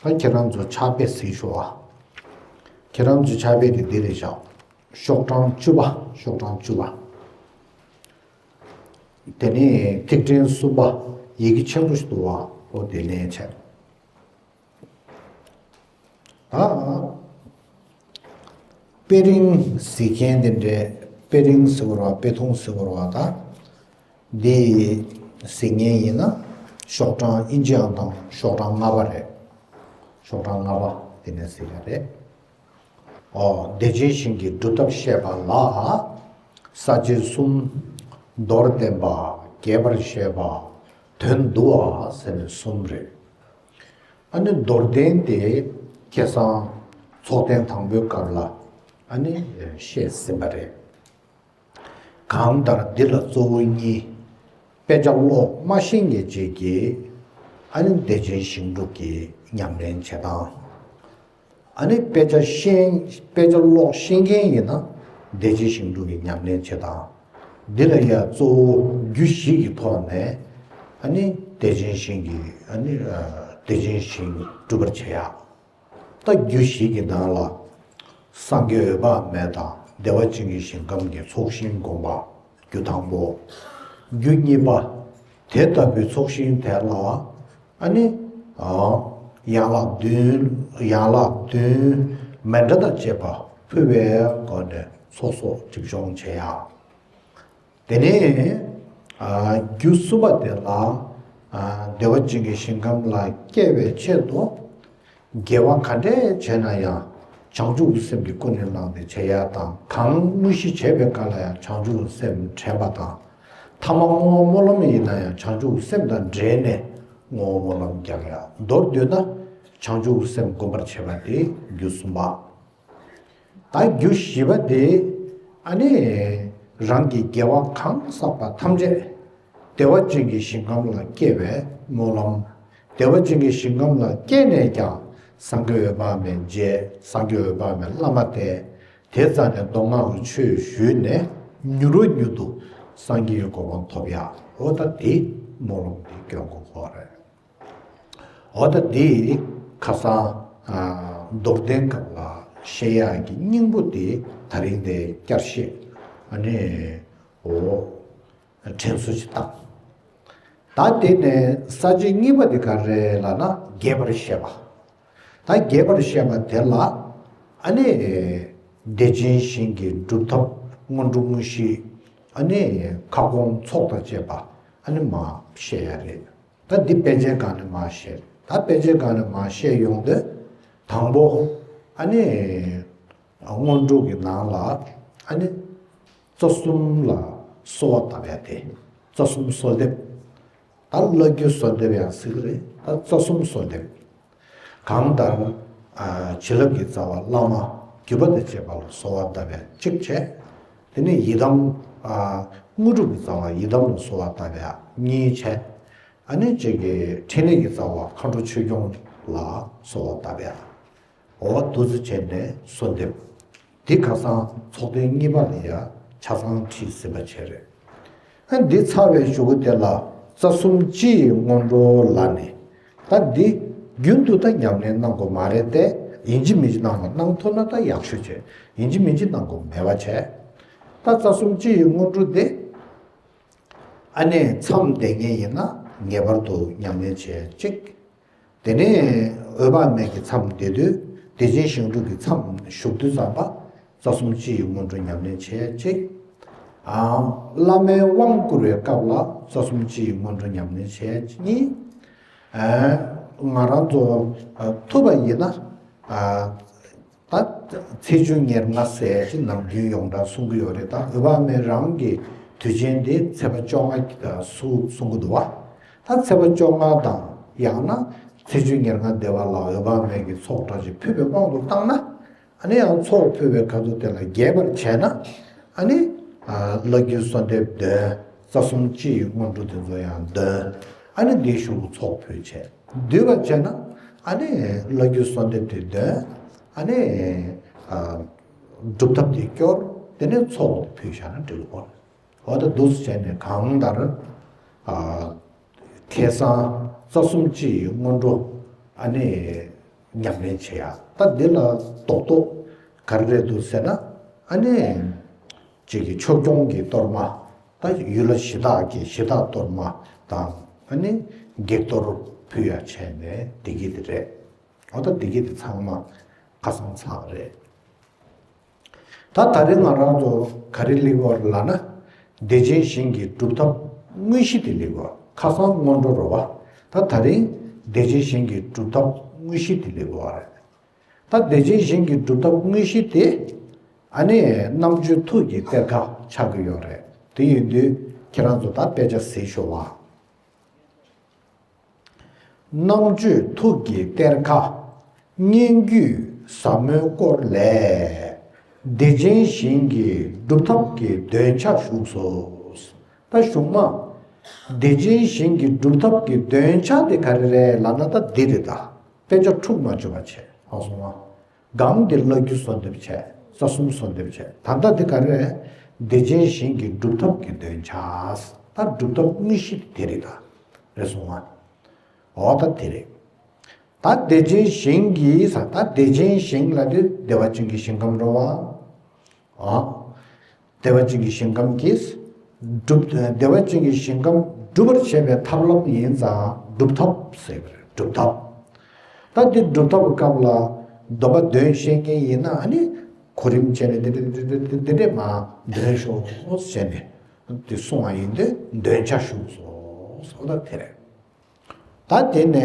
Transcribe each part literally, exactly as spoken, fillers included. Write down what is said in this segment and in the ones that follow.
ད་ཁྱེད་རང་ཚོ་ཕྱག་དཔེ་གཟིགས་ཤོག་ཨ། ཁྱེད་རང་ཚོ་ཕྱག་དཔེ་དེ་འདི་རེད་བཞག། ཤོག་གྲངས་བཅུ་པ། ཤོག་གྲངས་བཅུ་པ། དེ་ནས་ཐིག་ཕྲེང་གསུམ་པ། ཡི་གེ་ཆེན་པོ་ཞིག་འདུག་བ། འོ་དེ་ལེན་བྱས། ད་དཔེ་རིང་གཟིགས་མཁན་དེ་འདྲས། དཔེ་རིང་ཟེར་བ་རེད་བ། དཔེ་ཐུང་ཟེར་བ་རེད་བ། ད་འདི་གཟིགས་མཁན་ཡིན་ན་ཤོག་གྲངས་ཨིན་ཇི་ཨང་དང་ཤོག་གྲངས་ལྔ་པ་རེད། ཤོག་གྲངས་ལྔ་པ་དེ་ནས་གཟིགས་ཡ་རེད། ཨོ། བདེ་ཆེན་ཞིང་གི་སྒྲུབ་ཐབས་བཤད་པ་ལ། ས་བཅད་གསུམ། མདོར་བསྟན་པ། རྒྱས་པར་བཤད་པ། དོན་བསྡུ་བ་ཟེར་ནས་གསུམ་རེད། ཨ་ནི་མདོར་བསྟན་དེ་ཁ་སང་ཚོགས་ཐེངས་དང་པོའི་སྐབས་ལ་ཨ་ནི་བཤད་ཟིན་པ་རེད། གང་ལྟར་འདི་ལ་གཙོ་བོ་གཉིས། དཔེ་ཆ་ཀློག་མ་ཤེས་མཁན་ཅིག་གིས་ཨ་ནི་བདེ་ཆེན་ཞིང་སྒྲུབ་ཀྱི་ཉམས་ལེན་བྱེད་སྟངས། ཨ་ནི་དཔེ་ཆ་ཤེས། དཔེ་ཆ་ཀློག་ཤེས་མཁན་ཡིན་ན་བདེ་ཆེན་ཞིང་སྒྲུབ་ཀྱི་ཉམས་ལེན་བྱེད་སྟངས། འདི་ལ་ཡ་གཙོ་བོ་རྒྱུ་བཞི་གི་ཐོག་ནས་ཨ་ནི་བདེ་ཆེན་ཞིང་གི་ཨ་ནི་ཨ་བདེ་ཆེན་ཞིང་སྒྲུབ་པར་བྱེད་ཡ། ད་རྒྱུ་བཞི་གི་ནང་ལ་སངས་རྒྱས་འོད་དཔག་མེད་དང་བདེ་བ་ཅན་གྱི་ཞིང་ཁམས་ཀྱི་ཚོགས་ཞིང་བསྒོམ་པ། རྒྱུ་དང་པོ། རྒྱུ་གཉིས་པ། དེ་ལྟ་བུའི་ཚོགས་ཞིང་དེ་ལ་ཨ་ནི་ཨ་ཡན་ལག་བདུན། ཡན་ལག་བདུན་མཎྜལ་དང་བཅས་པ་ཕུལ་བའི་སྒོ་ནས་ཚོགས་གསོག་སྒྲིབ་སྦྱོང་བྱེད་ཡ། དེ་ནས་ཨ་རྒྱུ་གསུམ་པ་དེ་ལ་ཨ་བདེ་བ་ཅན་གྱི་ཞིང་ཁམས་ལ་སྐྱེ་བའི་ཆེད་དུ་དགེ་བ་ག་འདྲས་བྱས་ན་ཡང་བྱང་ཆུབ་ཀྱི་སེམས་ཀྱིས་ཀུན་ནས་བསླངས་ཏེ་བྱེད་ཡ་དང་། གང་དངོས་གཞི་བྱེད་པའི་སྐབས་ལ་ཡང་བྱང་ཆུབ་ཀྱི་སེམས་དྲན་པ་དང་། ཐ་མ་བསྔོ་བ་སྨོན་ལམ་ཡིན་ན་ཡང་བྱང་ཆུབ་ཀྱི་སེམས་དང་འབྲེལ་ནས་བསྔོ་བ་སྨོན་ལམ་རྒྱག་ཡ། མདོར་བསྡུས་ན་བྱང་ཆུབ་ཀྱི་སེམས་བསྒོམ་པར་བྱེད་པ་དེ་རྒྱུ་གསུམ་པ། ད་རྒྱུ་བཞི་པ་དེ་ཨ་ནི་རང་གི་དགེ་བ་གང་བསགས་པ་ཐམས་ཅད་བདེ་བ་ཅན་གྱི་ཞིང་ཁམས་ལ་སྐྱེ་བའི་སྨོན་ལམ། བདེ་བ་ཅན་གྱི་ཞིང་ཁམས་ལ་སྐྱེས་ནས་ཀྱང་སངས་རྒྱས་འོད་དཔག་མེད་མཇལ། སངས་རྒྱས་འོད་དཔག་མེད་བླ་མ་བསྟེན། དེ་ཙམ་ནས་མདོ་སྔགས་ཀྱི་ཆོས་ཞུས་ནས་མྱུར་བ་མྱུར་དུ་སངས་རྒྱས་ཀྱི་གོ་འཕང་ཐོབ་ཡ། འོ་ད་དེ་སྨོན་ལམ་དེ་སྐྱོན་དགོས་ཀྱི་རེད། འོ་ད་འདི་ཁ་སང་ཨ་མདོར་བསྟན་སྐབས་ལ་བཤད་ཡག་གི་སྙིང་པོ་དེ་ད་རིང་དེ་བསྐྱར་བཤད་ཨ་ནི་འོ་དྲན་གསོ་ཞིག་བཏང་། ད་དེ་ནས་ས་བཅད་གཉིས་པ་དེ་ག་རེ་ལབ་ན་རྒྱས་པར་བཤད་པ། ད་རྒྱས་པར་བཤད་པ་དེ་ལ་ཨ་ནི་བདེ་ཆེན་ཞིང་གི་སྒྲུབ་ཐབས་སྔོན་འགྲོ་དངོས་གཞི། ཨ་ནི་ཁ་སྐོང་ཚོགས་དང་བཅས་པ་ཨ་ནི་མར་བཤད་ཡ་རེད། ད་འདི་དཔེ་ཆའི་སྒང་ནས་མར་བཤད། ད་དཔེ་ཆའི་སྒང་ནས་མར་བཤད་ཡོང་དུས། དང་པོ་ཨ་ནི་སྔོན་འགྲོ་གི་ནང་ལ་ཨ་ནི་རྩ་གསུམ་ལ་གསོལ་བ་བཏབ་ཡ་དེ། རྩ་གསུམ་གསོལ་འདེབས། ད་བླ་བརྒྱུད་གསོལ་འདེབས་ཡང་ཟེར་གི་རེད། ད་རྩ་གསུམ་གསོལ་འདེབས། གང་ལྟར་ཨ་བྱིན་རླབས་ཀྱི་རྩ་བ་བླ་མ་བརྒྱུད་པ་དང་བཅས་པ་ལ་གསོལ་བ་བཏབ་ཡ་གཅིག་བྱས། དེ་ནས་ཡི་དམ་ཨ་དངོས་གྲུབ་ཀྱི་རྩ་བ་ཡི་དམ་ལ་གསོལ་བ་བཏབ་ཡ་གཉིས་བྱས། ཨ་ནི་གཅིག་གི་འཕྲིན་ལས་ཀྱི་རྩ་བ་མཁའ་འགྲོ་ཆོས་སྐྱོང་ལ་གསོལ་བ་བཏབ་ཡ། འོ་འདུག་སེ་བྱས་ནས་གསོལ་འདེབས། འདི་ཁ་སང་ཚོགས་ཐེངས་གཉིས་པ་ལ་ཡ་ཆ་ཚང་ཁྲིད་ཟིན་པ་བྱས་རེད། ཨ་འདི་ཚར་བའི་གཞུག་གུ་དེ་ལ་རྩ་གསུམ་སྤྱི་ཡི་སྔོན་འགྲོ་ལ་ནི། ད་འདི་རྒྱུན་དུ་ད་ཉམས་ལེན་གནང་དགོས་མ་རེད་དེ། ཡིན་གཅིག་མིན་གཅིག་གནང་དགོས། གནང་ཐུབ་ན་ད་ཡག་ཤོས་བྱས། ཡིན་གཅིག་མིན་གཅིག་གནང་དགོས་མེད་པ་བྱས། ད་རྩ་གསུམ་སྤྱི་ཡི་སྔོན་འགྲོ་དེ་ཨ་ནི་མཚམས་བསྡད་མཁན་ཡིན་ན་ངེས་པར་དུ་ཉམས་ལེན་བྱས་གཅིག། དེ་ནས་འོད་དཔག་མེད་ཀྱི་མཚམས་བསྡད་དུས། བདེ་ཆེན་ཞིང་སྒྲུབ་ཀྱི་མཚམས་བཞུགས་དུས་ཙམ་པ་རྩ་གསུམ་སྤྱི་ཡི་སྔོན་འགྲོ་ཉམས་ལེན་བྱས་གཅིག། ཨ་བླ་མའི་དབང་བསྐུར་བའི་སྐབས་ལ་རྩ་གསུམ་སྤྱི་ཡི་སྔོན་འགྲོ་ཉམས་ལེན་བྱས་གཉིས། ཨ་ང་རང་ཚོ་ཨ་ཐུབ་པ་ཡིན་ན་ཨ་ད་ཚེས་བཅུ་ཉེར་ལྔ་ཟེར་ཅིག་ནམ་རྒྱུན་ཡོངས་གྲགས་གསུང་གི་ཡོད་རེད། ད་འོད་དཔག་མེད་རང་གི་དུས་ཆེན་དེ་ཚེས་པ་བཅོ་ལྔ་གི་ད་སུ་གསུང་གི་འདུག་བ། ད་ཚེས་པ་བཅོ་ལྔ་དང་ཡང་ན་ཚེས་བཅུ་ཉེར་ལྔ་སྡེ་བ་ལ་འོད་དཔག་མེད་ཀྱི་ཚོགས་འདྲ་ཅིག་ཕུལ་བའི་དབང་དུ་བཏང་ན། ཨ་ནི་ཡང་ཚོགས་ཕུལ་བའི་ཁ་ཐུག་དེ་ལ་རྒྱས་པར་བྱས་ན། ཨ་ནི་ཨ་བླ་བརྒྱུད་གསོལ་འདེབས་འདོན། རྩ་གསུམ་སྤྱི་ཡི་སྔོན་འགྲོ་དེ་ཚོ་ཡང་འདོན། ཨ་ནི་འདིའི་གཞུག་ལ་ཚོགས་ཕུལ་བྱས། བསྡུས་པ་བྱས་ན་ཨ་ནི་བླ་བརྒྱུད་གསོལ་འདེབས་དེ་འདོན། ཨ་ནི་ཨ་སྒྲུབ་ཐབས་དེ་སྐྱོར། དེ་ནས་ཚོགས་དེ་ཕུལ་བཞག་ན་འགྲིག་གོ། འོ་ད་འདུག་སེ་བྱས་ནས་གང་ལྟར་ཨ་ཁ་སང་རྩ་གསུམ་སྤྱི་ཡི་སྔོན་འགྲོ་ཨ་ནི་ ཉམས་ལེན་བྱེད་ཡ། ད་འདི་ལ་རྡོག་རྡོག་ག་རེ་རེད་འདུག་ཟེར་ན། ཨ་ནི་ཅིག་གི་ཕྱོགས་སྐྱོང་གི་གཏོར་མ། ད་ཡུལ་ལྷ་གཞི་བདག་གི་གཞི་བདག་གཏོར་མ་དང་། ཨ་ནི་བགེགས་གཏོར་ཕུལ་ཡ་བྱས་ནས་བདེ་སྐྱིད་དེ་རེད། འོ་ད་བདེ་སྐྱིད་དེ་ཚང་མ་ཁ་སང་ཚར་རེད། ད་ད་རིང་ང་རང་ཚོ་ག་རེ་སླེབས་ཡོད་རེད་ལབ་ན། བདེ་ཆེན་ཞིང་གི་སྒྲུབ་ཐབས་དངོས་གཞི་དེ་སླེབས་ཡོད། ཁ་སང་སྔོན་འགྲོ་རེད་བ། ད་ད་རིང་བདེ་ཆེན་ཞིང་གི་སྒྲུབ་ཐབས་དངོས་གཞི་དེ་སླེབས་ཡོད་རེད། ད་བདེ་ཆེན་ཞིང་གི་སྒྲུབ་ཐབས་དངོས་གཞི་དེ། ཨ་ནི་རྣམ་དཔྱོད་ཐུགས་ཀྱི་གཏེར་ཁ་ཆགས་ཀྱི་ཡོད་རེད། དེ་ཡིན་དུས་ཁྱེད་རང་ཚོ་ད་དཔེ་ཆ་གཟིགས་ཤོག་ཨ། རྣམ་དཔྱོད་ཐུགས་ཀྱི་གཏེར་ཁ། སྙན་བརྒྱུད་ཟབ་མོའི་སྐོར་ལས། བདེ་ཆེན་ཞིང་གི་སྒྲུབ་ཐབས་ཀྱི་འདོན་ཆ་བཞུགས་སོ། ད་གཞུག་མ། བདེ་ཆེན་ཞིང་གི་སྒྲུབ་ཐབས་ཀྱི་འདོན་ཆ་དེ་ག་རེ་རེད་ལབ་ན། ད་འདི་རེད། ད་དཔེ་ཆ་འཁྲུག་མ་བཅུག་པ་བྱས། ཧ་གོ་སོང་ང་། སྒང་འདི་བླ་བརྒྱུད་གསོལ་འདེབས་བྱས། རྩ་གསུམ་གསོལ་འདེབས་བྱས། ད་ལྟ་འདི་ག་རེ་རེད། བདེ་ཆེན་ཞིང་གི་སྒྲུབ་ཐབས་ཀྱི་འདོན་ཆ། ད་སྒྲུབ་ཐབས་དངོས་གཞི་དེ་རེད། ད་རེད་སོང་ང་། འོ་ད་དེ་རེད། ད་བདེ་ཆེན་ཞིང་གི་ས། ད་བདེ་ཆེན་ཞིང་ལབ་དུས་བདེ་བ་ཅན་གྱི་ཞིང་ཁམས་རེད་བ། ཨ། བདེ་བ་ཅན་གྱི་ཞིང་ཁམས་ཀྱི་སྒྲུབ། བདེ་བ་ཅན་གྱི་ཞིང་ཁམས་སྒྲུབ་པར་བྱེད་པའི་ཐབས་ལམ་ཡིན་ཙང་སྒྲུབ་ཐབས་ཟེར་བ་རེད། སྒྲུབ་ཐབས། ད་འདི་སྒྲུབ་ཐབས་ཀྱི་སྐབས་ལ་སྡོམ་པ་འདོན་ཤེས་མཁན་ཡིན་ན། ཨ་ནི་གོ་རིམ་བྱས་ནས་འདི་འདྲ་འདི་འདྲ་འདི་འདྲ་མར་འདོན་ཤོག་ཟེར་ནས་འདི་གསུང་བ་ཡིན་དུས་འདོན་ཆ་བཞུགས་སོ། སོ་ད་དེ་རེད། ད་དེ་ནས་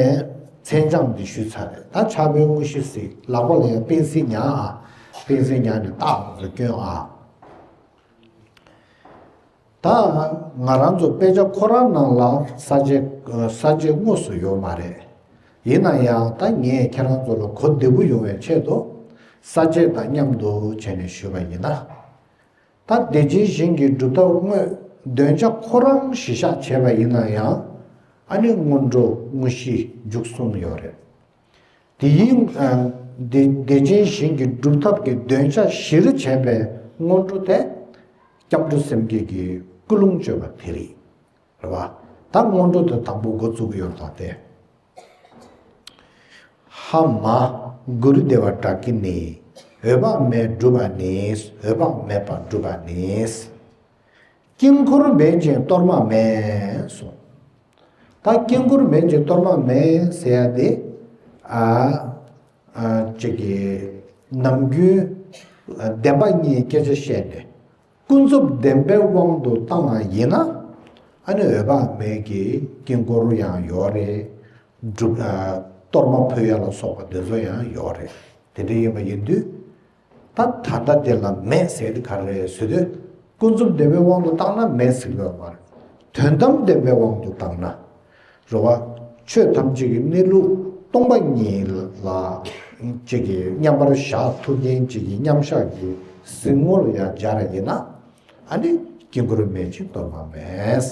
མཚན་བྱང་འདི་ཞུས་ཚར་རེད། ད་ཕྱག་དཔེའི་དངོས་གཞི་གཟིགས། ལག་པ་ལ་ཡང་པེན་སིལ་ཉར་ཨ། པེན་སིལ་ཉར་ནས་རྟགས་ཚོ་སྐྱོན་ཨ། ད་ང་རང་ཚོ་དཔེ་ཆ་ཁོ་རང་ནང་ལ་ས་བཅད། ས་བཅད་དངོས་སུ་ཡོད་མ་རེད། ཡིན་ན་ཡང་ད་ངས་ཁྱེད་རང་ཚོ་ལ་གོ་བདེ་པོ་ཡོང་བའི་ཆེད་དུ་ས་བཅད་དང་མཉམ་དུ་བྱས་ནས་ཞུས་པ་ཡིན་ན། ད་བདེ་ཆེན་ཞིང་གི་སྒྲུབ་ཐབས་དངོས་འདོན་ཆ་ཁོ་རང་གཞི་བཞག་བྱས་པ་ཡིན་ན་ཡང་། ཨ་ནི་སྔོན་འགྲོ་དངོས་གཞི་མཇུག་གསུམ་ཡོད་རེད། དེ་ཡིན། ཨ། བདེ་བདེ་ཆེན་ཞིང་གི་སྒྲུབ་ཐབས་ཀྱི་འདོན་ཆ་གཞིར་བྱས་པའི་སྔོན་འགྲོ་དེ་སྐྱབས་འགྲོ་སེམས་བསྐྱེད་ཀྱི་ཀུན་སློང་བཅོས་པ་དེ་རེད། རེད་བ། ད་སྔོན་འགྲོ་དེ་དང་པོ་འགོ་བཙུགས་ཀྱི་ཡོད་རེད་ད་དེ། ཧ་མ་གུ་རུ་བདེ་བ་བྲག་གི་ནི། འོད་དཔག་མེད་སྒྲུབ་པ་ནི། འོད་དཔག་མེད་པ་སྒྲུབ་པ་ནི། དཀྱིལ་འཁོར་མེད་ཅིང་གཏོར་མ་མེད་གསུངས། ད་དཀྱིལ་འཁོར་མེད་ཅིང་གཏོར་མ་མེད་ཟེར་ཡ་དེ། ཨ། ཨ། ཅིག་གི་ནམ་རྒྱུན་བདེན་པ་གཉིས་སྐད་ཆ་བཤད་ནས། ཀུན་རྫོབ་བདེན་པའི་དབང་དུ་བཏང་བ་ཡིན་ན། ཨ་ནི་འོད་དཔག་མེད་ཀྱི་དཀྱིལ་འཁོར་ཡང་ཡོད་རེད། སྒྲུབ། ཨ། གཏོར་མ་ཕུལ་ཡ་ལ་སོགས་པ་དེ་ཚོ་ཡང་ཡོད་རེད། དེ་འདྲ་ཡིན་པ་ཡིན་དུས། ད་ད་ལྟ་དེ་ལ་མེད་ཟེར་དེ་ག་རེ་རེད་ཟེར་དུས། ཀུན་རྫོབ་བདེན་པའི་དབང་དུ་བཏང་ན་མེད་ཟེར་གྱི་ཡོད་མ་རེད། དོན་དམ་བདེན་པའི་དབང་དུ་བཏང་ན། རེད་བ། ཆོས་ཐམས་ཅད་ཀྱི་གནས་ལུགས་སྟོང་པ་ཉིད་ལ་ཅིག་གི་མཉམ་པར་བཞག་ཐུབ་མཁན་ཅིག་གི་མཉམ་བཞག་གི་གཟིགས་ངོ་ལ་ཡང་སྦྱར་ཡིན་ན། ཨ་ནི་དཀྱིལ་འཁོར་མེད་ཅིང་གཏོར་མ་མེད།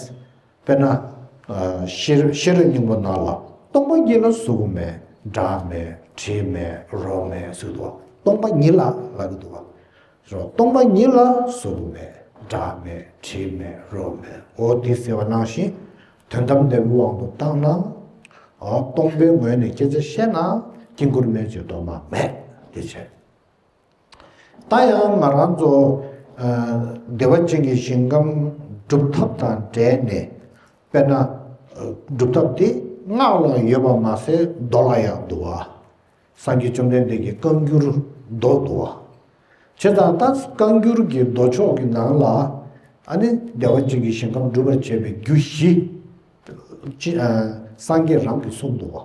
དཔེར་ན། ཨ། ཤེས་རབ་ཤེས་རབ་སྙིང་པོ་ནང་ལ་སྟོང་པ་ཉིད་ལ་གཟུགས་མེད། སྒྲ་མེད། དྲི་མེད། རོ་མེད་ཟེར་འདུག་བ། སྟོང་པ་ཉིད་ལ་ལབ་ཀྱི་འདུག་བ། རོ། སྟོང་པ་ཉིད་ལ་གཟུགས་མེད། སྒྲ་མེད། དྲི་མེད། རོ་མེད། འོ་དེ་ཟེར་བ་ནང་བཞིན། དོན་དམ་བདེན་པའི་དབང་དུ་བཏང་ན། འོ་སྟོང་པའི་ངོས་ནས་སྐད་ཆ་བཤད་ན། དཀྱིལ་འཁོར་མེད་ཅིང་གཏོར་མ་མེད། དེ་བྱས། ད་ཡང་ང་རང་ཚོ། ཨ། བདེ་བ་ཅན་གྱི་ཞིང་ཁམས་སྒྲུབ་ཐབས་དང་འབྲེལ་ནས། དཔེར་ན། ཨ། སྒྲུབ་ཐབས་དེ་སྔགས་ལ་ཡོད་པ་མ་ཟད་མདོ་ལ་ཡང་འདུག་བ། སངས་རྒྱས་བཅོམ་ལྡན་འདས་ཀྱི་བཀའ་འགྱུར་མདོ་འདུག་བ། བྱས་ཙང་ད་བཀའ་འགྱུར་གྱི་མདོ་ཕྱོགས་ཀྱི་ནང་ལ། ཨ་ནི་བདེ་བ་ཅན་གྱི་ཞིང་ཁམས་སྒྲུབ་པར་བྱེད་པའི་རྒྱུ་བཞི། ཅི། ཨ། སངས་རྒྱས་རང་གིས་གསུངས་འདུག་བ།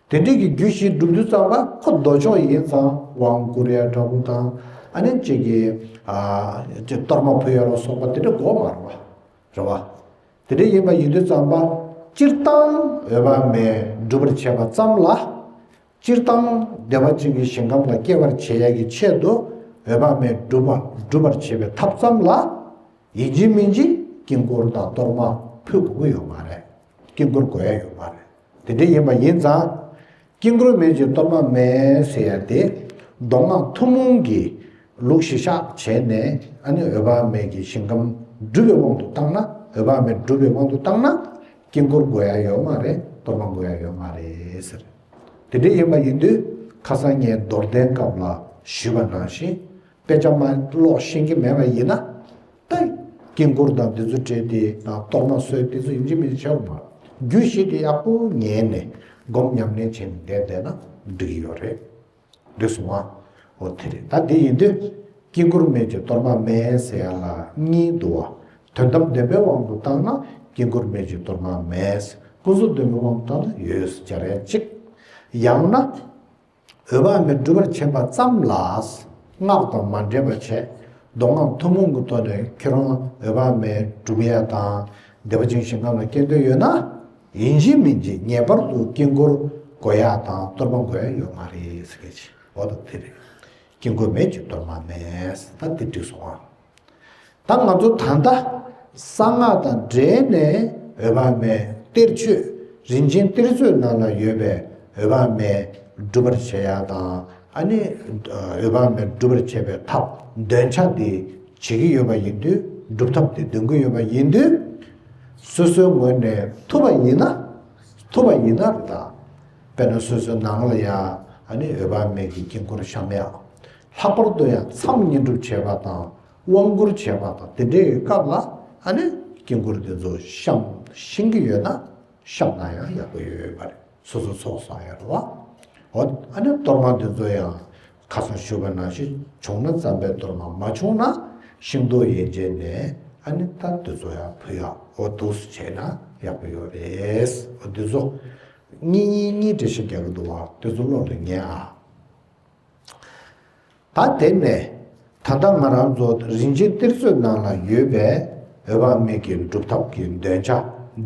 དེ་འདྲའི་གི་རྒྱུ་བཞི་སྒྲུབ་དུས་ཙམ་པ་ཁོ་མདོ་ཕྱོགས་ཡིན་ཙང་དབང་བསྐུར་ཡ་འདྲ་པོ་དང་། ཨ་ནི་ཅིག་གི། ཨ། ཅིག་གཏོར་མ་ཕུལ་ཡ་ལ་སོགས་པ་དེ་འདྲ་དགོས་མ་རེད་བ། རེད་བ། དེ་འདྲ་ཡིན་པ་ཡིན་དུས་ཙམ་པ། སྤྱིར་བཏང་འོད་དཔག་མེད་སྒྲུབ་པར་བྱེད་པ་ཙམ་ལ། སྤྱིར་བཏང་བདེ་བ་ཅན་གྱི་ཞིང་ཁམས་ལ་སྐྱེ་བར་བྱེད་ཡ་གི་ཆེད་དུ་འོད་དཔག་མེད་སྒྲུབ་པ་སྒྲུབ་པར་བྱེད་པའི་ཐབས་ཙམ་ལ། ཡིན་གཅིག་མིན་གཅིག་དཀྱིལ་འཁོར་དང་གཏོར་མ་ཕུལ་དགོས་ཀྱི་ཡོད་མ་རེད། དཀྱིལ་འཁོར་དགོས་ཡ་ཡོད་མ་རེད། དེ་འདྲ་ཡིན་པ་ཡིན་ཙང་། དཀྱིལ་འཁོར་མེད་ཅིང་གཏོར་མ་མེད་ཟེར་ཡ་དེ། མདོ་སྔགས་ཐུན་མོང་གི་ལུགས་གཞི་བཞག་བྱས་ནས། ཨ་ནི་འོད་དཔག་མེད་ཀྱི་ཞིང་ཁམས་སྒྲུབ་པའི་དབང་དུ་བཏང་ན། འོད་དཔག་མེད་སྒྲུབ་པའི་དབང་དུ་བཏང་ན། དཀྱིལ་འཁོར་དགོས་ཡ་ཡོད་མ་རེད། གཏོར་མ་དགོས་ཡ་ཡོད་མ་རེད་ཟེར། དེ་འདྲ་ཡིན་པ་ཡིན་དུས། ཁ་སང་ངས་མདོར་བསྟན་སྐབས་ལ་ཞུས་པ་ནང་བཞིན། དཔེ་ཆ་མ་ཀློག་ཤེས་ཀྱི་མེད་པ་ཡིན་ན། ད་དཀྱིལ་འཁོར་དང་དེ་ཚོ་བྲིས་ཏེ་དང་གཏོར་མ་བཟོས་དེ་ཚོ་ཡིན་གཅིག་མིན་གཅིག་བྱེད་དགོས་མ་རེད། རྒྱུད་བཞི་དེ་ཡག་པོ་ཉན་ནས་སྒོམ་ཉམས་ལེན་བྱས་ནས་བསྡད་བསྡད་ན་འགྲིག་གི་ཡོད་རེད། འགྲིག་སོང་ང་། འོ་དེ་རེད། ད་དེ་ཡིན་དུས་དཀྱིལ་འཁོར་མེད་ཅིང་གཏོར་མ་མེད་ཟེར་ཡ་ལ་གཉིས་འདུག་བ། དོན་དམ་བདེན་པའི་དབང་དུ་བཏང་ན་དཀྱིལ་འཁོར་མེད་ཅིང་གཏོར་མ་མེད། ཀུན་རྫོབ་བདེན་པའི་དབང་དུ་བཏང་ན་ཡོད་ཟེར་བྱ་རེད་གཅིག། ཡང་ན། འོད་དཔག་མེད་སྒྲུབ་པར་བྱེད་པ་ཙམ་ལ། སྔགས་དང་མ་འདྲེས་པ་བྱས། མདོ་སྔགས་ཐུན་མོང་གི་ཐོག་ནས་ཁྱེད་རང་འོད་དཔག་མེད་སྒྲུབ་ཡ་དང་། བདེ་བ་ཅན་ཞིང་ཁམས་ལ་སྐྱེ་འདོད་ཡོད་ན། ཡིན་གཅིག་མིན་གཅིག་ངེས་པར་དུ་དཀྱིལ་འཁོར་དགོས་ཡ་དང་གཏོར་མ་དགོས་ཡ་ཡོད་མ་རེད་ཟེར་མཁན་ཅིག་འོ་ད་དེ་རེད། དཀྱིལ་འཁོར་མེད་ཅིང་གཏོར་མ་མེད། ད་དེ་འགྲིག་སོང་ཨ། ད་ང་ཚོ་ད་ལྟ་གསང་སྔགས་དང་འབྲེལ་ནས་འོད་དཔག་མེད་གཏེར་ཆོས་རིན་ཆེན་གཏེར་མཛོད་ནང་ལ་ཡོད་པའི་འོད་དཔག་མེད་སྒྲུབ་པར་བྱེད་ཡ་དང་། ཨ་ནི་འོད་དཔག་མེད་སྒྲུབ་པར་བྱེད་པའི་ཐབས་འདོན་ཆ་དེ་བྱེད་ཀྱི་ཡོད་པ་ཡིན་དུས། སྒྲུབ་ཐབས་དེ་འདོན་གྱི་ཡོད་པ་ཡིན་དུས། སོ་སོའི་ངོས་ནས་ཐུབ་པ་ཡིན་ན། ཐུབ་པ་ཡིན་ན་རེད་ད། དཔེར་ན་སོ་སོའི་ནང་ལ་ཡ་ཨ་ནི་འོད་དཔག་མེད་ཀྱི་དཀྱིལ་འཁོར་བཤམས་ཡ། ལྷག་པར་དུ་ཡང་མཚམས་བསྙེན་སྒྲུབ་བྱེད་པ་དང་དབང་བསྐུར་བྱེད་པ་དང་དེ་འདྲའི་སྐབས་ལ་ཨ་ནི་དཀྱིལ་འཁོར་དེ་ཚོ་བཤམས་ཤེས་ཀྱི་ཡོད་ན་བཤམས་ན་ཡང་ཡག་པོ་ཡོད་ཡོད་པ་རེད། སོ་སོ་ཚོགས་བསགས་ཡ་རེད་བ། འོ་ཨ་ནི་གཏོར་མ་དེ་ཚོ་ཡང་ཁ་སང་ཞུས་པ་ནང་བཞིན་བྱུང་ན་ཙམ་པའི་གཏོར་མ། མ་བྱུང་ན་ཤིང་ཏོག་ཡན་ཆད་ནས་ཨ་ནི་ད་དེ་ཚོ་ཡང་ཕུལ་ཡ། འོ་འདུག་སེ་བྱས་ན་ཡག་པོ་ཡོད་རེད། འོ་འདི་ཚོ་གཉིས་གཉིས་གཉིས་འགྲེལ་བཤད་རྒྱག་གི་འདུག་བ། དེ་ཚོ་བློ་ལ་ངེས་ཨ། ད་དེ་ནས་ད་ལྟ་ང་རང་ཚོ་རིན་ཆེན་གཏེར་མཛོད་ནང་ལ་ཡོད་པའི་འོད་དཔག་མེད་ཀྱི་སྒྲུབ་ཐབས་ཀྱི་འདོན་ཆ་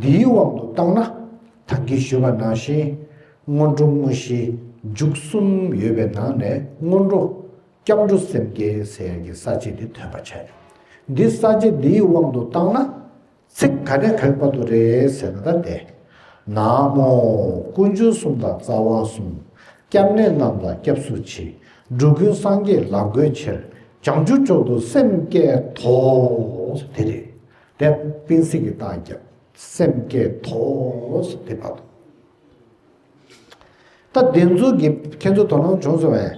འདིའི་དབང་དུ་བཏང་ན། ད་གིན་ཞུས་པ་ནང་བཞིན་སྔོན་འགྲོ་དངོས་གཞི་མཇུག་གསུམ་ཡོད་པའི་ནང་ནས་སྔོན་འགྲོ་སྐྱབས་འགྲོ་སེམས་བསྐྱེད་ཟེར་ཡག་གི་ས་བཅད་འདི་ཐོན་པ་བྱས། འདི་ས་བཅད་འདིའི་དབང་དུ་བཏང་ན། ཚིག་ག་ནས་ག་བར་དུ་རེད་ཟེར་ན་ད་དེ། ན་མོ་དཀོན་མཆོག་གསུམ་དང་རྩ་བ་གསུམ། སྐྱབས་གནས་རྣམས་ལ་སྐྱབས་སུ་མཆི། འགྲོ་ཀུན་སངས་རྒྱས་ལ་འགོད་ཕྱིར། བྱང་ཆུབ་མཆོག་ཏུ་སེམས་བསྐྱེད་དོ། དེ་རེད། དེ་སྤེན་སྲིད་ཀྱི་རྟགས་བརྒྱབ། སེམས་བསྐྱེད་དོ། དེ་བར་དུ། ད་འདི་ཚོ་གི་ཁྱེད་ཚོ་དོ་སྣང་བྱུང་སོང་བས།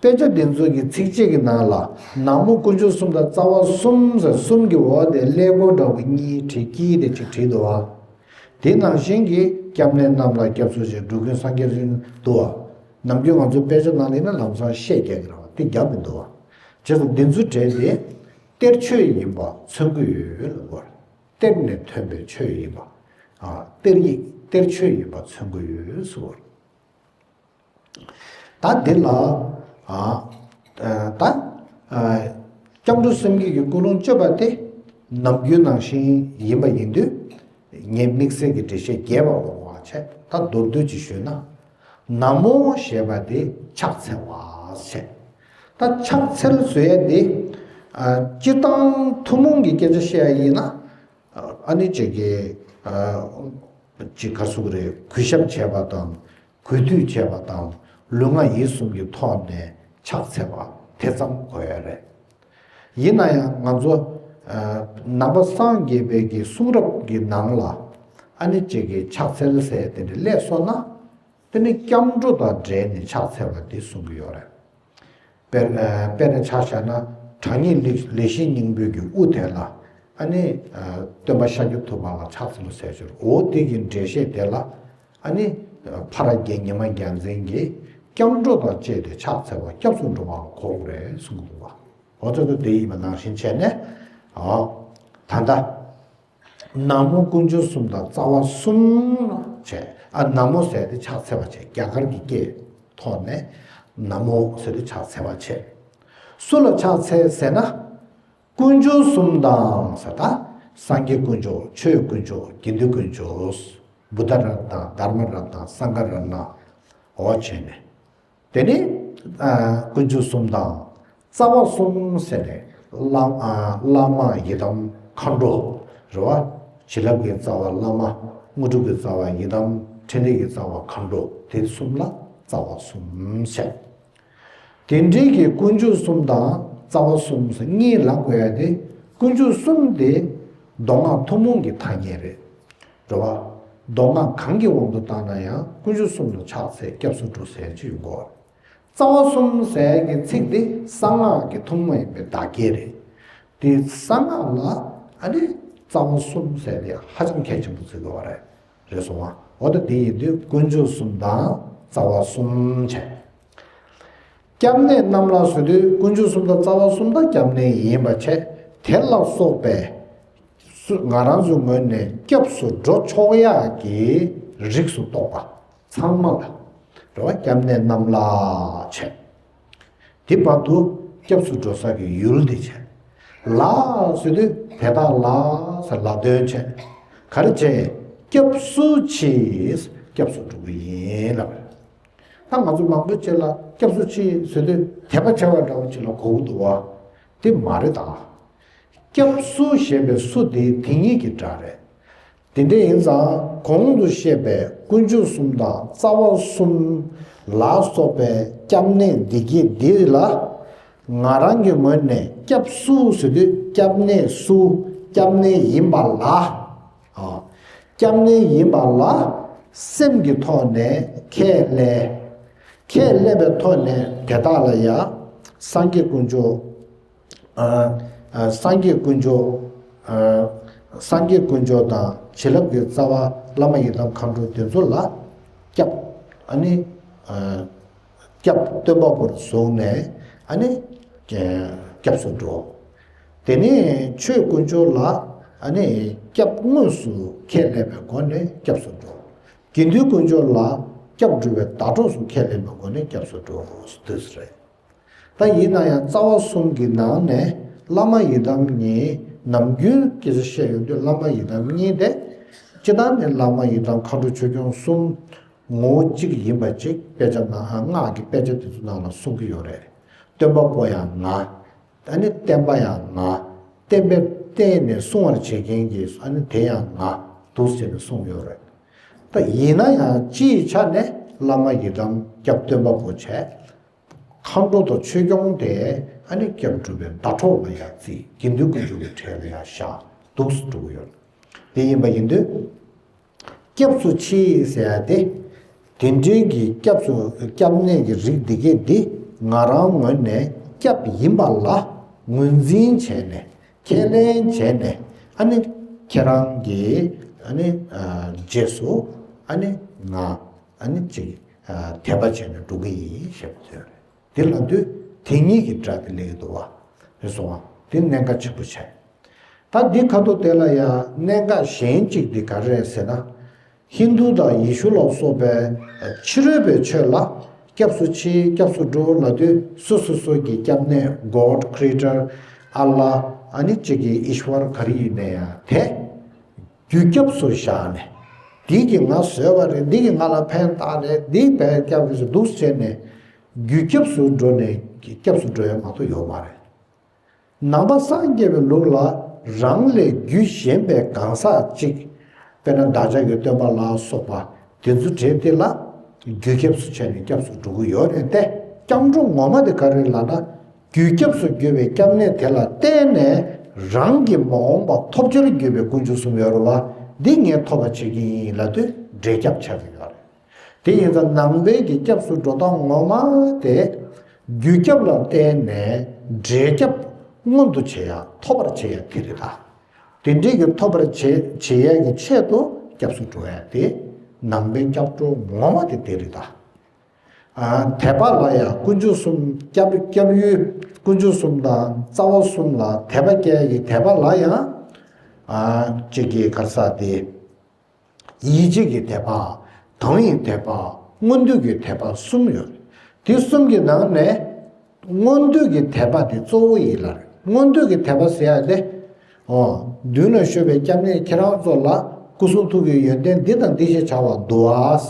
དཔེ་ཆ་འདི་ཚོ་གི་ཚིགས་བཅད་ཀྱི་ནང་ལ་ན་མོ་དཀོན་མཆོག་གསུམ་དང་རྩ་བ་གསུམ་ཟེར་གསུམ་གྱི་འོག་དེ་ཀླད་ཀོར་འདྲ་བོ་གཉིས་བྲིས་དཀྱིལ་དེ་གཅིག་བྲིས་འདུག་བ། དེ་ནང་བཞིན་གྱི་སྐྱབས་གནས་རྣམས་ལ་སྐྱབས་སུ་མཆི། འགྲོ་ཀུན་སངས་རྒྱས་འདུག་བ། ནམ་རྒྱུན་ང་ཚོ་དཔེ་ཆ་ནང་ལ་ཡིན་ན་ལམ་སང་བཤད་རྒྱག་གི་རེད་བ། དེ་རྒྱབ་མི་འདུག་བ། བྱས་ཙང་འདི་ཚོ་བྲིས་ཏེ་གཏེར་ཆོས་ཡིན་པ་མཚོན་གྱི་ཡོད་ལབ་པ་རེད། གཏེར་ནས་ཐོན་པའི་ཆོས་ཡིན་པ། ཨ། གཏེར་ཡིག་གཏེར་ཆོས་ཡིན་པ་མཚོན་གྱི་ཡོད་ཟེར་བ་རེད། ད་འདི་ལ། ཨ། ད། ཨ། སྐྱབས་འགྲོ་སེམས་བསྐྱེད་ཀྱི་ཀུན་སློང་བཅོས་པ་དེ་ནམ་རྒྱུན་ནང་བཞིན་ཡིན་པ་ཡིན་དུས། ངས་དམིགས་བསལ་གྱི་འགྲེལ་བཤད་རྒྱས་པ་འོང་བ་བྱས། ད་མདོར་བསྡུས་ཀྱིས་ཞུས་ན། ན་མོ་ཞེས་པ་དེ་ཕྱག་འཚལ་བ་བྱས། ད་ཕྱག་འཚལ་ཟེར་ཡ་དེ། ཨ། སྤྱིར་བཏང་ཐུན་མོང་གི་སྐད་ཆ་བཤད་ཡ་ཡིན་ན། ཨ་ནི་ཅིག་གི། ཨ། ཅིག་ག་ཟེར་དགོས་རེད། གུས་ཞབས་བྱས་པ་དང་། གུས་འདུད་བྱས་པ་དང་། ལུས་ངག་ཡིད་གསུམ་གྱི་ཐོག་ནས་ཕྱག་འཚལ་བ་དེ་ཙམ་གོ་ཡ་རེད། ཡིན་ན་ཡང་ང་ཚོ། ཨ། ནང་པ་སངས་རྒྱས་པའི་གི་གསུང་རབ་ཀྱི་ནང་ལ། ཨ་ནི་ཅིག་གི་ཕྱག་འཚལ་ཟེར་ཡ་དེ་འདྲ་སླེབས་སོང་ན། དེ་ནི་སྐྱབས་འགྲོ་དང་འབྲེལ་ནས་ཕྱག་འཚལ་བ་དེ་གསུང་གི་ཡོད་རེད། དཔེར། ཨ། དཔེར་ན་ཆ་བཞག་ན། དྲང་ངེས་ལེགས་ལེགས་བཤད་སྙིང་པོའི་གི་དབུ་དེ་ལ། ཨ་ནི། ཨ། སྟོན་པ་ཤཱཀྱ་ཐུབ་པ་ལ་ཕྱག་འཚལ་ལོ་ཟེར་ཞོར། འོ་དེ་གི་འགྲེལ་བཤད་དེ་ལ། ཨ་ནི། ཨ། ཕ་ར་གི་ཉི་མ་རྒྱལ་མཚན་གྱིས་སྐྱབས་འགྲོ་དང་བཅས་ཏེ་ཕྱག་འཚལ་བ་སྐྱབས་སུ་འགྲོ་བ་ལ་གོ་དགོས་རེད་གསུང་གི་འདུག་བ། འོ་ད་ལྟ་དེ་ཡིན་པ་ནང་བཞིན་བྱས་ནས། ཨ། ད་ལྟ། ན་མོ་དཀོན་མཆོག་གསུམ་དང་རྩ་བ་གསུམ་བྱས། ཨ། ན་མོ་ཟེར་ཏེ་ཕྱག་འཚལ་བ་བྱས། རྒྱ་གར་གྱི་སྐད་ཐོག་ནས་ན་མོ་ཟེར་ཏེ་ཕྱག་འཚལ་བ་བྱས། སུ་ལ་ཕྱག་འཚལ་ཟེར་ན། དཀོན་མཆོག་གསུམ་དང་ཟེར། ད་སངས་རྒྱས་དཀོན་མཆོག་ཆོས་དཀོན་མཆོག་དགེ་འདུན་དཀོན་མཆོག་བུདྡྷ་རཏྣ། དྷརྨ་རཏྣ། སངྒྷ་རཏྣ། འོ་བྱས་ནས། དེ་ནི། ཨ། དཀོན་མཆོག་གསུམ་དང་རྩ་བ་གསུམ་ཟེར་ནས། བླ། ཨ། བླ་མ་ཡི་དམ་མཁའ་འགྲོ་རེད་བ། བྱིན་རླབས་ཀྱི་རྩ་བ་བླ་མ། དངོས་གྲུབ་ཀྱི་རྩ་བ་ཡི་དམ། འཕྲིན་ལས་ཀྱི་རྩ་བ་མཁའ་འགྲོ། དེ་གསུམ་ལ་རྩ་བ་གསུམ་ཟེར། དེ་འདྲའི་གི་དཀོན་མཆོག་གསུམ་དང་རྩ་བ་གསུམ་ཟེར་གཉིས་ལབ་དགོས་ཡ་དེ། དཀོན་མཆོག་གསུམ་དེ་མདོ་སྔགས་ཐུན་མོང་གི་ཐ་སྙད་རེད། རེད་བ། མདོ་སྔགས་གང་གི་དབང་དུ་བཏང་ན་ཡང་དཀོན་མཆོག་གསུམ་ལ་ཕྱག་འཚལ། སྐྱབས་སུ་འགྲོ་ཟེར་གྱི་ཡོད་གོ། རྩ་བ་གསུམ་ཟེར་གྱི་ཚིག་དེ་གསང་སྔགས་ཀྱི་ཐུན་མོང་ཡིན་པའི་བདག་གིས་རེད། དེ་གསང་སྔགས་ལ་ཨ་ནི་རྩ་བ་གསུམ་ཟེར་དེ་ཧ་ཅང་གལ་ཆེན་པོ་བརྩི་དགོས་པ་རེད། རེད་སོང་བ། འོ་ད་དེ་ཡིན་དུས་དཀོན་མཆོག་གསུམ་དང་རྩ་བ་གསུམ་བྱས། སྐྱབས་གནས་རྣམས་ལ་ཟེར་དུས་དཀོན་མཆོག་གསུམ་དང་རྩ་བ་གསུམ་དང་སྐྱབས་གནས་ཡིན་པ་བྱས། དེ་ལ་སོགས་པའི་སུ་ང་རང་ཚོའི་ངོས་ནས་སྐྱབས་སུ་འགྲོ་ཆོག་ཡག་གི་རིགས་སུ་གཏོགས་པ་ཚང་མ་ལ་རེད་བ། སྐྱབས་གནས་རྣམས་ལ་བྱས། དེ་བར་དུ་སྐྱབས་སུ་འགྲོ་ས་གི་ཡུལ་དེ་བྱས། ལ་ཟེར་དུས་དེ་དག་ལ་ཟེར་ལ་དོན་བྱས། ག་རེ་བྱས། སྐྱབས་སུ་མཆི། སྐྱབས་སུ་འགྲོ་གི་ཡིན་ལབ། ད་ང་ཚོ་མང་པོ་ཅིག་ལ་སྐྱབས་སུ་མཆི་ཟེར་དུས་དད་པ་བྱ་བ་འདྲ་བོ་ཅིག་ལ་གོ་གི་འདུག་བ། དེ་མ་རེད་ད། སྐྱབས་སུ་ཞེས་པའི་སུ་དེ་དེ་ཉིད་ཀྱི་སྒྲ་རེད། དེ་འདྲ་ཡིན་ཙང་གོང་དུ་བཤད་པའི་དཀོན་མཆོག་གསུམ་དང་རྩ་བ་གསུམ་ལ་སོགས་པའི་སྐྱབས་གནས་འདི་གྱིས་འདི་ལ་ང་རང་གི་ངོས་ནས་སྐྱབས་སུ་ཟེར་དུས་སྐྱབས་གནས་སུ་སྐྱབས་གནས་ཡིན་པ་ལ། ཨ། སྐྱབས་གནས་ཡིན་པ་ལ་སེམས་ཀྱི་ཐོག་ནས་ཁས་ལེན། ཁས་ལེན་པའི་ཐོག་ནས་དེ་དག་ལ་ཡང་སངས་རྒྱས་དཀོན་མཆོག་ཨ། ཨ། སངས་རྒྱས་དཀོན་མཆོག་ཨ། སངས་རྒྱས་དཀོན་མཆོག་དང་བྱིན་རླབས་ཀྱི་རྩ་བ་བླ་མ་ཡི་དམ་མཁའ་འགྲོ་དེ་ཚོ་ལ་སྐྱབས། ཨ་ནི། ཨ། སྐྱབས་སྟོན་པ་པོར་བཟུང་ནས་ཨ་ནི། སྐྱབས་སུ་འགྲོ། དེ་ནས་ཆོས་དཀོན་མཆོག་ལ་ཨ་ནི་སྐྱབས་དངོས་སུ་ཁས་ལེན་པའི་སྒོ་ནས་སྐྱབས་སུ་འགྲོ། དགེ་འདུན་དཀོན་མཆོག་ལ་སྐྱབས་འགྲོ་བའི་ཟླ་གྲོགས་སུ་ཁས་ལེན་པའི་སྒོ་ནས་སྐྱབས་སུ་འགྲོ་དུས་རེད། ད་ཡིན་ན་ཡང་རྩ་བ་གསུམ་གྱི་ནང་ནས་བླ་མ་ཡི་དམ་གཉིས་ནམ་རྒྱུན་སྐད་ཆ་བཤད་ཡོང་དུས་བླ་མ་ཡི་དམ་གཉིས་དེ་སྤྱིར་བཏང་ནས་བླ་མ་ཡི་དམ་མཁའ་འགྲོ་ཆོས་སྐྱོང་གསུམ་ངོ་བོ་གཅིག་ཡིན་པ་ཅིག་དཔེ་ཆ་ནང་སྔགས་ཀྱི་དཔེ་ཆ་དེ་ཚོ་ནང་ལ་གསུང་གི་ཡོད་རེད། སྟོན་པ་པོ་ཡང་ང་། ཨ་ནི་བསྟན་པ་ཡང་ང་། བསྟན་པའི་སྟེང་ནས་སྲུང་བར་བྱེད་མཁན་གྱི་ཨ་ནི་དེ་ཡང་ང་འདུག་ཟེར་ནས་གསུངས་ཡོད་རེད། ད་ཡིན་ན་ཡང་སྤྱིའི་ཆ་ནས་བླ་མ་ཡི་དམ་སྐྱབས་སྟོན་པ་པོ་བྱས། མཁའ་འགྲོ་དང་ཆོས་སྐྱོང་དེ་ཨ་ནི་སྐྱབས་སྒྲུབ་པའི་ཟླ་གྲོགས་ལ་ཡང་བརྩི། དགེ་འདུན་དཀོན་མཆོག་གི་གྲལ་ལ་ཡང་བཞག་འདུག་སེ་འགྲོ་གི་ཡོད། དེ་ཡིན་པ་ཡིན་དུས། སྐྱབས་སུ་མཆི་ཟེར་ཡ་དེ། དེ་འདྲའི་གི་སྐྱབས་སུ་སྐྱབས་གནས་ཀྱི་རིགས་འདི་གས་འདི་ང་རང་ངོས་ནས་སྐྱབས་ཡིན་པ་ལ་ངོས་འཛིན་བྱས་ནས་ཁས་ལེན་བྱས་ནས་ཨ་ནི་ཁྱེད་རང་གི་ཨ་ནི་ཨ་རྗེས་སུ་ཨ་ནི་ང་ཨ་ནི་ཅིག་ཨ་དད་པ་བྱས་ནས་འགྲོ་གི་ཡིན་ཞེས་པ་དེ་རེད། དེ་ལ་དུས་དེ་ཉིད་ཀྱི་སྒྲ་དེ་སླེབས་ཀྱི་འདུག་བ། རེད་སོང་བ། དེ་གནད་འགག་ཆེན་པོ་བྱས། ད་འདི་ཁ་ཐུག་དེ་ལ་ཡང་གནད་འགག་གཞན་གཅིག་འདི་ག་རེ་རེད་ཟེར་ན། ཧིན་དུ་དང་ཡེ་ཤུ་ལ་སོགས་པའི་ཕྱི་རོལ་པའི་ཆོས་ལ་སྐྱབས་སུ་མཆི། སྐྱབས་སུ་འགྲོ་ལབ་དུས་སོ་སོ་སོ་གི་སྐྱབས་གནས་God Creator ཨ་ལ་ཨ་ནི་གཅིག་གི་ཨིཤ་ཝར་ག་རེ་ཡིན་ནའི་ཡང་དེ་རྒྱུ་སྐྱབས་སུ་བཞག་ནས་འདི་གིས་ང་བཟོས་པ་རེད། འདི་གིས་ང་ལ་ཕན་བཏགས་རེད། འདི་བས་སྐྱབས་སུ་འདུག་ཟེར་ནས་རྒྱུ་སྐྱབས་སུ་འགྲོ་ནས་སྐྱབས་སུ་འགྲོ་ཡ་མ་གཏོགས་ཡོད་མ་རེད། ནང་པ་སངས་རྒྱས་པའི་ལུགས་ལ་རང་ལས་རྒྱུ་གཞན་པའི་གང་ཟག་ཅིག་དཔེར་ན་བདག་ཅག་གི་སྟོན་པ་ལ་སོགས་པ་དེ་ཚོ་གྲས་དེ་ལ་རྒྱུ་སྐྱབས་སུ་བྱས་ནས་སྐྱབས་སུ་འགྲོ་གི་ཡོད་རེད་དེ། སྐྱབས་འགྲོ་ངོ་མ་དེ་ག་རེ་ལབ་ན་རྒྱུ་སྐྱབས་སུ་གྱུར་པའི་སྐྱབས་གནས་དེ་ལ་བརྟེན་ནས་རང་གི་མ་འོངས་པ་ཐོབ་བྱར་གྱུར་པའི་དཀོན་མཆོག་གསུམ་ཡོད་རེད་བ། འདི་ངས་ཐོབ་པར་བྱེད་ཀྱི་ཡིན་ལབ་དུས་འབྲས་སྐྱབས་ཆགས་ཀྱི་ཡོད་རེད། དེ་ཡིན་ཙང་ནང་པའི་གི་སྐྱབས་སུ་འགྲོ་སྟངས་ངོ་མ་དེ་རྒྱུ་སྐྱབས་ལ་བརྟེན་ནས་འབྲས་སྐྱབས་མངོན་དུ་བྱེད་ཡ་ཐོབ་པར་བྱེད་ཡ་དེ་རེད་ད། དེ་འདྲའི་གི་ཐོབ་པར་བྱེད་བྱེད་ཡ་གི་ཆེད་དུ་སྐྱབས་སུ་འགྲོ་ཡ་དེ་ནང་པའི་སྐྱབས་འགྲོ་ངོ་མ་དེ་དེ་རེད་ད། ཨ། དད་པ་ལ་ཡང་དཀོན་མཆོག་གསུམ་སྐྱབས་སྐྱབས་ཡུལ་དཀོན་མཆོག་གསུམ་དང་རྩ་བ་གསུམ་ལ་དད་པ་སྐྱེ་ཡ་གི་དད་པ་ལ་ཡང་ཨ་གཅིག་གི་ག་རེ་ཟེར་དེ། ཡིད་ཆེས་ཀྱི་དད་པ། དང་བའི་དད་པ། མངོན་འདོད་ཀྱི་དད་པ་གསུམ་ཡོད་རེད། དེ་གསུམ་གྱི་ནང་ནས་མངོན་འདོད་ཀྱི་དད་པ་དེ་གཙོ་བོ་ཡིན་ལ་རེད། མངོན་འདོད་ཀྱི་དད་པ་ཟེར་ཡ་དེ། འོ། མདུན་ལ་བཞུགས་པའི་སྐྱབས་གནས་ཁྱེད་རང་ཚོ་ལ་སྐུ་གསུང་ཐུགས་ཀྱི་ཡོན་ཏན་འདི་དང་འདི་ཞེས་བྱ་བ་འདུག་ཨ།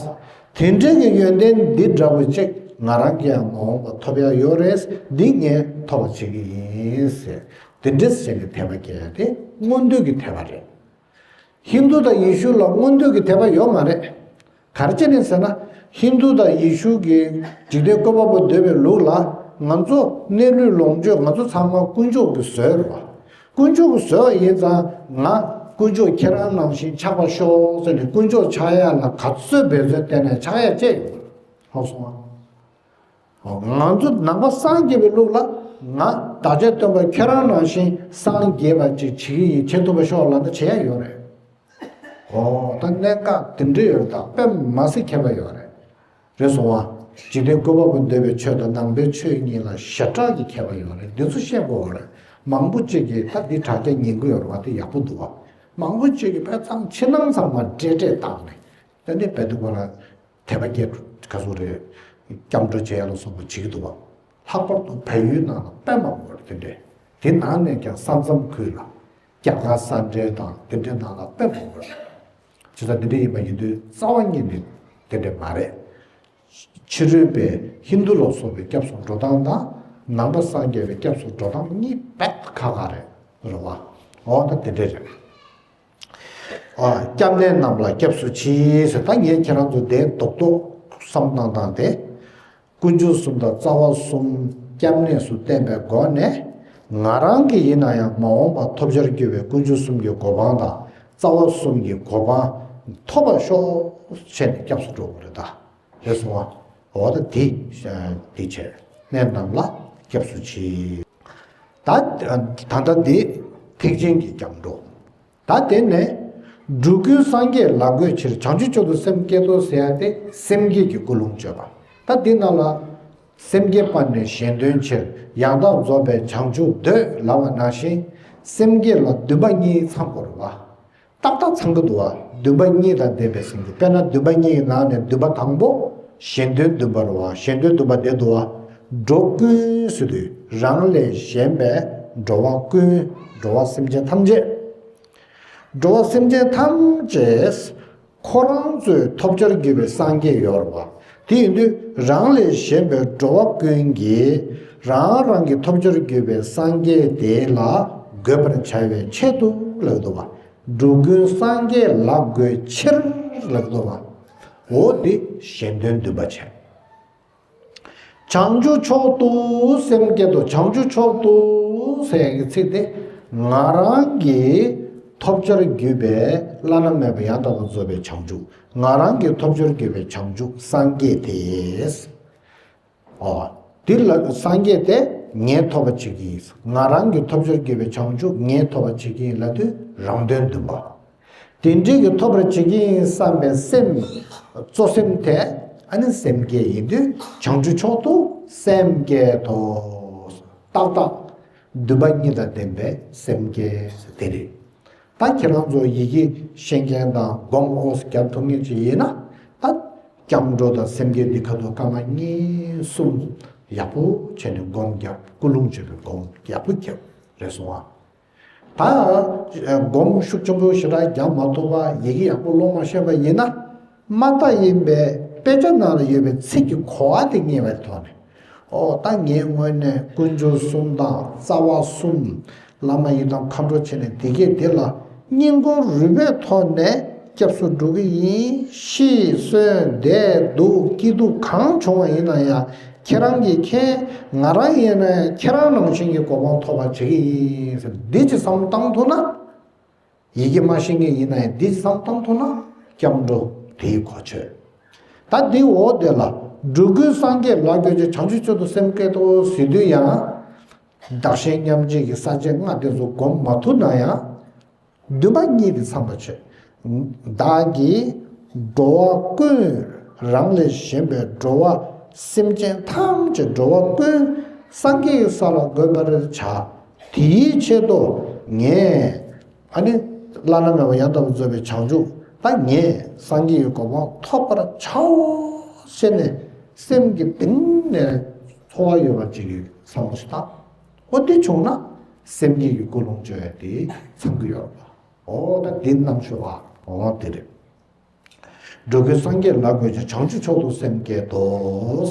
དེ་འདྲ་གི་ཡོན་ཏན་འདི་འདྲ་བོ་ཅིག་ང་རང་གིས་ཡང་མ་འོངས་པ་ཐོབ་ཡ་ཡོད་རེད། འདི་ངས་ཐོབ་པ་བྱེད་ཀྱི་ཡིན་ཟེར། དེ་འདྲ་ཟེར་ནས་དད་པ་སྐྱེ་ཡ་དེ་མངོན་འདོད་ཀྱི་དད་པ་རེད། ཧིན་དུ་དང་ཡེ་ཤུ་ལ་མངོན་འདོད་ཀྱི་དད་པ་ཡོད་མ་རེད། ག་རེ་བྱས་ནས་ཟེར་ན། ཧིན་དུ་དང་ཡེ་ཤུ་གི་འཇིག་རྟེན་བཀོད་པ་པོ་འདོད་པའི་ལུགས་ལ་ང་ཚོ་གནས་ལུས་ལོངས་སྤྱོད་ང་ཚོ་ཚང་མ་དཀོན་མཆོག་གིས་བཟོས་རེད་བ། དཀོན་མཆོག་གིས་བཟོས་པ་ཡིན་ཙང་ང་དཀོན་མཆོག་ཁྱེད་རང་ནང་བཞིན་ཆགས་པར་ཤོག་ཟེར་ནས་དཀོན་མཆོག་ཆགས་ཡ་ལ་ག་ཚོད་འབད་བརྩོན་བསྟེན་ནས་ཆགས་ཡ་བྱས་ཡོད། ལྷག་སོང་ང་། ང་ཚོ་ནང་པ་སངས་རྒྱས་པའི་ལུགས་ལ་ང་བདག་ཅག་སྟོན་པ་ཁྱེད་རང་ནང་བཞིན་སངས་རྒྱས་པ་ཅིག་བྱེད་ཀྱི་ཡིན། བྱེད་ཐུབ་པ་ཤོག་ལབ་ན་བྱེད་ཡ་ཡོད་རེད། ཨོ་ད་གནད་འགག་དེ་འདྲ་ཡོད་རེད། ད་དཔེ་མ་སྲིད་ཁྱད་པར་ཡོད་རེད། རེད་སོང་བ། འཇིག་རྟེན་བཀོད་པ་པོ་འདོད་པའི་ཆོས་དང་ནང་པའི་ཆོས་གཉིས་ལ་ཞེ་དྲག་གི་ཁྱད་པར་ཡོད་རེད། འདི་ཚོ་ཤེས་དགོས་རེད། མང་པོ་ཅིག་གིས་ད་འདི་དྲ་རྒྱ་ཉན་གི་ཡོད་རེད་བ། དེ་ཡག་པོ་འདུག་བ། མང་པོ་ཅིག་གིས་དཔེ་ཚང་ཕྱི་ནང་ཚང་མ་འདྲེས་འདྲེས་བཏང་ནས་ད་འདི་བལ་དུ་ཁོ་ན་དད་པ་སྐྱེ་ག་ཚོད་རེད། སྐྱབས་འགྲོ་བྱེད་ཡ་ལ་སོགས་པ་བྱེད་ཀྱི་འདུག་བ། ལྷག་པར་དུ་བལ་ཡུལ་ནང་ལ་དཔེ་མང་པོ་རེད་དེ་འདྲས། དེ་ནང་ནས་ཀྱང་ས་མཚམས་ཁུལ་ལ། རྒྱ་གར་ས་འབྲེལ་དང་དེ་འདྲའི་ནང་ལ་དཔེ་མང་པོ་རེད། བྱས་ཙང་དེ་འདྲ་ཡིན་པ་ཡིན་དུས་རྩ་བ་ཉིད་ནས་དེ་འདྲ་མ་རེད། ཕྱི་རོལ་པའི་ཧིན་དུ་ལ་སོགས་པའི་སྐྱབས་སུ་འགྲོ་སྟངས་དང་ནང་པ་སངས་རྒྱས་པའི་སྐྱབས་སུ་འགྲོ་སྟངས་གཉིས་རྦད་ཁག་ཁག་རེད། རེད་བ། འོ་ད་དེ་འདྲ་རེད། ཨ། སྐྱབས་གནས་རྣམས་ལ་སྐྱབས་སུ་མཆི་ཟེར། ད་ངས་ཁྱེད་རང་ཚོ་དེ་རྡོག་རྡོག་བསམ་བཏང་སྟངས་དེ། དཀོན་མཆོག་གསུམ་དང་རྩ་བ་གསུམ་སྐྱབས་གནས་སུ་བསྟེན་པའི་སྒོ་ནས། ང་རང་གི་ཡིན་ན་ཡང་མ་འོངས་པ་ཐོབ་བྱར་གྱུར་པའི་དཀོན་མཆོག་གསུམ་གྱི་གོ་འཕང་དང་རྩ་བ་གསུམ་གྱི་གོ་འཕང་ཐོབ་པར་ཤོག་བྱས་ནས་སྐྱབས་སུ་འགྲོ་དགོས་རེད་ད། རེད་སོང་བ། འོ་ད་དེ་དེ་བྱས་གནས་རྣམས་ལ་སྐྱབས་སུ་མཆི། ད་ད་ལྟ་འདི་ཐེག་ཆེན་གྱི་སྐྱབས་འགྲོ། ད་དེ་ནས། འགྲོ་ཀུན་སངས་རྒྱས་ལ་འགོད་ཕྱིར། བྱང་ཆུབ་མཆོག་ཏུ་སེམས་བསྐྱེད་དོ་ཟེར་ཡ་དེ་སེམས་བསྐྱེད་ཀྱི་ཀུན་སློང་བརྗོད་པ། ད་འདི་ནང་ལ། སེམས་བསྐྱེད་པ་ནི་གཞན་དོན་ཕྱིར། ཡང་དག་རྫོགས་པའི་བྱང་ཆུབ་འདོད་ལབ་པ་ནང་བཞིན། སེམས་བསྐྱེད་ལ་འདུན་པ་གཉིས་ཚང་དགོས་རེད་བ། ཏག་ཏག་ཚང་གི་འདུག་བ། འདུན་པ་གཉིས་དང་ལྡན་པའི་སེམས་བསྐྱེད། དཔེར་ན་འདུན་པ་གཉིས་ཀྱི་ནང་ནས་འདུན་པ་དང་པོ་གཞན་དོན་འདུན་པ་རེད་བ། གཞན་དོན་འདུན་པ་དེ་འདུག་བ། འགྲོ་ཀུན་ཟེར་དུས་རང་ལས་གཞན་པའི་འགྲོ་བ་ཀུན། འགྲོ་བ་སེམས་ཅན་ཐམས་ཅད། འགྲོ་བ་སེམས་ཅན་ཐམས་ཅད་ཁོ་རང་ཚོས་ཐོབ་བྱར་གྱུར་པའི་སངས་རྒྱས་ཡོད་རེད་བ། དེ་ཡིན་དུས་རང་ལས་གཞན་པའི་འགྲོ་བ་ཀུན་གྱིས་རང་རང་གི་ཐོབ་བྱར་གྱུར་པའི་སངས་རྒྱས་དེ་ལ་འགོད་པར་བྱ་བའི་ཆེད་དུ་ལབ་འདུག་བ། འགྲོ་ཀུན་སངས་རྒྱས་ལ་འགོད་ཕྱིར་ལབ་འདུག་བ། འོ་འདི་གཞན་དོན་འདུན་པ་བྱས། བྱང་ཆུབ་མཆོག་ཏུ་སེམས་བསྐྱེད་དོ། བྱང་ཆུབ་མཆོག་ཏུ་ཟེར་ཡག་གི་ཚིག་དེ། ང་རང་གིས་ཐོབ་བྱར་གྱུར་པའི་བླ་ན་མེད་པ་ཡང་དག་པར་རྫོགས་པའི་བྱང་ཆུབ། ང་རང་གིས་ཐོབ་བྱར་གྱུར་པའི་བྱང་ཆུབ་སངས་རྒྱས་དེ། ཨོ། འདི་ལ་སངས་རྒྱས་དེ་ངས་ཐོབ་པ་བྱེད་ཀྱི་ཡིན། ང་རང་གིས་ཐོབ་བྱར་གྱུར་པའི་བྱང་ཆུབ་ངས་ཐོབ་པ་བྱེད་ཀྱི་ཡིན་ལབ་དུས་རང་དོན་འདུན་པ། དེ་འདྲའི་གི་ཐོབ་པར་བྱེད་ཀྱི་ཡིན་བསམ་པའི་སེམས། གཙོ་སེམས་དེ་ཨ་ནི་སེམས་བསྐྱེད་ཡིན་དུས་བྱང་ཆུབ་མཆོག་ཏུ་སེམས་བསྐྱེད་དོ། ཏག་ཏག་འདུན་པ་གཉིས་དང་ལྡན་པའི་སེམས་བསྐྱེད་དེ་རེད། ད་ཁྱེད་རང་ཚོ་ཡི་གེ་ཤེས་མཁན་དང་སྒོམ་ཨོ་རྒྱབ་ཐུབ་མཁན་ཅིག་ཡིན་ན། ད་སྐྱབས་འགྲོ་དང་སེམས་བསྐྱེད་འདི་ཁ་ཐུག་སྐར་མ་གཉིས་གསུམ་ཡག་པོ་བྱས་ནས་སྒོམ་རྒྱབ། ཀུན་སློང་བརྗོད་པའི་སྒོམ་ཡག་པོ་རྒྱབ། རེད་སོང་ཨ། ད་སྒོམ་ཤུགས་ཆེན་པོ་ཞེ་དྲག་རྒྱག་མ་ཐུབ་པ། ཡི་གེ་ཡག་པོ་ཀློག་མ་ཤེས་པ་ཡིན་ན། མ་མཐའ་ཡིན་པའི་དཔེ་ཆ་ནང་ལ་ཡོད་པའི་ཚིག་གི་གོ་བ་དེ་རྙེད་པའི་ཐོག་ནས། ཨོ་ད་ངས་དངོས་གནས་དཀོན་མཆོག་གསུམ་དང་རྩ་བ་གསུམ། བླ་མ་ཡི་དམ་མཁའ་འགྲོ་བྱས་ནས་དེ་སྐད་དེ་ལ་སྙིང་ཁོང་རུས་པའི་ཐོག་ནས་སྐྱབས་སུ་འགྲོ་གི་ཡིན། ཤི་གསོན་བསྡད་འདུག་སྐྱིད་སྡུག་གང་བྱུང་བ་ཡིན་ན་ཡང་ཁྱེད་རང་གིས་མཁྱེན། ང་རང་ཡིན་ན་ཡང་ཁྱེད་རང་ནང་བཞིན་གྱི་གོ་འཕང་ཐོབ་པ་བྱེད་ཀྱི་ཡིན་ཟེར། འདི་ཅིག་བསམ་བློ་བཏང་ཐུབ་ན། ཡི་གེ་མ་ཤེས་མཁན་ཡིན་ན་ཡང་འདི་ཅིག་བསམ་བློ་བཏང་ཐུབ་ན་སྐྱབས་འགྲོ་དེའི་གོ་ཆོད། ད་འདི་འོག་དེ་ལ་འགྲོ་ཀུན་སངས་རྒྱས་ལ་འགོད་ཕྱིར། བྱང་ཆུབ་མཆོག་ཏུ་སེམས་བསྐྱེད་དོ་ཟེར་དུས་ཡང་། བདག་གཞན་མཉམ་བརྗེ་གི་ས་བཅད་ལྔ་དེ་ཚོ་སྒོམ་མ་ཐུབ་ན་ཡང་། འདུན་པ་གཉིས་དེ་ཚང་བ་བྱས། བདག་གིས་འགྲོ་བ་ཀུན། རང་ལས་གཞན་པའི་འགྲོ་བ་སེམས་ཅན་ཐམས་ཅད་འགྲོ་བ་ཀུན་སངས་རྒྱས་ཀྱི་ས་ལ་འགོད་པར་བྱ། དེའི་ཆེད་དུ་ངས་ཨ་ནི་བླ་ན་མེད་པ་ཡང་དག་པར་རྫོགས་པའི་བྱང་ཆུབ། ད་ངས་སངས་རྒྱས་ཀྱི་གོ་འཕང་ཐོབ་པར་བྱའོ་ཟེར་ནས་སེམས་ཀྱི་གཏིང་ནས་ཚོར་བ་ཡོད་པ་ཅིག་གི་བསམ་བློ་ཞིག་བཏང་། འོ་དེ་བྱུང་ན་སེམས་བསྐྱེད་ཀྱི་ཀུན་སློང་བཅོས་ཡ་དེ་ཚང་གི་ཡོད་རེད་པ། འོ་ད་འདི་རྣམ་དཔྱོད་པ་འོ་དེ་རེད། འགྲོ་ཀུན་སངས་རྒྱས་ལ་འགོད་ཅིང་། བྱང་ཆུབ་མཆོག་ཏུ་སེམས་བསྐྱེད་དོ།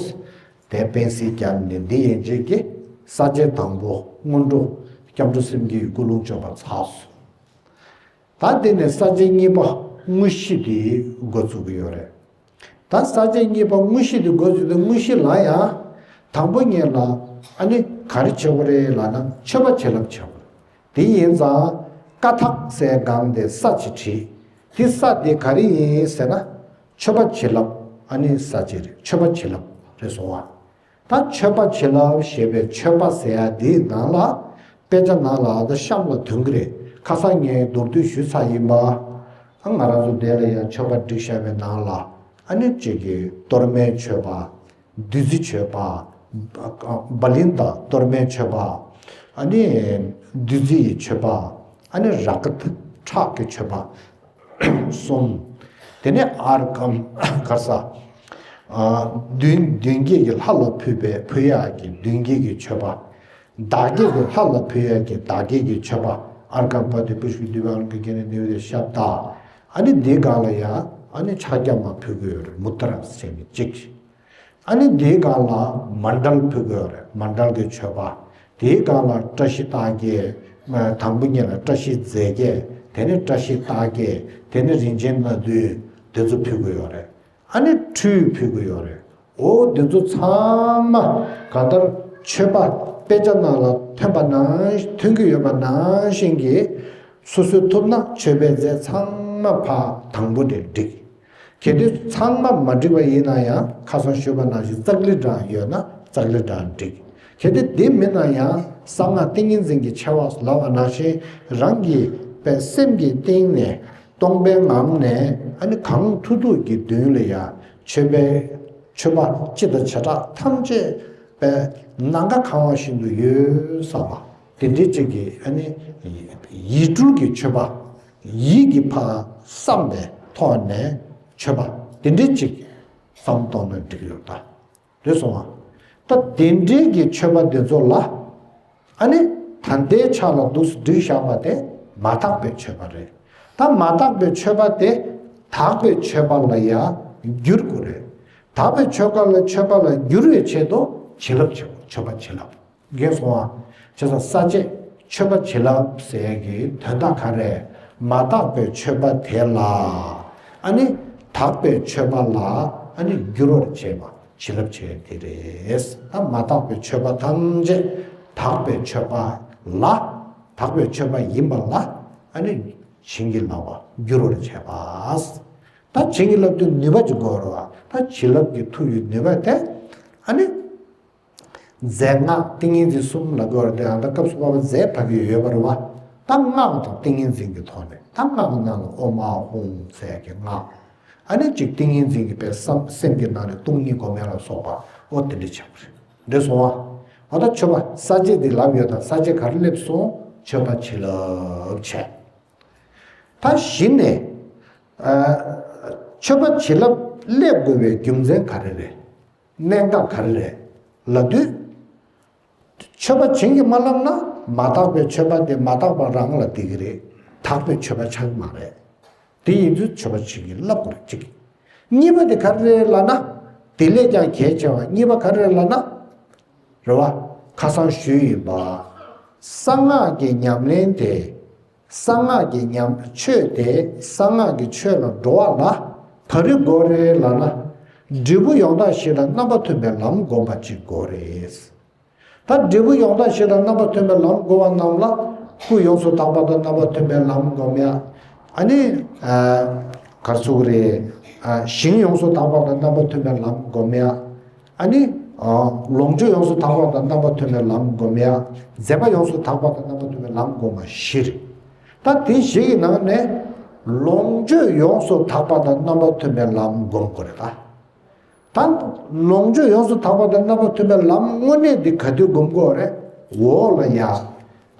དེ་དཔེ་སྲིད་རྒྱབ་ནས་འདི་ཡན་ཆད་ཀྱི་ས་བཅད་དང་པོ་སྔོན་འགྲོ་སྐྱབས་འགྲོ་སེམས་བསྐྱེད་ཀྱི་ཀུན་སློང་བཅོས་པ་ཚར་སོང་། ད་དེ་ནས་ས་བཅད་གཉིས་པ་དངོས་གཞི་དེ་འགོ་བཙུགས་ཀྱི་ཡོད་རེད། ད་ས་བཅད་གཉིས་པ་དངོས་གཞི་དེ་འགོ་བཙུགས་ཏེ་དངོས་གཞི་ལ་ཡང་དང་པོ་ཉིད་ལ་ཨ་ནི་ག་རེ་བྱེད་དགོས་རེད་ལབ་ན་མཆོད་པ་བྱིན་རླབས་བྱེད་དགོས་རེད། དེ་ཡིན་ཙང་ཀ་དག་ཟེར་སྒང་དེ་ས་ཅིག་བྲིས། དེ་ས་དེ་ག་རེ་ཡིན་ཟེར་ན། མཆོད་པ་བྱིན་རླབས་ཨ་ནི་ས་ཅིག་རེད། མཆོད་པ་བྱིན་རླབས་རེད་སོང་བ། ད་མཆོད་པ་བྱིན་རླབས་ཞེས་པའི་མཆོད་པ་ཟེར་ཡ་འདིའི་ནང་ལ། དཔེ་ཆ་ནང་ལ་ད་གཤམ་ལ་ཐོན་གྱི་རེད། ཁ་སང་ངས་མདོར་བསྡུས་ཞུས་ཚར་ཡིན་པ། ཨ་ང་རང་ཚོ་འདི་ལ་ཡང་མཆོད་པ་བསྒྲིགས་བཞག་པའི་ནང་ལ། ཨ་ནི་གཅིག་གི་གཏོར་མའི་མཆོད་པ། བདུད་རྩི་མཆོད་པ། བ་ལིང་དང་གཏོར་མའི་མཆོད་པ། ཨ་ནི་བདུད་རྩི་ཡི་མཆོད་པ། ཨ་ནི་རཀྵ་ཁྲག་གི་མཆོད་པ། གསུམ། དེ་ནས་ཨརྒྷཾ་ག་རེ་ཟ། ཨ་མདུན་མདུན་བསྐྱེད་ཀྱི་ལྷ་ལ་ཕུལ་བའི་ཕུལ་ཡག་གི་མདུན་བསྐྱེད་ཀྱི་མཆོད་པ། བདག་བསྐྱེད་ཀྱི་ལྷ་ལ་ཕུལ་ཡག་གི་བདག་བསྐྱེད་ཀྱི་མཆོད་པ། ཨརྒྷཾ་པ་ཏི་པུཥྤེ་དྷཱུ་པ་ཨ་ལོ་ཀེ་ན་ནཻ་ཝི་དྱ་ཤབྡ། ཨ་ནི་འདིའི་སྒང་ལ་ཡང་ཨ་ནི་ཕྱག་རྒྱ་མ་ཕུལ་དགོས་ཡོད་རེད། མུ་ཏྲ་ཟེར་མཁན་གཅིག། ཨ་ནི་དེའི་སྒང་ལ་མཎྜལ་ཕུལ་དགོས་རེད། མཎྜལ་གྱི་མཆོད་པ། དེའི་སྒང་ལ་བཀྲ་ཤིས་རྟགས་བརྒྱད། དང་པོ་ཉིད་ལ་བཀྲ་ཤིས་རྫས་བརྒྱད། དེ་ནས་བཀྲ་ཤིས་རྟགས་བརྒྱད། དེ་ནས་རིན་ཆེན་སྣ་བདུན། དེ་ཚོ་ཕུལ་དགོས་ཡོད་རེད། ཨ་ནི་ཁྲུས་ཕུལ་དགོས་ཡོད་རེད། འོ་དེ་ཚོ་ཚང་མ་གང་ལྟར་མཆོད་པ་དཔེ་ཆ་ནང་ལ་ཐོན་པ་ནང་ཐོན་གྱི་ཡོད་པ་ནང་བཞིན་གྱི་སོ་སོས་ཐུབ་ན་མཆོད་པའི་རྫས་ཚང་མ་ཕར་དང་པོ་ནས་བསྒྲིགས། གལ་ཏེ་ཚང་མ་མ་འགྲིག་པ་ཡིན་ན་ཡང་ཁ་སང་ཞུས་པ་ནང་བཞིན་ཙཀ་ལི་གྲངས་ཡོད་ན་ཙཀ་ལི་གྲངས་འགྲིག། གལ་ཏེ་དེ་མིན་ན་ཡང་གསང་སྔགས་ཏིང་ངེ་འཛིན་གྱི་ཆེ་བ་ལབ་པ་ནང་བཞིན་རང་གི་པའི་སེམས་ཀྱི་གཏིང་ནས་སྟོང་པའི་ངང་ནས་ཨ་ནི་གང་ཐུབ་ཐུབ་ཀྱི་མདུན་ལ་ཡང་མཆོད་པའི་མཆོད་པ་སྤྱི་དང་བྱེ་བྲག་ཐམས་ཅད་པའི་ནམ་མཁའ་གང་བ་བཞིན་དུ་ཡོད་བསམ་པ་དེ་འདྲའི་ཅིག་གི་ཨ་ནི་ཡིད་སྤྲུལ་གྱི་མཆོད་པ། ཡིད་ཀྱིས་ཕར་བསམ་པའི་ཐོག་ནས་མཆོད་པ་དེ་འདྲའི་ཅིག་བསམ་གཏོང་ན་འགྲིག་ཡོད་ད། རེད་སོང་ང་། ད་དེ་འདྲའི་གི་མཆོད་པ་འདི་ཚོ་ལ་ཨ་ནི་ད་ལྟའི་ཆ་ལ་འདུག་སེ་བསྒྲིགས་བཞག་པ་དེ་མ་དག་པའི་མཆོད་པ་རེད། ད་མ་དག་པའི་མཆོད་པ་དེ་དག་པའི་མཆོད་པ་ལ་ཡང་བསྒྱུར་དགོས་རེད། དག་པའི་མཆོད་པ་ལ་མཆོད་པ་ལ་བསྒྱུར་བའི་ཆེད་དུ་བྱིན་རླབས་བྱེད་དགོས། མཆོད་པ་བྱིན་རླབས། རྒན་སོང་ཨ། བྱས་ཙང་ས་བཅད་མཆོད་པ་བྱིན་རླབས་ཟེར་ཡས་ཀྱི་དོན་དག་ག་རེ། མ་དག་པའི་མཆོད་པ་དེ་ལ་ཨ་ནི་དག་པའི་མཆོད་པ་ལ་ཨ་ནི་བསྒྱུར་བར་བྱེད་པ་བྱིན་རླབས་བྱེད་ཡས་དེ་རེད། ད་མ་དག་པའི་མཆོད་པ་ཐམས་ཅད་དག་པའི་མཆོད་པ་ལ། དག་པའི་མཆོད་པ་ཡིན་པ་ལ་ཨ་ནི་བྱིན་གྱིས་བརླབ་པ་བསྒྱུར་བར་བྱེད་པ། ད་བྱིན་གྱིས་བརླབ་དུས་ནུས་པ་ཅིག་དགོས་རེད་བ། ད་བྱིན་རླབས་ཀྱི་མཐུ་ཡི་ནུས་པ་དེ་ཨ་ནི། རྫས་སྔགས་ཏིང་ངེ་འཛིན་གསུམ་ལ་གོ་རེ་དེ་ཡང་ད་སྐབས་སུ་བབ་པ་རྫས་ཕ་གི་ཡོད་པ་རེད་བ། ད་སྔགས་དང་ཏིང་ངེ་འཛིན་གྱི་ཐོག་ནས་ད་སྔགས་ཀྱི་ནང་ལ་ཨོཾ་ཨཱཿཧཱུྃ་ཟེར་གྱི་སྔགས། ཨ་ནི་གཅིག་ཏིང་ངེ་འཛིན་གྱི་པའི་བསམ་སེམས་ཀྱི་ནང་ནས་སྟོང་ཉིད་སྒོམ་ཡ་ལ་སོགས་པ་ཨོ་དེ་འདྲ་བྱ་བ་རེད། འདྲ་སོང་བ། ཨོ་ད་མཆོད་པ་ས་བཅད་འདི་ལབ་ཡོད་ད། ས་བཅད་ག་རེ་སླེབས་སོང་། མཆོད་པ་བྱིན་རླབས་བྱས། ད་གཞི་ནས་ཨ་མཆོད་པ་བྱིན་རླབས་སླེབས་དགོས་པའི་རྒྱུ་མཚན་ག་རེ་རེད། གནད་འགག་ག་རེ་རེད་ལབ་དུས། མཆོད་པ་བྱིན་གྱིས་མ་བརླབས་ན་མ་དག་པའི་མཆོད་པ་དེ་མ་དག་པ་རང་ལ་བསྡད་ཀྱི་རེད། དག་པའི་མཆོད་པ་ཆགས་ཀྱི་མ་རེད། དེ་ཡིན་དུས་མཆོད་པ་བྱིན་གྱིས་བརླབ་དགོས་རེད་གཅིག། གཉིས་པ་དེ་ག་རེ་རེད་ལབ་ན། དེ་ལས་ཀྱང་གལ་ཆེ་བ་གཉིས་པ་ག་རེ་རེད་ལབ་ན། རེད་བ། ཁ་སང་ཞུས་ཡིན་པ། གསང་སྔགས་ཀྱི་ཉམས་ལེན་དེ། གསང་སྔགས་ཀྱི་ཉམས་ཆོས་དེ་གསང་སྔགས་ཀྱི་ཆོས་ལ་འགྲོ་བ་ལ་ག་རེ་དགོས་རེད་ལབ་ན། འབྲས་བུ་ཡོང་སྟངས་ཤིག་ལ་རྣམ་པ་མཐུན་པའི་ལམ་སྒོམ་པ་ཅིག་དགོས་རེད། ད་འབྲས་བུ་ཡོང་སྟངས་ཤིག་ལ་རྣམ་པ་མཐུན་པའི་ལམ་སྒོམ་པ་རྣམས་ལ་སྐུ་ཡོངས་སུ་དག་པ་དང་རྣམ་པ་མཐུན་པའི་ལམ་སྒོམ་ཡ། ཨ་ནི། ཨ་ག་རེ་ཟེར་དགོས་རེད། ཨ་ཞིང་ཡོངས་སུ་དག་པ་དང་རྣམ་པ་མཐུན་པའི་ལམ་སྒོམ་ཡ། ཨ་ནི། ཨ་ལོངས་སྤྱོད་ཡོངས་སུ་དག་པ་དང་རྣམ་པ་མཐུན་པའི་ལམ་སྒོམ་ཡ། མཛད་པ་ཡོངས་སུ་དག་པ་དང་རྣམ་པ་མཐུན་པའི་ལམ་སྒོམ་པ་བཞི་རེད། ད་དེ་བཞི་ཡི་ནང་ནས་ལོངས་སྤྱོད་ཡོངས་སུ་དག་པ་དང་རྣམ་པ་མཐུན་པའི་ལམ་སྒོམ་དགོས་རེད་ད། ད་ལོངས་སྤྱོད་ཡོངས་སུ་དག་པ་དང་རྣམ་པ་མཐུན་པའི་ལམ་དངོས་གནས་འདི་ག་དུས་སྒོམ་དགོས་རེད། འོག་ལ་ཡ།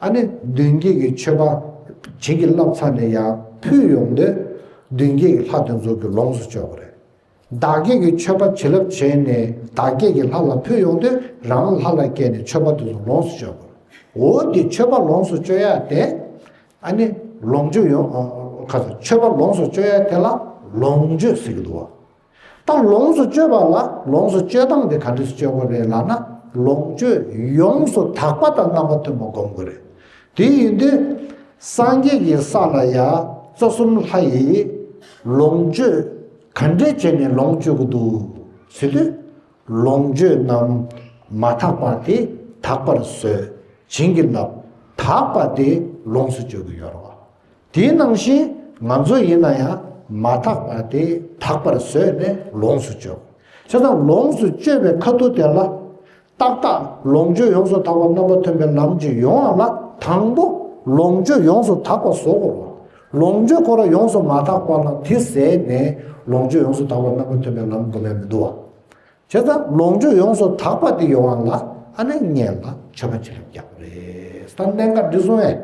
ཨ་ནི་མདུན་བསྐྱེད་ཀྱི་མཆོད་པ་བྱིན་གྱིས་བརླབས་ཚར་ནས་ཡ་ཕུལ་ཡོང་དུས་མདུན་བསྐྱེད་ཀྱི་ལྷ་དེ་ཚོ་གི་ལོངས་སུ་སྤྱོད་དགོས་རེད། བདག་བསྐྱེད་ཀྱི་མཆོད་པ་བྱིན་རླབས་བྱས་ནས་བདག་བསྐྱེད་ཀྱི་ལྷ་ལ་ཕུལ་ཡོང་དུས་རང་ལྷ་ལ་བསྐྱེད་ནས་མཆོད་པ་དེ་ཚོ་ལོངས་སུ་སྤྱོད་དགོས། འོ་དེ་མཆོད་པ་ལོངས་སུ་སྤྱོད་ཡ་དེ། ཨ་ནི་ལོངས་སྤྱོད་ཡོང་ཁ་ཚ་མཆོད་པ་ལོངས་སུ་སྤྱོད་ཡ་དེ་ལ་ལོངས་སྤྱོད་ཟེར་གྱི་འདུག་བ། ད་ལོངས་སུ་སྤྱོད་པ་ལ་ལོངས་སུ་སྤྱོད་སྟངས་དེ་ག་འདྲ་སེ་སྤྱོད་དགོས་རེད་ལབ་ན། ལོངས་སྤྱོད་ཡོངས་སུ་དག་པ་དང་རྣམ་པ་མཐུན་པ་སྒོམ་དགོས་རེད། དེ་ཡིན་དུས་སངས་རྒྱས་ཀྱི་ས་ལ་ཡ་རྩ་གསུམ་ལྷ་ཡིས་ལོངས་སྤྱོད་ག་འདྲས་བྱས་ནས་ལོངས་སྤྱོད་ཀྱི་འདུག་ཟེར་དུས། ལོངས་སྤྱོད་རྣམས་མ་དག་པ་དེ་དག་པར་བཟོད། བྱིན་གྱིས་བརླབ། དག་པ་དེ་ལོངས་སུ་སྤྱོད་ཀྱི་ཡོད་རེད་བ། དེའི་ནང་བཞིན་ང་ཚོ་ཡིན་ན་ཡང་མ་དག་པ་དེ་དག་པར་བཟོས་ནས་ལོངས་སུ་སྤྱོད། བྱས་ཙང་ལོངས་སུ་སྤྱོད་པའི་ཁ་ཐུག་དེ་ལ་ ཏག་ཏག་ལོངས་སྤྱོད་ཡོངས་སུ་དག་པ་རྣམ་པར་ཐོན་པའི་ལམ་གྱི་ཡོང་བ་ལ་དང་པོ་ལོངས་སྤྱོད་ཡོངས་སུ་དག་པ་བཟོ་དགོས་རེད། ལོངས་སྤྱོད་ཁོ་རང་ཡོངས་སུ་མ་དག་པ་ལ་དེ་ཟད་ནས་ལོངས་སྤྱོད་ཡོངས་སུ་དག་པ་རྣམ་པར་ཐོན་པའི་ལམ་སྒོམ་ཡ་མི་འདུག་བ། བྱས་ཙང་ལོངས་སྤྱོད་ཡོངས་སུ་དག་པ་དེ་ཡོང་བ་ལ་ཨ་ནི་སྔོན་ལ་མཆོད་པ་བྱིན་རླབས་རྒྱག་དགོས་རེད། ད་གནད་འགག་འདི་སོང་ངས་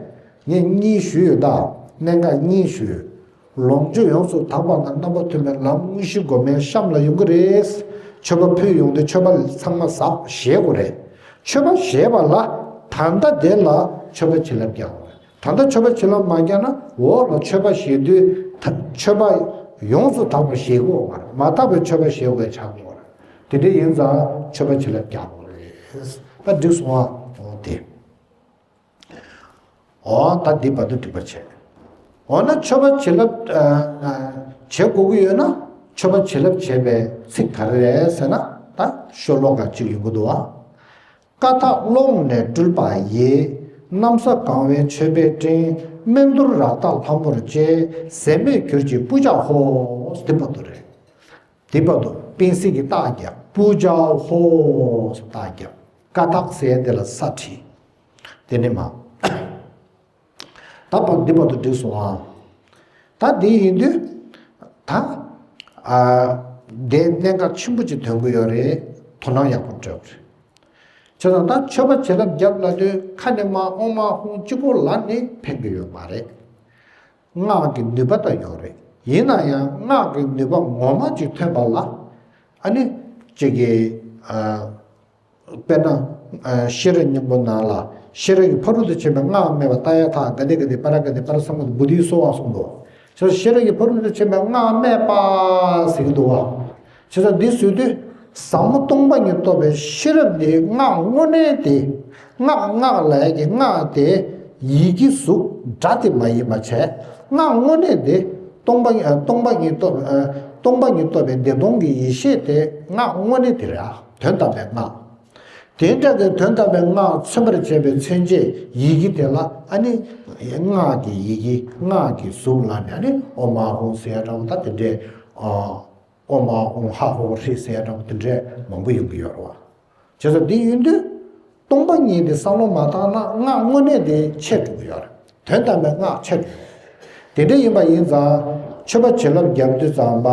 ངས་གཉིས་ཞུས་ཡོད། ད་གནད་འགག་གཉིས་ཞུས་ཡོད། ལོངས་སྤྱོད་ཡོངས་སུ་དག་པ་དང་རྣམ་པར་ཐོན་པའི་ལམ་དངོས་གཞི་སྒོམ་མཁན་གཤམ་ལ་ཡོང་གི་རེད། མཆོད་པ་ཕུལ་ཡོང་དུས་མཆོད་པ་ཚང་མ་ཟབ་བཞེས་དགོས་རེད། མཆོད་པ་བཞེས་པ་ལ་ད་ལྟ་དེ་ལ་མཆོད་པ་བྱིན་རླབས་རྒྱག་དགོས་རེད། ད་ལྟ་མཆོད་པ་བྱིན་རླབས་མ་རྒྱག་ན་འོག་ལ་མཆོད་པ་བཞེས་དུས་ད་མཆོད་པ་ཡོངས་སུ་དག་པ་བཞེས་དགོས་མ་རེད། མ་དག་པའི་མཆོད་པ་བཞེས་དགོས་ཆགས་དགོས་རེད། དེ་འདྲ་ཡིན་ཙང་མཆོད་པ་བྱིན་རླབས་རྒྱག་དགོས་རེད། ད་འགྲིག་སོང་ཨ། འོ་དེ། འོ་ད་འདི་བར་དུ་འགྲིག་པ་བྱས། འོ་ན་མཆོད་པ་བྱིན་རླབས་ཨ་ཨ་བྱེད་དགོས་ཀྱི་ཡོད་ན་མཆོད་པ་བྱིན་རླབས་བྱེད་པའི་ཚིག་ག་རེ་རེད་ཟེར་ན། ད་ཤོ་ལོ་ཀ་གཅིག་ཡོང་གི་འདུག་ཨ། ཀ་དག་ཀློང་ནས་སྤྲུལ་པ་ཡི། གནམ་ས་གང་བའི་མཆོད་པའི་སྤྲིན། སྨན་གཏོར་རཀྟ་ལྷ་མོར་བཅས། ཟད་མེད་གྱུར་ཅིག་པུ་ཇ་ཧོ། འདི་བར་དུ་རེད། དེ་བར་དུ་པིན་སྲིད་ཀྱི་རྟགས་རྒྱབ། པུ་ཇ་ཧོ་ཟེར་རྟགས་རྒྱབ། ཀ་དག་ཟེར་དེ་ལ་ས་བྲིས། དེ་ནི་མ། ད་བར་འདི་བར་དུ་འགྲིག་སོང་ཨ། ད་འདི་ཡིན་དུས། ད། ཨ། དེ་གནད་འགག་ཆེན་པོ་ཅིག་ཐོན་གི་ཡོད་རེད། དོ་སྣང་ཡག་པོ་སྤྲད་དགོས་རེད། བྱས་ཙང་ད་མཆོད་པ་བྱིན་རླབས་རྒྱབ་ལབ་དུས་ཁ་ནས་མར་ཨོཾ་ཨཱཿཧཱུྃ་གཅིག་པོ་ལ་ནི་ཕན་གི་ཡོད་མ་རེད། སྔགས་ཀྱི་ནུས་པ་ད་ཡོད་རེད། ཡིན་ན་ཡང་སྔགས་ཀྱི་ནུས་པ་ངོ་མ་ཅིག་ཐོན་པ་ལ། ཨ་ནི། གཅིག་གིས། ཨ། དཔེར་ན། ཨ། ཤེས་རབ་སྙིང་པོ་ནང་ལ། ཤེས་རབ་ཀྱི་ཕ་རོལ་ཏུ་ཕྱིན་པའི་སྔགས་སྨྲས་པ་ཏདྱ་ཐཱ། ག་ཏེ་ག་ཏེ་པཱ་ར་ག་ཏེ་པཱ་ར་སཾ་ག་ཏེ་བོ་དྷི་སྭཱ་ཧཱ་གསུངས་འདུག། ཅེས་ཤེས་རབ་ཀྱི་ཕ་རོལ་ཏུ་ཕྱིན་པའི་སྔགས་སྨྲས་པ་ཟེར་གྱི་འདུག་བ། བྱས་ཙང་འདི་ཟེར་དུས། ཟབ་མོ་སྟོང་པ་ཉིད་རྟོགས་པའི་ཤེས་རབ་འདི་སྔགས་དངོས་གནས་དེ། སྔགས་སྔགས་ལབ་ཡ་གི་སྔགས་དེ་ཡི་གེ་གཟུགས་སྒྲ་དེ་མ་ཡིན་པ་བྱས། སྔགས་དངོས་གནས་དེ་སྟོང་པ་ཉིད་སྟོང་པ་ཉིད་རྟོགས། སྟོང་པ་ཉིད་རྟོགས་པའི་བདེ་སྟོང་གི་ཡེ་ཤེས་དེ་སྔགས་དངོས་གནས་དེ་རེད་ཨ། དོན་དམ་པའི་སྔགས། དེ་འདྲ་གི་དོན་དམ་པའི་སྔགས་མཚོན་པར་བྱེད་པའི་མཚོན་བྱེད་ཡི་གེ་དེ་ལ་ཨ་ནི་སྔགས་ཀྱི་ཡི་གེ་སྔགས་ཀྱི་གཟུགས་ལ་ནི་ཨ་ནི་ཨོཾ་ཨཱཿཧཱུྃ་ཟེར་ཡ་འདྲ་བོ་ད་དེ་འདྲའི། ཨོཾ་ཨཱཿཧཱུྃ་ཧ་ཧོ་ཧྲཱིཿ་ཟེར་ཡ་འདྲ་བོ་དེ་འདྲའི་མང་པོ་ཡོང་གི་ཡོད་རེད་བ། བྱས་ཙང་འདི་ཡིན་དུས། སྟོང་པ་ཉིད་དེ་བསམ་བློ་མ་བཏང་ན་སྔགས་དངོས་གནས་དེ་ཆད་འགྲོ་གི་ཡོད་རེད། དོན་དམ་པའི་སྔགས་ཆད་འགྲོ། དེ་འདྲ་ཡིན་པ་ཡིན་ཙང་མཆོད་པ་བྱིན་རླབས་བརྒྱབ་དུས་ཙམ་པ་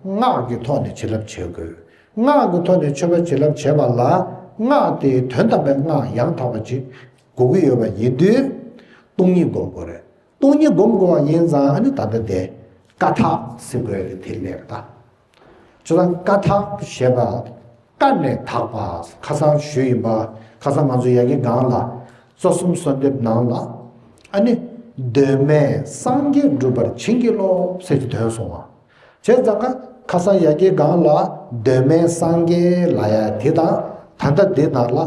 སྔགས་ཀྱི་ཐོག་ནས་བྱིན་རླབས་བྱེད་དགོས། སྔགས་ཀྱི་ཐོག་ནས་མཆོད་པ་བྱིན་རླབས་བྱེད་པ་ལ་སྔགས་དེ་དོན་དམ་པའི་སྔགས་ཡང་དག་པ་ཅིག་དགོས་ཀྱི་ཡོད་པ་ཡིན་དུས། སྟོང་ཉིད་སྒོམ་དགོས་རེད། སྟོང་ཉིད་སྒོམ་དགོས་པ་ཡིན་ཙང་ཨ་ནི་ད་ལྟ་དེ་ཀ་དག་ཟེར་དགོས་རེད། དེ་ལས་ད། ཅོ་དང་ཀ་དག་ཞེས་པ། ཀ་ནས་དག་པ། ཁ་སང་ཞུས་ཡིན་པ། ཁ་སང་ང་ཚོ་ཡ་གི་སྒང་ལ། རྩ་གསུམ་གསོལ་འདེབས་ནང་ལ། ཨ་ནི། གདོད་མའི་སངས་རྒྱས་འགྲུབ་པར་བྱིན་གྱིས་རློབས་ཟེར་གྱི་དོན་སོང་བ། བྱས་ཙང་ཀ་ཁ་སང་ཡ་གི་སྒང་ལ་གདོད་མའི་སངས་རྒྱས་ལབ་ཡ་དེ་དང་ད་ལྟ་འདི་ནང་ལ་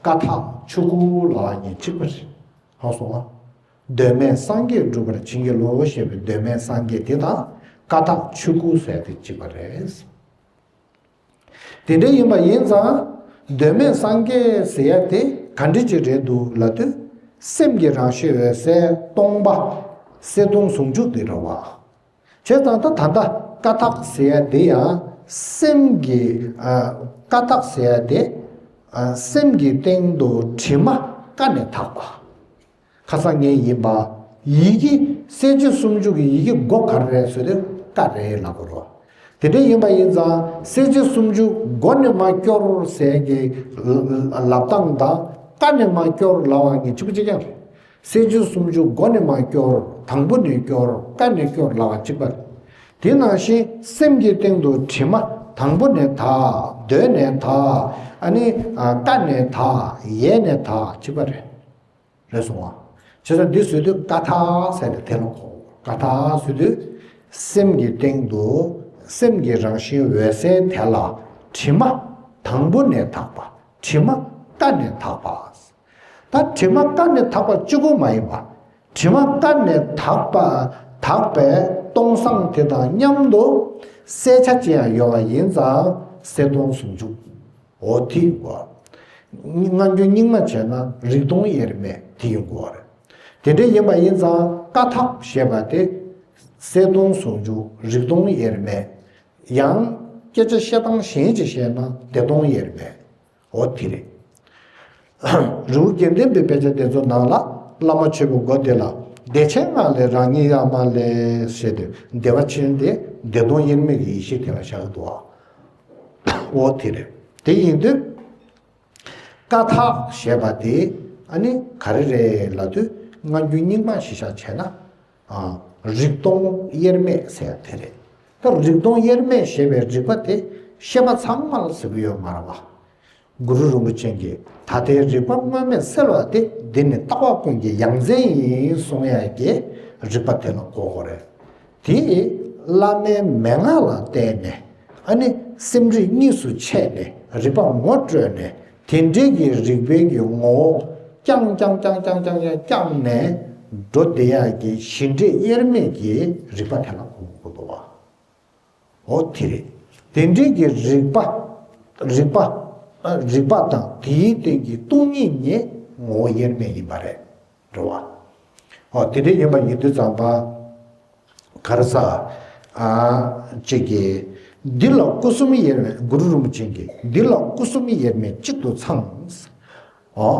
ཀ་དག་ཆོས་སྐུ་ལབ་ཡ་གཉིས་གཅིག་པ་རེད། ཧ་སོང་ང་། གདོད་མའི་སངས་རྒྱས་འགྲུབ་པར་བྱིན་གྱིས་རློབས་ཞེས་པའི་གདོད་མའི་སངས་རྒྱས་དེ་དང་ཀ་དག་ཆོས་སྐུ་ཟེར་དེ་གཅིག་པ་རེད། དེ་འདྲ་ཡིན་པ་ཡིན་ཙང་། གདོད་མའི་སངས་རྒྱས་ཟེར་ཡ་དེ་ག་འདྲ་ཅིག་རེད་འདུག་ལབ་དུས། སེམས་ཀྱི་རང་བཞིན་འོད་གསལ་སྟོང་པ། གསལ་སྟོང་ཟུང་འཇུག་དེ་རེད་བ། བྱས་ཙང་ད་ད་ལྟ་ཀ་དག་ཟེར་ཡ་དེ་ཡང་སེམས་ཀྱི་ཨ། ཀ་དག་ཟེར་ཡ་དེ་ཨ། སེམས་ཀྱི་སྟེང་དུ་དྲི་མ་ཀ་ནས་དག་པ། ཁ་སང་ངས་ཡིན་པ། ཡི་གེ་གསལ་བྱེད་སུམ་ཅུ་གི་ཡི་གེ་སྒོ་ག་རེ་རེད་ཟེར་དུས་ཀ་རེད་ལབ་དགོས་རེད་བ། དེ་འདྲ་ཡིན་པ་ཡིན་ཙང་གསལ་བྱེད་སུམ་ཅུ་སྒོ་ནས་མར་སྐྱོར་ཟེར་གྱི་ལབ་སྟངས་དང་ཀ་ནས་མར་སྐྱོར་ལབ་པ་གཉིས་གཅིག་པ་གཅིག་རྐྱང་རེད། གསལ་བྱེད་སུམ་ཅུ་སྒོ་ནས་མར་སྐྱོར། དང་པོ་ནས་སྐྱོར། ཀ་ནས་སྐྱོར་ལབ་པ་གཅིག་པ་རེད། དེ་ནང་བཞིན་སེམས་ཀྱི་སྟེང་དུ་དྲི་མ་དང་པོ་ནས་དག་གདོད་ནས་དག་ཨ་ནི་ཀ་ནས་དག་ཡས་ནས་དག་གཅིག་པ་རེད། རེད་སོང་ང་། བྱས་ཙང་འདི་ཟེར་དུས་ཀ་དག་ཟེར་ཏེ་དེ་ལ་གོ། ཀ་དག་ཟེར་དུས་སེམས་ཀྱི་སྟེང་དུ་སེམས་ཀྱི་རང་བཞིན་འོད་གསལ་དེ་ལ་དྲི་མ་དང་པོ་ནས་དག་པ། དྲི་མ་ཀ་ནས་དག་པ། ད་དྲི་མ་ཀ་ནས་དག་པ་གཅིག་པོ་མ་ཡིན་པ། དྲི་མ་ཀ་ནས་དག་པ། དག་པའི་སྟོང་སང་དེ་དང་མཉམ་དུ་གསལ་ཆ་ཅན་ཡང་ཡོད་པ་ཡིན་ཙང་གསལ་སྟོང་ཟུང་འཇུག་འོ་དེ་ཡིན་དགོས། སྔ་འགྱུར་རྙིང་མ་བྱས་ན་རིག་སྟོང་དབྱེར་མེད་དེ་ཡིན་དགོས་རེད། དེ་འདྲ་ཡིན་པ་ཡིན་ཙང་ཀ་དག་ཞེས་པ་དེ་གསལ་སྟོང་ཟུང་འཇུག་རིག་སྟོང་དབྱེར་མེད། ཡང་སྐད་ཆ་བཤད་སྟངས་གཞན་ཅིག་བཤད་ན་བདེ་སྟོང་དབྱེར་མེད། འོ་དེ་རེད། རི་བོ་དགེ་ལྡན་པའི་དཔེ་ཆ་དེ་ཚོ་ནང་ལ་བླ་མ་མཆོད་པའི་སྒོ་དེ་ལ་བདེ་ཆེན་ངང་ལས་རང་ཉིད་ཡར་མར་ལས་ཞེས་ཏེ་བདེ་བ་ཆེན་དེ་བདེ་སྟོང་དབྱེར་མེད་ཀྱི་ཡེ་ཤེས་དེ་ལ་བཞག་གི་འདུག་བ། འོ་དེ་རེད། དེ་ཡིན་དུས། ཀ་དག་ཞེས་པ་དེ་ཨ་ནི་ག་རེ་རེད་ལབ་དུས་སྔ་འགྱུར་རྙིང་མ་གཞི་བཞག་བྱས་ན། ཨ། རིག་སྟོང་དབྱེར་མེད་ཟེར་ཡ་དེ་རེད། ད་རིག་སྟོང་དབྱེར་མེད་ཞེས་པའི་རིག་པ་དེ་ཤེས་པ་ཚང་མ་ལ་ཟེར་གྱི་ཡོད་མ་རེད་བ། གུ་རུ་རིན་པོ་ཆེ་གིས་ད་ལྟའི་རིག་པ་དངོས་མེད་གསལ་བ་དེ་འདི་ནི་ལྟ་བ་ཀུན་གྱི་ཡ་མཚན་ཡིན་གསུང་ཡ་གི་རིག་པ་དེ་ལ་གོ་དགོས་རེད། དེས་བླ་མའི་མན་ངག་ལ་བརྟེན་ནས་ཨ་ནི་སེམས་རིག་གཉིས་སུ་ཕྱེ་ནས་རིག་པ་ངོ་སྤྲོད་ནས་དེ་འདྲའི་གི་རིག་པའི་གི་ངོ་བོ་རྐྱང་རྐྱང་རྐྱང་རྐྱང་རྐྱང་རྐྱང་བརྐྱངས་ནས་འགྲོ་བསྡད་ཡ་གི་གཞི་འབྲས་དབྱེར་མེད་ཀྱི་རིག་པ་དེ་ལ་གོ་དགོས་འདུག་བ། འོ་དེ་རེད། དེ་འདྲའི་གི་རིག་པ། རིག་པ། རིག་པ་དང་དེའི་སྟེང་གི་སྟོང་ཉིད་ཉིད་ངོ་བོ་དབྱེར་མེད་ཡིན་པ་རེད། རེད་བ། འོ་དེ་འདྲ་ཡིན་པ་ཡིན་དུས་ཙམ་པ། ག་རེ་ཟ། ཨ། ཅིག་གིས། འདི་ལ་སྐུ་གསུམ་དབྱེར་མེད་གུ་རུ་རིན་པོ་ཆེ་གིས་འདི་ལ་སྐུ་གསུམ་དབྱེར་མེད་གཅིག་ཏུ་ཚང་། འོ།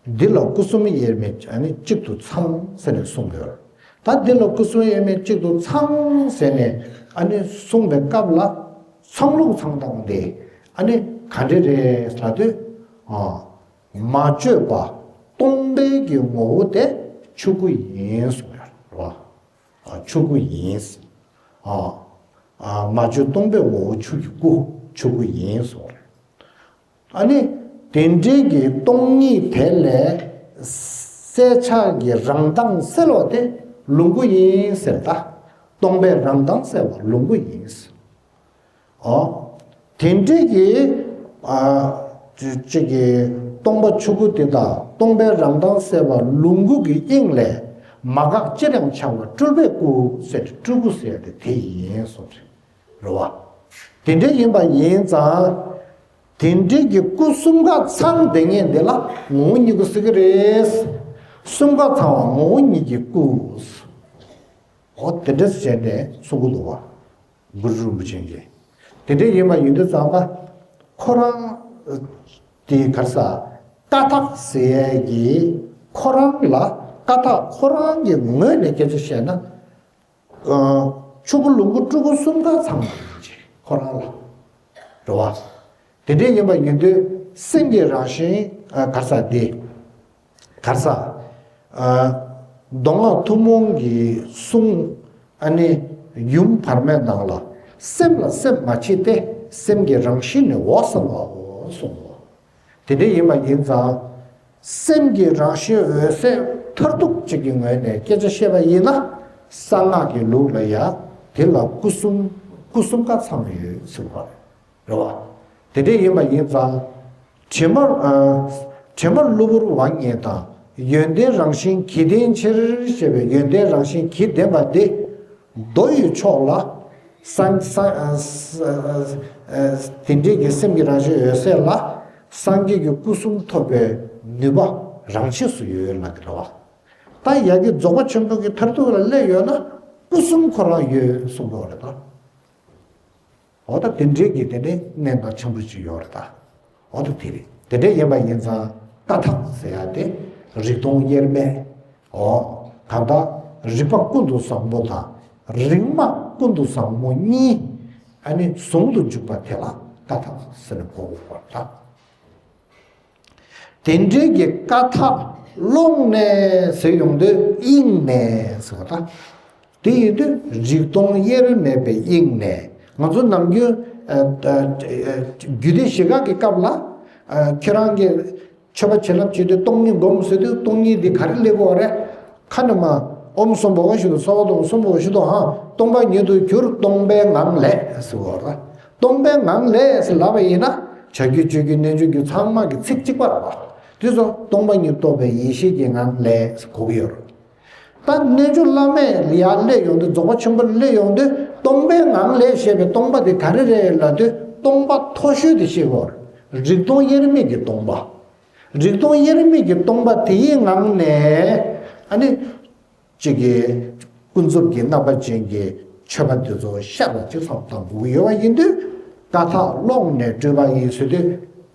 འདི་ལ་སྐུ་གསུམ་དབྱེར་མེད་ཨ་ནི་གཅིག་ཏུ་ཚང་ཟེར་ནས་གསུངས་ཡོད། ད་འདི་ལ་སྐུ་གསུམ་དབྱེར་མེད་གཅིག་ཏུ་ཚང་ཟེར་ནས་ཨ་ནི་གསུངས་པའི་སྐབས་ལ་ཚང་ལུགས་ཚང་སྟངས་དེ་ཨ་ནི་ག་འདྲ་རེད་ལབ་དུས། ཨ། མ་བཅོས་པ་སྟོང་པའི་གི་ངོ་བོ་དེ་ཆོས་སྐུ་ཡིན་གསུངས་ཡོད་རེད་བ། ཨ། ཆོས་སྐུ་ཡིན། ཨ། ཨ། མ་བཅོས་སྟོང་པའི་ངོ་བོ་ཆོས་ཀྱི་སྐུ་ཆོས་སྐུ་ཡིན་གསུངས་རེད། ཨ་ནི། དེ་འདྲའི་གི་སྟོང་ཉིད་དེ་ལས་གསལ་ཆགས་ཀྱི་རང་མདངས་གསལ་བ་དེ་ལོངས་སྐུ་ཡིན་ཟེར་ད། སྟོང་པའི་རང་མདངས་གསལ་བ་ལོངས་སྐུ་ཡིན། ཨོ། དེ་འདྲའི་གི། ཨ། ཅི་ཅིག་གི་སྟོང་པ་ཆོས་སྐུ་དེ་དག་སྟོང་པའི་རང་མདངས་གསལ་བ་ལོངས་སྐུ་གི་དབྱིངས་ལས་མ་འགགས་ཅིར་ཡང་འཆར་བ་སྤྲུལ་པའི་སྐུ་ཟེར་ཏེ་སྤྲུལ་སྐུ་ཟེར་ཏེ་དེ་ཡིན་གསུངས་རེད། རེད་བ། དེ་འདྲ་ཡིན་པ་ཡིན་ཙང་། དེ་འདྲའི་གི་སྐུ་གསུམ་ཀ་ཚང་བསྡད་མཁན་དེ་ལ་ངོ་བོ་ཉིད་སྐུ་ཟེར་གི་རེད། གསུམ་ཀ་ཚང་བ་ངོ་བོ་ཉིད་ཀྱི་སྐུ། འོ་དེ་འདྲ་བྱས་ནས་གསུང་གི་འདུག་བ། གུ་རུ་རིན་པོ་ཆེ་གིས། དེ་འདྲ་ཡིན་པ་ཡིན་དུས་ཙམ་པ། ཁོ་རང་། དེ་ག་རེ་ཟ། ཀ་དག་ཟེར་ཡས་ཀྱི་ཁོ་རང་ལ་ཀ་དག་ཁོ་རང་གི་ངོས་ནས་སྐད་ཆ་བཤད་ན། ཨ། ཆོས་སྐུ་ལོངས་སྐུ་སྤྲུལ་སྐུ་གསུམ་ཀ་ཚང་བ་ཡིན་ཅེས་ཁོ་རང་ལ། རེད་བ། དེ་འདྲ་ཡིན་པ་ཡིན་དུས་སེམས་ཀྱི་རང་བཞིན། ཨ། ག་རེ་ཟ་དེ། ག་རེ་ཟ། ཨ། མདོ་སྔགས་ཐུན་མོང་གི་གསུང་། ཨ་ནི། ཡུམ་བར་མའི་ནང་ལ། སེམས་ལ་སེམས་མ་མཆིས་ཏེ། སེམས་ཀྱི་རང་བཞིན་ནི་འོད་གསལ་བའོ་གསུངས་སོ། དེ་འདྲ་ཡིན་པ་ཡིན་ཙང་། སེམས་ཀྱི་རང་བཞིན་འོད་གསལ་མཐར་ཐུག་ཅིག་གི་ངོས་ནས་སྐད་ཆ་བཤད་པ་ཡིན་ན། གསང་སྔགས་ཀྱི་ལུགས་ལ་ཡང་དེ་ལ་སྐུ་གསུམ། སྐུ་གསུམ་ཀ་ཚང་ཡོད་ཟེར་བ་རེད་བ། དེ་འདྲ་ཡིན་པ་ཡིན་ཙང་། དྲི་མ། ཨ། དྲི་མ་གློ་བུར་བ་ཉིད་དང་། ཡོན་ཏན་རང་བཞིན་གྱིས་བརྟེན་ཕྱིར་ཞེས་པའི་ཡོན་ཏན་རང་བཞིན་གྱིས་ལྡན་པ་དེ། མདོ་ཡི་ཕྱོགས་ལ། སངས། སངས། ཨ། ཨ། དེ་འདྲའི་གི་སེམས་ཀྱི་རང་བཞིན་འོད་གསལ་ལ། སངས་རྒྱས་ཀྱི་སྐུ་གསུམ་ཐོབ་པའི་ནུས་པ་རང་ཆས་སུ་ཡོད་ལབ་ཀྱི་རེད་བ། ད་ཡ་གི་རྫོགས་པ་ཆེན་པོ་གི་མཐར་ཐུག་ལ་སླེབས་ཡོད་ན་སྐུ་གསུམ་ཁོ་རང་ཡོད་གསུངས་པ་རེད་ད། འོ་ད་དེ་འདྲའི་གི་དེ་ནས་གནད་འགག་ཆེན་པོ་ཅིག་ཡོད་རེད་ད། འོ་ད་དེ་རེད། དེ་འདྲ་ཡིན་པ་ཡིན་ཙང་ཀ་དག་ཟེར་ཡ་དེ་རིག་སྟོང་དབྱེར་མེད། འོ། གང་ལྟར་རིག་པ་ཀུན་ཏུ་བཟང་པོ་དང་རིག་སྨྲ་ཀུན་ཏུ་བཟང་པོ་གཉིས། ཨ་ནི་ཟུང་དུ་འཇུག་པ་དེ་ལ་ཀ་དག་ཟེར་ནས་གོ་དགོས་པ་རེད་ད། དེ་འདྲའི་གི་ཀ་དག་ཀློང་ནས་ཟེར་ཡོང་དུས་དབྱིངས་ནས་ཟེར་བ་དང་། དེ་ཡིན་དུས་རིག་སྟོང་དབྱེར་མེད་པའི་དབྱིངས་ནས། ང་ཚོ་ནམ་རྒྱུན། ཨ། ཨ། རྒྱུད་སྡེ་བཞི་ཀ་གི་སྐབས་ལ། ཨ། ཁྱེད་རང་གིས་མཆོད་པ་བྱིན་རླབས་བྱེད་དུས་སྟོང་ཉིད་སྒོམ་ཟེར་དུས་སྟོང་ཉིད་འདི་ག་རེ་སླེབས་ཀྱི་ཡོད་རེད། ཁ་ནས་མར་ཨོཾ་སྭ་བྷཱ་ཝ་ཤུདྡྷོ་སྭ་བྷཱ་ཝ་ཏོ་ཨོཾ་སྭ་བྷཱ་ཝ་ཤུདྡྷོ་ཧཾ། སྟོང་པ་ཉིད་དུ་གྱུར་སྟོང་པའི་ངང་ལས་ཟེར་བ་རེད། སྟོང་པའི་ངང་ལས་ཟེར་ལབ་པ་ཡིན་ན་བྱ་རྒྱུད་སྤྱོད་རྒྱུད་རྣལ་འབྱོར་རྒྱུད་ཚང་མ་གི་ཚིག་གཅིག་པ་རེད་པ། དེ་ཚོ་སྟོང་པ་ཉིད་རྟོགས་པའི་ཡེ་ཤེས་ཀྱི་ངང་ལས་ཟེར་གོ་གི་ཡོད་རེད། ད་རྣལ་འབྱོར་བླ་མས་ཡར་སླེབས་ཡོང་དུས་རྫོགས་པ་ཆེན་པོར་སླེབས་ཡོང་དུས་སྟོང་པའི་ངང་ལས་ཞེས་པའི་སྟོང་པ་དེ་ག་རེ་རེད་ལབ་དུས་སྟོང་པ་མཐོ་ཤོས་དེ་ཤེས་དགོས་རེད། རིག་སྟོང་དབྱེར་མེད་ཀྱི་སྟོང་པ། རིག་སྟོང་དབྱེར་མེད་ཀྱི་སྟོང་པ་དེའི་ངང་ནས་ཨ་ནི། གཅིག་གིས་ཀུན་རྫོབ་ཀྱི་རྣམ་པ་ཅན་གྱི་མཆོད་པ་དེ་ཚོ་ཤར་བ་ཅིག་བསམ་བློ་བཏང་དགོས་ཀྱི་ཡོད་པ་ཡིན་དུས་ཀ་དག་ཀློང་ནས་སྤྲུལ་པ་ཡིན་ཟེར་དུས་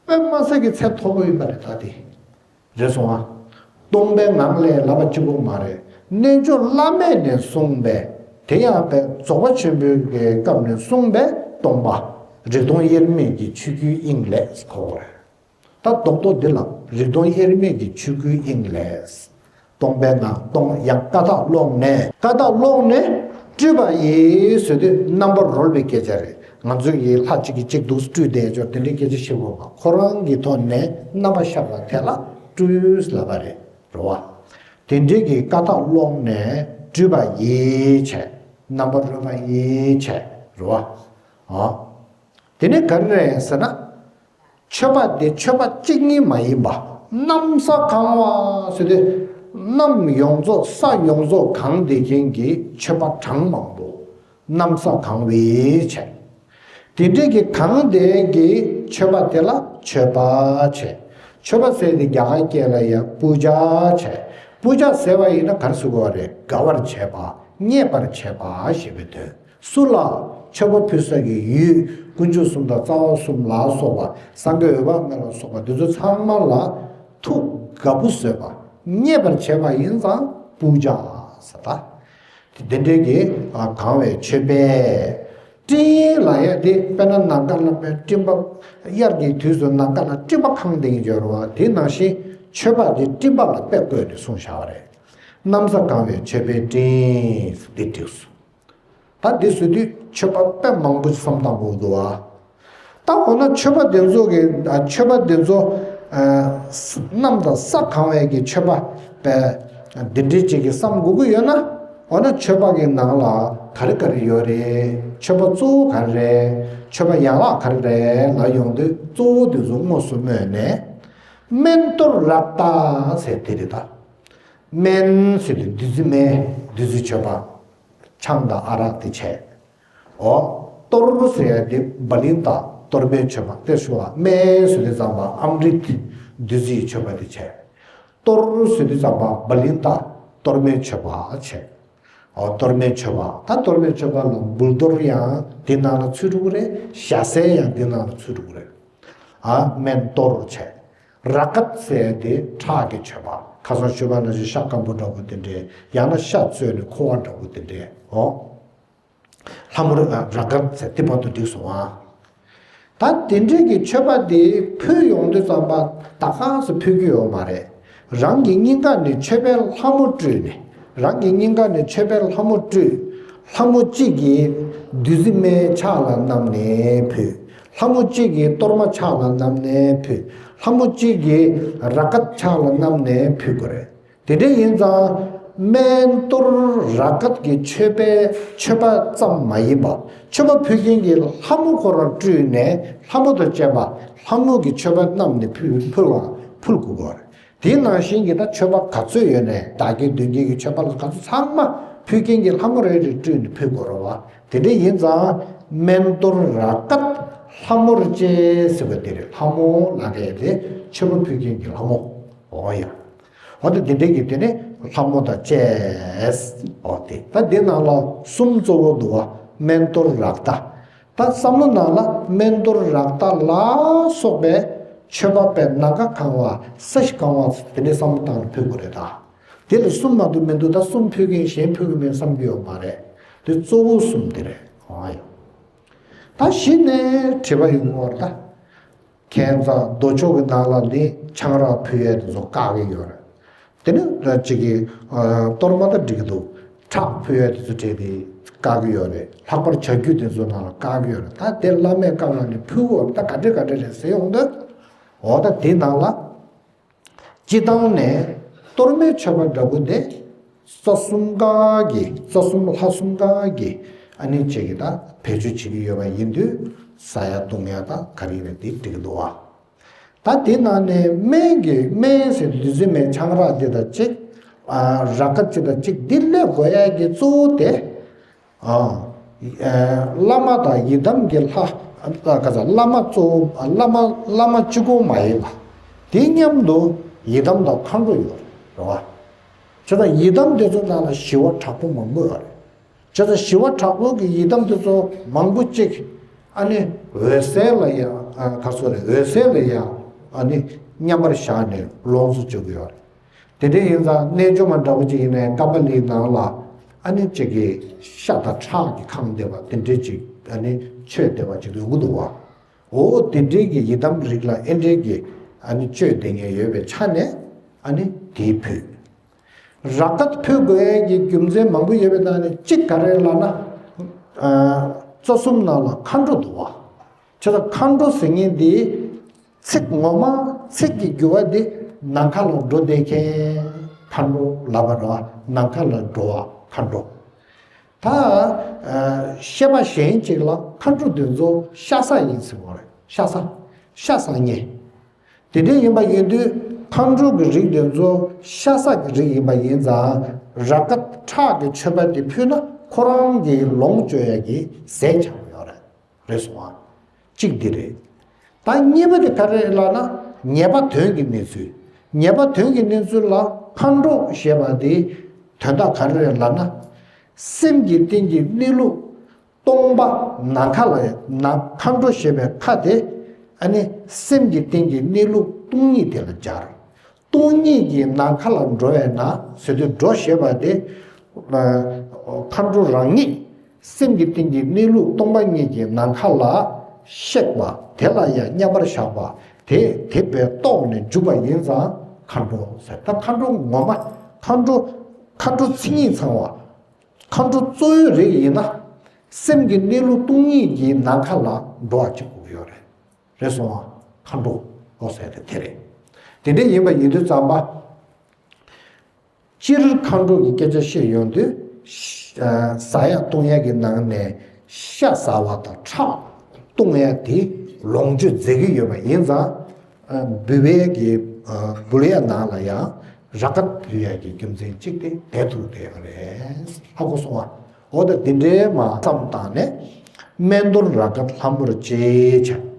དཔེ་མ་སྲིད་ཀྱི་ཚད་མཐོ་པོ་ཡིན་པ་རེད་ད་དེ། རེད་སོང་ཨ། སྟོང་པའི་ངང་ལས་ལབ་པ་གཅིག་པོ་མ་རེད། རྣལ་འབྱོར་བླ་མེད་ནས་གསུངས་པའི། དེ་ཡང་པའི་རྫོགས་པ་ཆེན་པོའི་གི་སྐབས་ནས་གསུངས་པའི་སྟོང་པ། རིག་སྟོང་དབྱེར་མེད་ཀྱི་ཆོས་སྐུའི་དབྱིངས་ལས་གོ་དགོས་རེད། ད་རྡོག་རྡོག་འདི་ལ་རིག་སྟོང་དབྱེར་མེད་ཀྱི་ཆོས་སྐུའི་དབྱིངས་ལས། སྟོང་པའི་ངང་སྟོང་ཡང་ཀ་དག་ཀློག་ནས། ཀ་དག་ཀློག་ནས་སྤྲུལ་པ་ཡིས་ཟེར་དུས་རྣམ་པར་རོལ་པའི་སྐད་ཆ་རེད། ང་ཚོ་ཡི་ལྷ་གཅིག་གིས་གཅིག་འདུག་སྤྲུལ་བསྡད་ཆོག་དེ་འདྲའི་སྐད་ཆ་བཤད་དགོས་པ། ཁོ་རང་གི་ཐོག་ནས་རྣམ་པ་ཤར་བ་དེ་ལ་སྤྲུལ་ལབ་པ་རེད། རེད་བ། དེ་འདྲའི་གི་ཀ་དག་ཀློག་ནས་སྤྲུལ་པ་ཡིས་བྱས། རྣམ་པར་རོལ་པ་ཡིས་བྱས། རེད་བ། ཨ། དེ་ནས་ག་རེ་རེད་ཟེར་ན། མཆོད་པ་དེ་མཆོད་པ་གཅིག་གཉིས་མ་ཡིན་པ། གནམ་ས་གང་བ་ཟེར་ཏེ། གནམ་ཡོངས་རྫོགས་ས་ཡོངས་རྫོགས་གང་བསྡད་མཁན་གྱི་མཆོད་པ་གྲངས་མང་པོ། གནམ་ས་གང་བའི་བྱས། དེ་འདྲའི་གི་གང་བསྡད་ཀྱི་མཆོད་པ་དེ་ལ་མཆོད་པ་བྱས། མཆོད་པ་ཟེར་ཏེ་རྒྱ་གར་སྐད་ལ་ཡང་པུ་ཇ་བྱས། པུ་ཇ་ཟེར་བ་ཡིན་ན་ག་རེ་ཟེར་དགོས་པ་རེད། དགའ་བར་བྱེད་པ། མཉེས་པར་བྱེད་པ་ཞེས་པའི་དོན། སུ་ལ། མཆོད་པ་ཕུལ་ས་གི་ཡུལ། དཀོན་མཆོག་གསུམ་དང་རྩ་བ་གསུམ་ལ་སོགས་པ། སངས་རྒྱས་འོད་དཔག་མེད་ལ་སོགས་པ་འདི་ཚོ་ཚང་མ་ལ་ཐུགས་དགའ་པོ་བཟོས་པ། མཉེས་པར་བྱས་པ་ཡིན་ཙང་པུ་ཇ་ཟེར་ད། དེ་འདྲའི་གི་གང་བའི་མཆོད་པས། སྤྲིན་ལ་ཡ་དེ་དཔེར་ན་ནམ་མཁའ་ལ་དཔེ་སྤྲིན་པ། དབྱར་གྱི་དུས་སུ་ནམ་མཁའ་ལ་སྤྲིན་པ་གང་བསྡད་ཀྱི་ཡོད་རེད་བ། དེ་ནང་བཞིན་མཆོད་པ་དེ་སྤྲིན་པ་ལ་དཔེ་བཀོད་ནས་གསུངས་བཞག་པ་རེད། གནམ་ས་གང་བའི་མཆོད་པའི་སྤྲིན་འདི་བྲིས་སོང་། ད་འདི་བཟོ་དུས་མཆོད་པ་དཔེ་མང་པོ་བསམ་བཏང་དགོས་འདུག་ཨ། ད་འོ་ན་མཆོད་པ་འདི་ཚོ་གི་ཨ། མཆོད་པ་འདི་ཚོ་ཨ། གནམ་དང་ས་གང་བའི་གི་མཆོད་པ་དཔེ་འདི་འདྲའི་ཅིག་གི་བསམ་དགོས་ཀྱི་ཡོད་ན། འོ་ན་མཆོད་པ་གི་ནང་ལ་ག་རེ་ག་རེ་ཡོད་རེད། མཆོད་པ་གཙོ་བོ་ག་རེ་རེད། མཆོད་པ་ཡན་ལག་ག་རེ་རེད་ལ་ཡོང་དུས་གཙོ་བོ་འདི་ཚོ་དངོས་སུ་སྨོས་ནས། སྨན་གཏོར་རཀྟ་ཟེར་དེ་རེད་ད། སྨན་ཟེར་དུས་བདུད་རྩི་སྨན། བདུད་རྩི་མཆོད་པ། ཆང་དང་ཨ་རག་དེ་བྱས། འོ། གཏོར་ཟེར་ཡ་དེ་བ་ལིང་དང་གཏོར་མའི་མཆོད་པ་དེ་ཞུ་བ། སྨན་ཟེར་དུས་ཙམ་པ་ཨམ་རིད་བདུད་རྩིའི་མཆོད་པ་དེ་བྱས། གཏོར་ཟེར་དུས་ཙམ་པ་བ་ལིང་དང་གཏོར་མའི་མཆོད་པ་བྱས། འོ། གཏོར་མའི་མཆོད་པ། ད་གཏོར་མའི་མཆོད་པ་ལ་འབུལ་གཏོར་ཡང་དེ་ནང་ལ་ཚུད་འགྲོ་གི་རེད། ཞལ་ཟས་ཡང་དེ་ནང་ལ་ཚུད་འགྲོ་གི་རེད། ཨ། སྨན་གཏོར་བྱས། རཀྟ་ཟེར་དེ་ཁྲག་གི་མཆོད་པ། ཁ་སང་ཞུས་པ་ནང་བཞིན་ཤ་སྐམ་པོ་འདྲ་པོ་དེ་འདྲས། ཡང་ན་ཤ་བཙོས་ནས་ཁུ་བ་འདྲ་པོ་དེ་འདྲས། འོ། ལྷ་མོ་རཀྟ་ཟེར་དེ་བར་དུ་འགྲིག་སོང་ཨ། ད་དེ་འདྲས་ཀྱི་མཆོད་པ་དེ་ཕུལ་ཡོང་དུས་ཙམ་པ་ད་གང་སུ་ཕུལ་རྒྱུ་ཡོད་མ་རེད། རང་གི་སྙིང་ག་ནས་མཆོད་པའི་ལྷ་མོ་སྤྲུལ་ནས། རང་གི་སྙིང་ག་ནས་མཆོད་པའི་ལྷ་མོ་སྤྲུལ། ལྷ་མོ་གཅིག་གིས་བདུད་རྩི་སྨན་ཕྱག་ལ་བསྣམས་ནས་ཕུལ། ལྷ་མོ་གཅིག་གིས་གཏོར་མ་ཕྱག་ལ་བསྣམས་ནས་ཕུལ། ལྷ་མོ་གཅིག་གིས་རཀྟ་ཕྱག་ལ་བསྣམས་ནས་ཕུལ་དགོས་རེད། དེ་འདྲ་ཡིན་ཙང་། སྨན་གཏོར་རཀྟ་གི་མཆོད་པའི་མཆོད་པ་ཙམ་མ་ཡིན་པ། མཆོད་པ་ཕུལ་མཁན་གྱི་ལྷ་མོ་ཁོ་རང་སྤྲུལ་ནས་ལྷ་མོ་དང་བཅས་པ་ལྷ་མོ་གི་མཆོད་པ་བསྣམས་ནས་ཕུལ་ཕུལ་བ་ཕུལ་དགོས་པ་རེད། དེ་ནང་བཞིན་གྱི་ད་མཆོད་པ་ག་ཚོད་ཡོད་ནའི་བདག་བསྐྱེད་མདུན་བསྐྱེད་ཀྱི་མཆོད་པ་ལ་ག་ཚོད་ཚང་མ་ཕུལ་མཁན་གྱི་ལྷ་མོ་རེ་རེ་སྤྲུལ་ནས་ཕུལ་དགོས་རེད་བ། དེ་འདྲ་ཡིན་ཙང་། སྨན་གཏོར་རཀྟ་ལྷ་མོར་བཅས་ཟེར་བ་དེ་རེད། ལྷ་མོ་ལབ་མཁན་དེ་མཆོད་པ་ཕུལ་མཁན་གྱི་ལྷ་མོ། འོ་ཡ། འོ་ད་དེ་འདྲའི་གི་དེ་ནི་ལྷ་མོ་དང་བཅས། འོ་དེ་ད་འདི་ནང་ལ་གསུམ་གཙོ་བོ་འདུག་བ། སྨན་གཏོར་རཀྟ། ད་བསམ་བློ་ནང་ལ་སྨན་གཏོར་རཀྟ་ལ་སོགས་པའི་མཆོད་པ་དཔེ་ནམ་མཁའ་གང་བ་ས་གཞི་གང་བ་དེ་འདྲའི་བསམ་བློ་བཏང་ནས་ཕུལ་དགོས་རེད་ད། དེ་ལ་གསུམ་མ་གཏོགས་མི་འདུག་ད་གསུམ་ཕུལ་མཁན་གཞན་ཕུལ་གི་མེད་བསམ་གི་ཡོད་མ་རེད། དེ་གཙོ་བོ་གསུམ་དེ་རེད། འོ་ཡ། ད་གཞི་ནས་དྲི་བ་ཡོང་གི་ཡོད་རེད་ད། ཁྱད་མཚར་མདོ་ཕྱོགས་ཀྱི་ནང་ལ་ནི་ཆང་རག་ཕུལ་ཡས་དེ་ཚོ་བཀག་གི་ཡོད་རེད། དེ་ནི་གཅིག་གི་ཨ། གཏོར་མ་དང་འགྲིག་གི་འདུག་ཁྲག་ཕུལ་ཡས་དེ་ཚོ་བྲིས་ཏེ་བཀག་གི་ཡོད་རེད། ལྷག་པར་བྱ་རྒྱུད་དེ་ཚོ་ནང་ལ་བཀག་གི་ཡོད་རེད། ད་དེ་བླ་མས་བཀག་ལ་ནི་ཕུལ་དགོས་རེད། ད་ག་འདྲ་ག་འདྲ་རེད་ཟེར་ཡོང་དུས། འོ་ད་དེ་ནང་ལ། སྤྱི་བཏང་ནས་གཏོར་མའི་མཆོད་པ་འདྲ་པོ་དེ་རྩ་གསུམ་ཀ་གི་རྩ་གསུམ་ལྷ་གསུམ་ཀ་གི་ཨ་ནི་བྱེད་ཀྱི་ད་བེད་སྤྱོད་བྱེད་ཀྱི་ཡོད་པ་ཡིན་དུས་ཟ་ཡ་བཏུང་ཡ་ད་ག་རེ་རེད་དེ་འགྲིག་གི་འདུག་བ། ད་དེ་ནང་ནས་སྨན་གྱི་སྨན་ཟེར་བདུད་རྩི་སྨན་ཆང་རག་འདི་དང་གཅིག་ཨ། རཀྟ་ཅིག་དང་གཅིག་འདི་སླེབས་དགོས་ཡ་གི་གཙོ་བོ་དེ། ཨ། ཨ། བླ་མ་དང་ཡི་དམ་གྱི་ལྷ། ཨ། ག་ས་བླ་མ་གཙོ་བོ། བླ་མ་བླ་མ་གཅིག་པོ་མ་ཡིན་པ། དེ་མཉམ་དུ་ཡི་དམ་དང་མཁའ་འགྲོ་ཡོད་རེད་བ། བྱས་ཙང་ཡི་དམ་དེ་ཚོ་ནང་ལ་ཞི་བ་དྲག་པོ་མང་པོ་ཡོད་རེད། བྱས་ཙང་ཞི་བ་དྲག་པོ་གི་ཡི་དམ་དེ་ཚོ་མང་པོ་གཅིག་ཨ་ནི་འོད་གསལ་ལ་ཡང་། ཨ། ག་ཚོད་རེད། འོད་གསལ་ལ་ཡང་ཨ་ནི་ མཉམ་པར་བཞག་ནས་ལོངས་སུ་སྤྱོད་ཀྱི་ཡོད་རེད། དེ་འདྲ་ཡིན་ཙང་རྣལ་འབྱོར་མ་འདྲ་བོ་ཅིག་ཡིན་ནའི་ཀ་པ་ལིའི་ནང་ལ་ཨ་ནི་ཅིག་གི་ཤ་དང་ཁྲག་གིས་ཁེངས་བསྡད་པ་དེ་འདྲའི་ཅིག་ཨ་ནི་མཆོད་བསྡད་པ་ཅིག་ཡོང་གི་འདུག་བ། འོ་དེ་འདྲའི་གི་ཡི་དམ་རིགས་ལ་ཨེ་འདྲའི་གི་ཨ་ནི་མཆོད་བསྡད་མཁན་ཡོད་པའི་ཆ་ནས་ཨ་ནི་དེའི་ཕུད། རཀྵ་ཕུད་དགོས་ཡས་ཀྱི་རྒྱུ་མཚན་མང་པོ་ཡོད་པའི་ནང་ནས་གཅིག་ག་རེ་ལབ་ན། ཨ། རྩ་གསུམ་ནང་ལ་མཁའ་འགྲོ་འདུག་བ། བྱས་ཙང་མཁའ་འགྲོ་ཟེར་མཁན་འདི་ཚིག་ངོ་མ་ཚིག་གི་རྒྱུ་བ་འདི་ནམ་མཁའ་ལ་འགྲོ་བསྡད་མཁན་མཁའ་འགྲོ་ལབ་པ་རེད་བ། ནམ་མཁའ་ལ་འགྲོ་བ་མཁའ་འགྲོ། ད་ཨ་བཤད་པ་གཞན་གཅིག་ལ་མཁའ་འགྲོ་འདི་ཚོ་ཤ་ཟ་ཡིན་ཟེར་བ་རེད། ཤ་ཟ། ཤ་ཟ་མཁན། དེ་འདྲ་ཡིན་པ་ཡིན་དུས་མཁའ་འགྲོ་གི་རིགས་དེ་ཚོ་ཤ་ཟ་གི་རིགས་ཡིན་པ་ཡིན་ཙང་རཀྵ་ཁྲག་གི་མཆོད་པ་དེ་ཕུལ་ན་ཁོ་རང་གི་ལོངས་སྤྱོད་ཡ་གི་ཟས་ཆགས་ཡོད་རེད། རེད་སོང་ཨ། གཅིག་འདི་རེད། ད་གཉིས་པ་དེ་ག་རེ་ལབ་ན་ཉེས་པ་དོན་གྱི་གནས་ཚུལ། ཉེས་པ་དོན་གྱི་གནས་ཚུལ་ལ་མཁའ་འགྲོ་ཞེས་པ་དེ་དོན་དག་ག་རེ་རེད་ལབ་ན། སེམས་ཀྱི་སྟེང་གི་གནས་ལུགས་སྟོང་པ་ནམ་མཁའ་ལ་ནམ་མཁའ་འགྲོ་ཞེས་པའི་མཁའ་དེ་ཨ་ནི་སེམས་ཀྱི་སྟེང་གི་གནས་ལུགས་སྟོང་ཉིད་དེ་ལ་སྦྱར། སྟོང་ཉིད་ཀྱི་ནམ་མཁའ་ལ་འགྲོ་བས་ན་ཟེར་དུས་འགྲོ་ཞེས་པ་དེ་ཨ་མཁའ་འགྲོ་རང་ཉིད་སེམས་ཀྱི་སྟེང་གི་གནས་ལུགས་སྟོང་པ་ཉིད་ཀྱི་ནམ་མཁའ་ལ་གཤེགས་པ་དེ་ལ་ཡང་མཉམ་པར་བཞག་པ་དེ་དེ་བས་རྟོགས་ནས་འཇུག་པ་ཡིན་ཙང་མཁའ་འགྲོ་ཟེར། ད་མཁའ་འགྲོ་ངོ་མ་མཁའ་འགྲོ་མཁའ་འགྲོ་མཚན་ཉིད་ཚང་བ། མཁའ་འགྲོ་གཙོ་བོའི་རིགས་ཡིན་ན། སེམས་ཀྱི་གནས་ལུགས་སྟོང་ཉིད་ཀྱི་ནམ་མཁའ་ལ་འགྲོ་བ་གཅིག་དགོས་ཀྱི་ཡོད་རེད། རེད་སོང་ཨ། མཁའ་འགྲོ་ཨོ་ཟེར་ཏེ་དེ་རེད། དེ་འདྲ་ཡིན་པ་ཡིན་དུས་ཙམ་པ། སྤྱིར་མཁའ་འགྲོ་གི་སྐད་ཆ་བཤད་ཡོང་དུས། ཨ་ཟ་ཡ་བཏུང་ཡ་གི་ནང་ནས་ཤ་ཟ་བ་དང་ཁྲག་བཏུང་ཡ་དེ་ལོངས་སྤྱོད་མཛད་ཀྱི་ཡོད་པ་ཡིན་ཙང་། ཨ་འབུལ་བའི་གི་ཨ་འབུལ་ཡ་ནང་ལ་ཡང་རཀྵ་ཕུལ་ཡ་གི་རྒྱུ་མཚན་གཅིག་དེ་དེ་ཐུག་བསྡད་ཡོད་རེད། ཧ་གོ་སོང་ཨ། འོ་ད་འདི་འདྲའི་མ་བསམ་བཏང་ནས་སྨན་གཏོར་རཀྵ་ལྷ་མོར་བཅས་བྱ།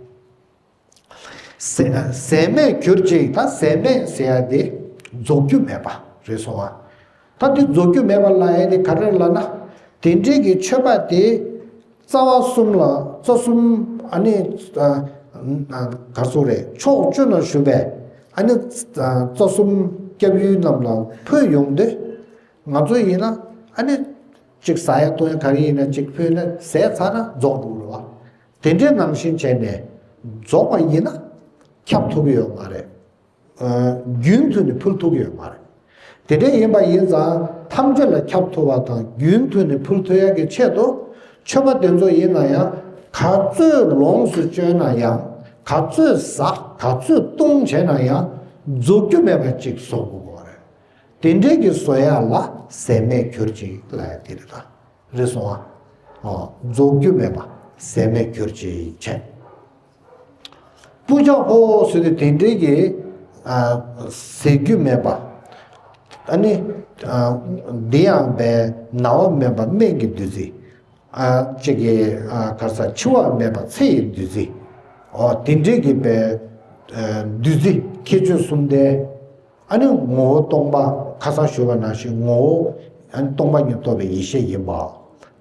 ཟས་ཟས་མེད་གྱུར་ཅིག་ད་ཟས་མེད་ཟེར་ཡ་དེ་རྫོགས་རྒྱུ་མེད་པ་རེད་སོང་ཨ། ད་འདི་རྫོགས་རྒྱུ་མེད་པ་ལབ་ཡ་དེ་ག་རེ་ལབ་ན། དེ་འདྲའི་གི་མཆོད་པ་དེ་རྩ་བ་གསུམ་ལ་རྩ་གསུམ་ཨ་ནི་ཨ་ཨ་ག་ཚོད་རེད། ཕྱོགས་བཅུ་ན་བཞུགས་པའི་ཨ་ནི་ཨ་རྩ་གསུམ་སྐྱབས་ཡུལ་རྣམས་ལ་ཕུལ་ཡོང་དུས། ང་ཚོ་ཡིན་ན་ཨ་ནི་གཅིག་ཟ་ཡ་བཏུང་ཡ་ག་རེ་ཡིན་ན་གཅིག་ཕུལ་ན་ཟས་ཚར་ན་རྫོགས་འགྲོ་གི་རེད་བ། དེ་འདྲའི་ནང་བཞིན་བྱས་ནས་རྫོགས་པ་ཡིན་ན་ཁྱབ་ཐུབ་ཀྱི་ཡོད་མ་རེད། ཨ་རྒྱུན་མཐུད་ནས་ཕུལ་ཐུབ་ཀྱི་ཡོད་མ་རེད། དེ་འདྲ་ཡིན་པ་ཡིན་ཙང་ཐམས་ཅད་ལ་ཁྱབ་ཐུབ་པ་དང་རྒྱུན་མཐུད་ནས་ཕུལ་ཐུབ་ཡ་གི་ཆེད་དུ་མཆོད་པ་དེ་ཚོ་ཡིན་ན་ཡང་ག་ཚོད་ལོངས་སུ་སྤྱོད་ན་ཡང་ག་ཚོད་ཟ་ག་ཚོད་བཏུང་བྱས་ན་ཡང་རྫོགས་རྒྱུ་མེད་པ་ཅིག་བཟོ་དགོས་པ་རེད། དེ་འདྲའི་གི་བཟོ་ཡ་ལ་ཟས་མེད་གྱུར་ཅིག་ལབ་ཡ་དེ་རེད་ད། རེད་སོང་ཨ། ཨོ། རྫོགས་རྒྱུ་མེད་པ་ཟས་མེད་གྱུར་ཅིག་བྱས། པུ་ཇ་ཧོ་ཟེར་དུས་དེ་འདྲའི་གི་ཨ་ཟས་རྒྱུ་མེད་པ། ཨ་ནི་ཨ་འདི་ཡང་པའི་ན་བ་མེད་པ་སྨན་གྱི་བདུད་རྩི། ཨ་གཅིག་གི་ཨ་ག་རེ་ཟ་འཆི་བ་མེད་པ་ཚེ་ཡི་བདུད་རྩི། ཨོ་དེ་འདྲའི་གི་པའི་ཨ་བདུད་རྩི་ཁྱད་ཆོས་གསུམ་ལྡན། ཨ་ནི་ངོ་བོ་སྟོང་པ་ཁ་སང་ཞུས་པ་ནང་བཞིན་ངོ་བོ་ཨ་ནི་སྟོང་པ་ཉིད་རྟོགས་པའི་ཡེ་ཤེས་ཡིན་པ།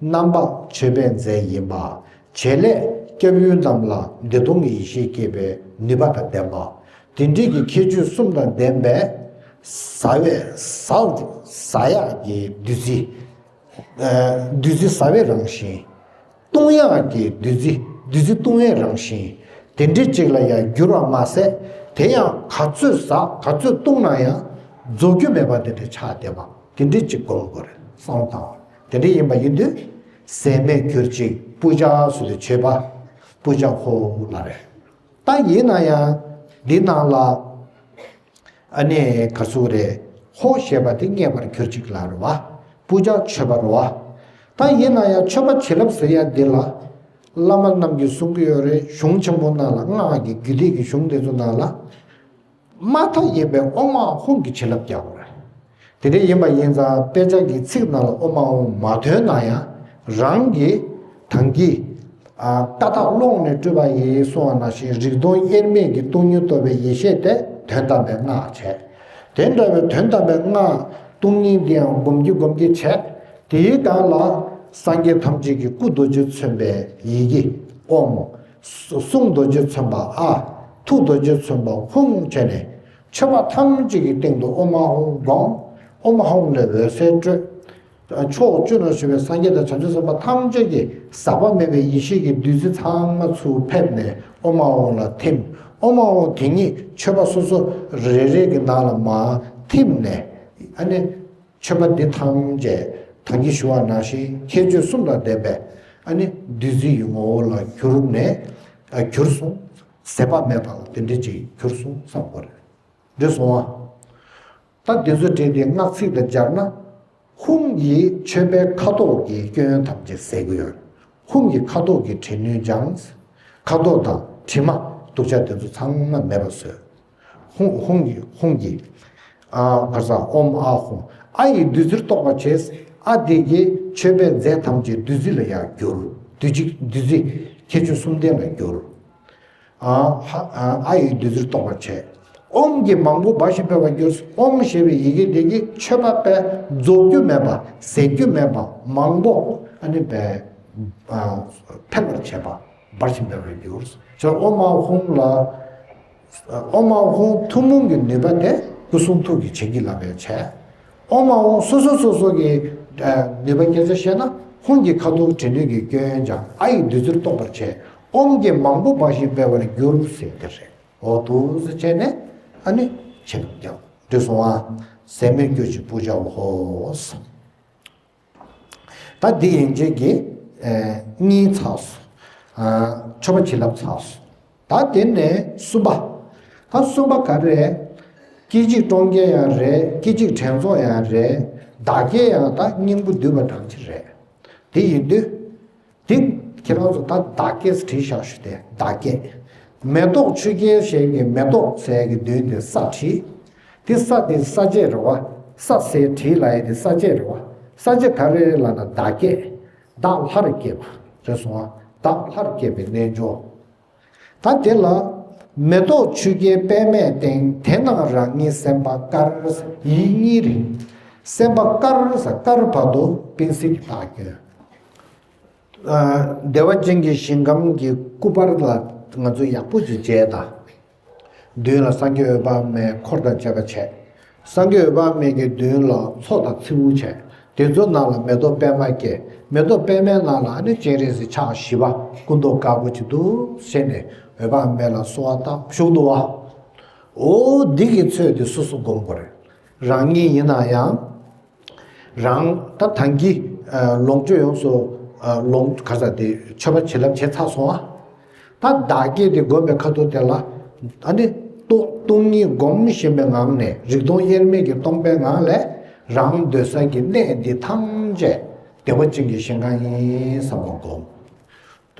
རྣམ་པ་མཆོད་པའི་རྫས་ཡིན་པ། བྱེད་ལས་སྐྱབས་ཡུལ་རྣམས་ལ་བདེ་སྟོང་གི་ཡེ་ཤེས་སྐྱེད་པའི་ནུས་པ་དང་ལྡན་པ། དེ་འདྲའི་གི་ཁྱད་ཆོས་གསུམ་དང་ལྡན་པའི་ཟ་བའི་ཟ་ཟ་ཡག་གི་བདུད་རྩི། ཨ་བདུད་རྩི་ཟ་བའི་རང་བཞིན། བཏུང་ཡག་གི་བདུད་རྩི་བདུད་རྩི་བཏུང་བའི་རང་བཞིན། དེ་འདྲའི་ཅིག་ལ་ཡང་འགྱུར་བ་མ་ཟད། དེ་ཡང་ག་ཚོད་ཟ་ག་ཚོད་བཏུང་ན་ཡང་རྫོགས་རྒྱུ་མེད་པ་དེ་འདྲའི་ཆགས་བསྡད་པ་དེ་འདྲའི་ཅིག་སྒོམ་དགོས་རེད། བསམ་བློ་བཏང་བ་དེ་འདྲ་ཡིན་པ་ཡིན་དུས། ཟས་མེད་གྱུར་ཅིག་པུ་ཇ་ཟེར་དུས་མཆོད་པ་པུ་ཇ་ཧོ་ལ་རེད། ད་ཡིན་ན་ཡང་འདི་ནང་ལ། ཨ་ནི་ག་ཚོད་རེད། ཧོ་ཞེས་པ་དེ་མཉེས་པར་གྱུར་ཅིག་ལ་རེད་བ། པུ་ཇ་མཆོད་པ་རེད་བ། ད་ཡིན་ན་ཡང་མཆོད་པ་བྱིན་རླབས་ཟེར་ཡ་འདི་ལ། བླ་མ་རྣམས་ཀྱིས་གསུང་གི་ཡོད་རེད། གཞུང་ཆེན་པོ་ནང་ལ་སྔགས་ཀྱི་རྒྱུད་སྡེ་གི་གཞུང་དེ་ཚོ་ནང་ལ། མ་མཐའ་ཡས་པའི་ཨོཾ་ཨཱཿཧཱུྃ་གི་བྱིན་རླབས་རྒྱག་དགོས་རེད། དེ་འདྲ་ཡིན་པ་ཡིན་ཙང་དཔེ་ཆ་གི་ཚིག་ནང་ལ་ཨོཾ་ཨཱཿཧཱུྃ་མ་ཐོན་ན་ཡང་རང་གི་དང་གི་ཨ་ཀ་དག་ཀློང་ནས་སྤྲུལ་པ་ཡིས་གསུངས་པ་ནང་བཞིན་རིག་སྟོང་དབྱེར་མེད་ཀྱི་སྟོང་ཉིད་རྟོགས་པའི་ཡེ་ཤེས་དེ་དོན་དམ་པའི་སྔགས་བྱས། དེ་འདྲ་བའི་དོན་དམ་པའི་སྔགས་སྟོང་ཉིད་འདི་ཡང་སྒོམ་གྱིན་སྒོམ་གྱིན་བྱས། དེའི་སྒང་ལ་སངས་རྒྱས་ཐམས་ཅད་ཀྱི་སྐུ་རྡོ་རྗེས་མཚོན་པའི་ཡི་གེ་ཨོཾ། གསུང་རྡོ་རྗེས་མཚོན་པ་ཨཱཿ། ཐུགས་རྡོ་རྗེས་མཚོན་པ་ཧཱུྃ་བྱས་ནས། མཆོད་པ་ཐམས་ཅད་ཀྱི་སྟེང་དུ་ཨོཾ་ཨཱཿཧཱུྃ་བསྒོམ། ཨོཾ་ཨཱཿཧཱུྃ་ལས་འོད་ཟེར་སྤྲོས། ཕྱོགས་བཅུ་ན་བཞུགས་པའི་སངས་རྒྱས་དང་བྱང་ཆུབ་སེམས་དཔའ་ཐམས་ཅད་ཀྱི་ཟག་པ་མེད་པའི་ཡེ་ཤེས་ཀྱི་བདུད་རྩི་ཚང་མ་ཚུར་ཕེབས་ནས་ཨོཾ་ཨཱཿཧཱུྃ་ལ་ཐིམ། ཨོཾ་ཨཱཿཧཱུྃ་དེ་ཉིད་མཆོད་པ་སོ་སོ་རེ་རེ་གི་ནང་ལ་མར་ཐིམ་ནས། ཨ་ནི་མཆོད་པ་འདི་ཐམས་ཅད་ད་གིན་ཞུ་བ་ནང་བཞིན་ཁྱད་ཆོས་གསུམ་དང་ལྡན་པའི་ཨ་ནི་བདུད་རྩི་ཡི་ངོ་བོ་ལ་གྱུར་ནས། ཨ་གྱུར་སོང་། ཟད་པ་མེད་པ་ལ་དེ་འདྲ་ཅིག་གྱུར་སོང་བསམ་དགོས་རེད། འགྲིག་སོང་ཨ། ད་འདི་ཚོ་བྲིས་ཏེ་སྔགས་ཚིག་དང་སྦྱར་ན། ཧཱུྃ་གིས་མཆོད་པའི་ཁ་དོག་གི་སྐྱོན་ཐམས་ཅད་ཟད་ཀྱི་ཡོད། ཧཱུྃ་གིས་ཁ་དོག་གི་དྲི་སྣོད་སྦྱངས། ཁ་དོག་དང་དྲི་མ་དུག་ཆ་དེ་ཚོ་ཚང་མ་མེད་པ་བཟོས། ཧཱུྃ་ཧཱུྃ་གིས་ཧཱུྃ་གིས། ཨ་ག་རེ་ཟ། ཨོཾ་ཨཱཿཧཱུྃ། ཨ་ཡིས་བདུད་རྩིར་གཏོགས་པར་བྱས། ཨ་དེ་གིས་མཆོད་པའི་རྫས་ཐམས་ཅད་བདུད་རྩི་ལ་ཡང་བསྒྱུར། བདུད་རྩི་བདུད་རྩི་ཁྱད་ཆོས་གསུམ་ལྡན་ལ་བསྒྱུར། ཨ་ཧ་ཨ་ཨ་ཡིས་བདུད་རྩིར་གཏོགས་པར་བྱས། ཨོཾ་གྱིས་མང་པོ་འབར་ཞིང་འཕེལ་བར་འགྱུར། ཨོཾ་ཞེས་པའི་ཡི་གེ་དེ་གིས་མཆོད་པ་དཔེ་རྫོགས་རྒྱུ་མེད་པ། ཟད་རྒྱུ་མེད་པ། མང་པོ་ཨ་ནི་དཔེ་ཨ་འཕེལ་བར་བྱེད་པ། འབར་ཞིང་འཕེལ་བར་འགྱུར། ཅེས་ཨོཾ་ཨཱཿཧཱུྃ་ལ། ཨོཾ་ཨཱཿཧཱུྃ་ཐུན་མོང་གི་ནུས་པ་དེ་སྐུ་གསུང་ཐུགས་ཀྱི་བྱིན་གྱིས་བརླབས་པའི་ཆེད། ཨོཾ་ཨཱཿཧཱུྃ་སོ་སོ་སོ་སོ་གི་ཨ་ནུས་པ་སྐད་ཆ་བཤད་ན། ཧཱུྃ་གིས་ཁ་དོག་དྲི་སྣོད་ཀྱི་སྐྱོན་སྦྱངས། ཨ་ཡིས་བདུད་རྩིར་གཏོགས་པར་བྱས། ཨོཾ་གྱིས་མང་པོ་འབར་ཞིང་འཕེལ་བར་འགྱུར་ཟེར་དེ་རེད། འོ་འདུག་སེ་བྱས་ནས་ཨ་ནི་བྱིན་རླབས་བརྒྱབ། འགྲིག་སོང་ཨ། ཟད་མེད་གྱུར་ཅིག་པུ་ཇ་ཧོ། ད་འདི་ཡན་ཆད་ཀྱི་ཨ་གཉིས་ཚར་སོང་། ཨ་མཆོད་པ་བྱིན་རླབས་ཚར་སོང་། ད་དེ་ནས་གསུམ་པ། ད་གསུམ་པ་ག་རེ་རེད། སྐད་ཅིག་ཀྲོང་ཁྱེར་ཡང་རེད། སྐད་ཅིག་དྲན་རྫོགས་ཡང་རེད། བདག་བསྐྱེད་ཡང་ད་སྙིང་པོ་འདུས་པ་གྲངས་ཅིག་རེད། དེ་ཡིན་དུས། འདི་ཁྱེད་རང་ཚོ་ད་བདག་བསྐྱེད་བྲིས་བཞག་ཞུ་དེ། བདག་བསྐྱེད། མེ་ཏོག་ཆུ་སྐྱེས་ཞེས་ཀྱི་མེ་ཏོག་ཟེར་གྱི་མདུན་དེ་ས་བྲིས། དེ་ས་དེ་ས་བཅད་རེད་བ། ས་ཟེར་བྲིས་ལ་ཡི་དེ་ས་བཅད་རེད་བ། ས་བཅད་ག་རེ་རེད་ལབ་ན་བདག་བསྐྱེད། བདག་ལྷར་བསྐྱེད་པ་རེད་སོང་བ། བདག་ལྷར་བསྐྱེད་པའི་རྣལ་འབྱོར། ད་དེ་ལ། མེ་ཏོག་ཆུ་སྐྱེས་པད་མའི་སྟེང་། དེ་ནང་རང་ཉིད་སེམས་དཔའ་དཀར། ཡིད་གཉིས་རིང་། སེམས་དཔའ་དཀར་ས་དཀར་བར་དུ་པིན་སིལ་གྱིས་བཏགས་སྐྱོན། ཨ་བདེ་བ་ཅན་གྱི་ཞིང་ཁམས་ཀྱི་སྐུ་པར་ལ་ང་ཚོ་ཡག་པོ་ཅིག་མཇལ་དང་། མདུན་ལ་སངས་རྒྱས་འོད་དཔག་མེད་འཁོར་དང་བཅས་པ་བྱས། སངས་རྒྱས་འོད་དཔག་མེད་ཀྱི་མདུན་ལ་མཚོ་དང་མཚེའུ་བྱས། དེ་ཚོ་ནང་ལ་མེ་ཏོག་པད་མ་སྐྱེས། མེ་ཏོག་པད་མའི་ནང་ལ་ཨ་ནི་སྤྱན་རས་གཟིགས་ཕྱག་བཞི་པ་སྐུ་མདོག་དཀར་པོ་ཅིག་འདུག་ཟེར་ནས་འོད་དཔག་མེད་ལ་གསོལ་བ་བཏབ་བཞུགས་འདུག་བ། འོ་འདི་གི་ཚོད་དེ་སོ་སོ་སྒོམ་དགོས་རེད། རང་ཉིད་ཡིན་ན་ཡང་། རང་ད་ཐང་གི་ལོངས་སྤྱོད་ཡོངས་སུ་ལོངས་ག་ས་དེ་མཆོད་པ་བྱིན་རླབས་བྱས་ཚར་སོང་ཨ། ད་བདག་བསྐྱེད་དེ་བསྒོམ་པའི་ཁ་ཐུག་དེ་ལ་ཨ་ནི་སྟོང་སྟོང་ཉིད་བསྒོམ་བཞིན་པའི་ངང་ནས་རིག་སྟོང་དབྱེར་མེད་ཀྱིས་སྟོང་པའི་ངང་ལས་རང་སྡོད་ས་གི་གནས་འདི་ཐམས་ཅད་བདེ་བ་ཅན་གྱི་ཞིང་ཁམས་ཡིན་བསམ་པ་བསྒོམ།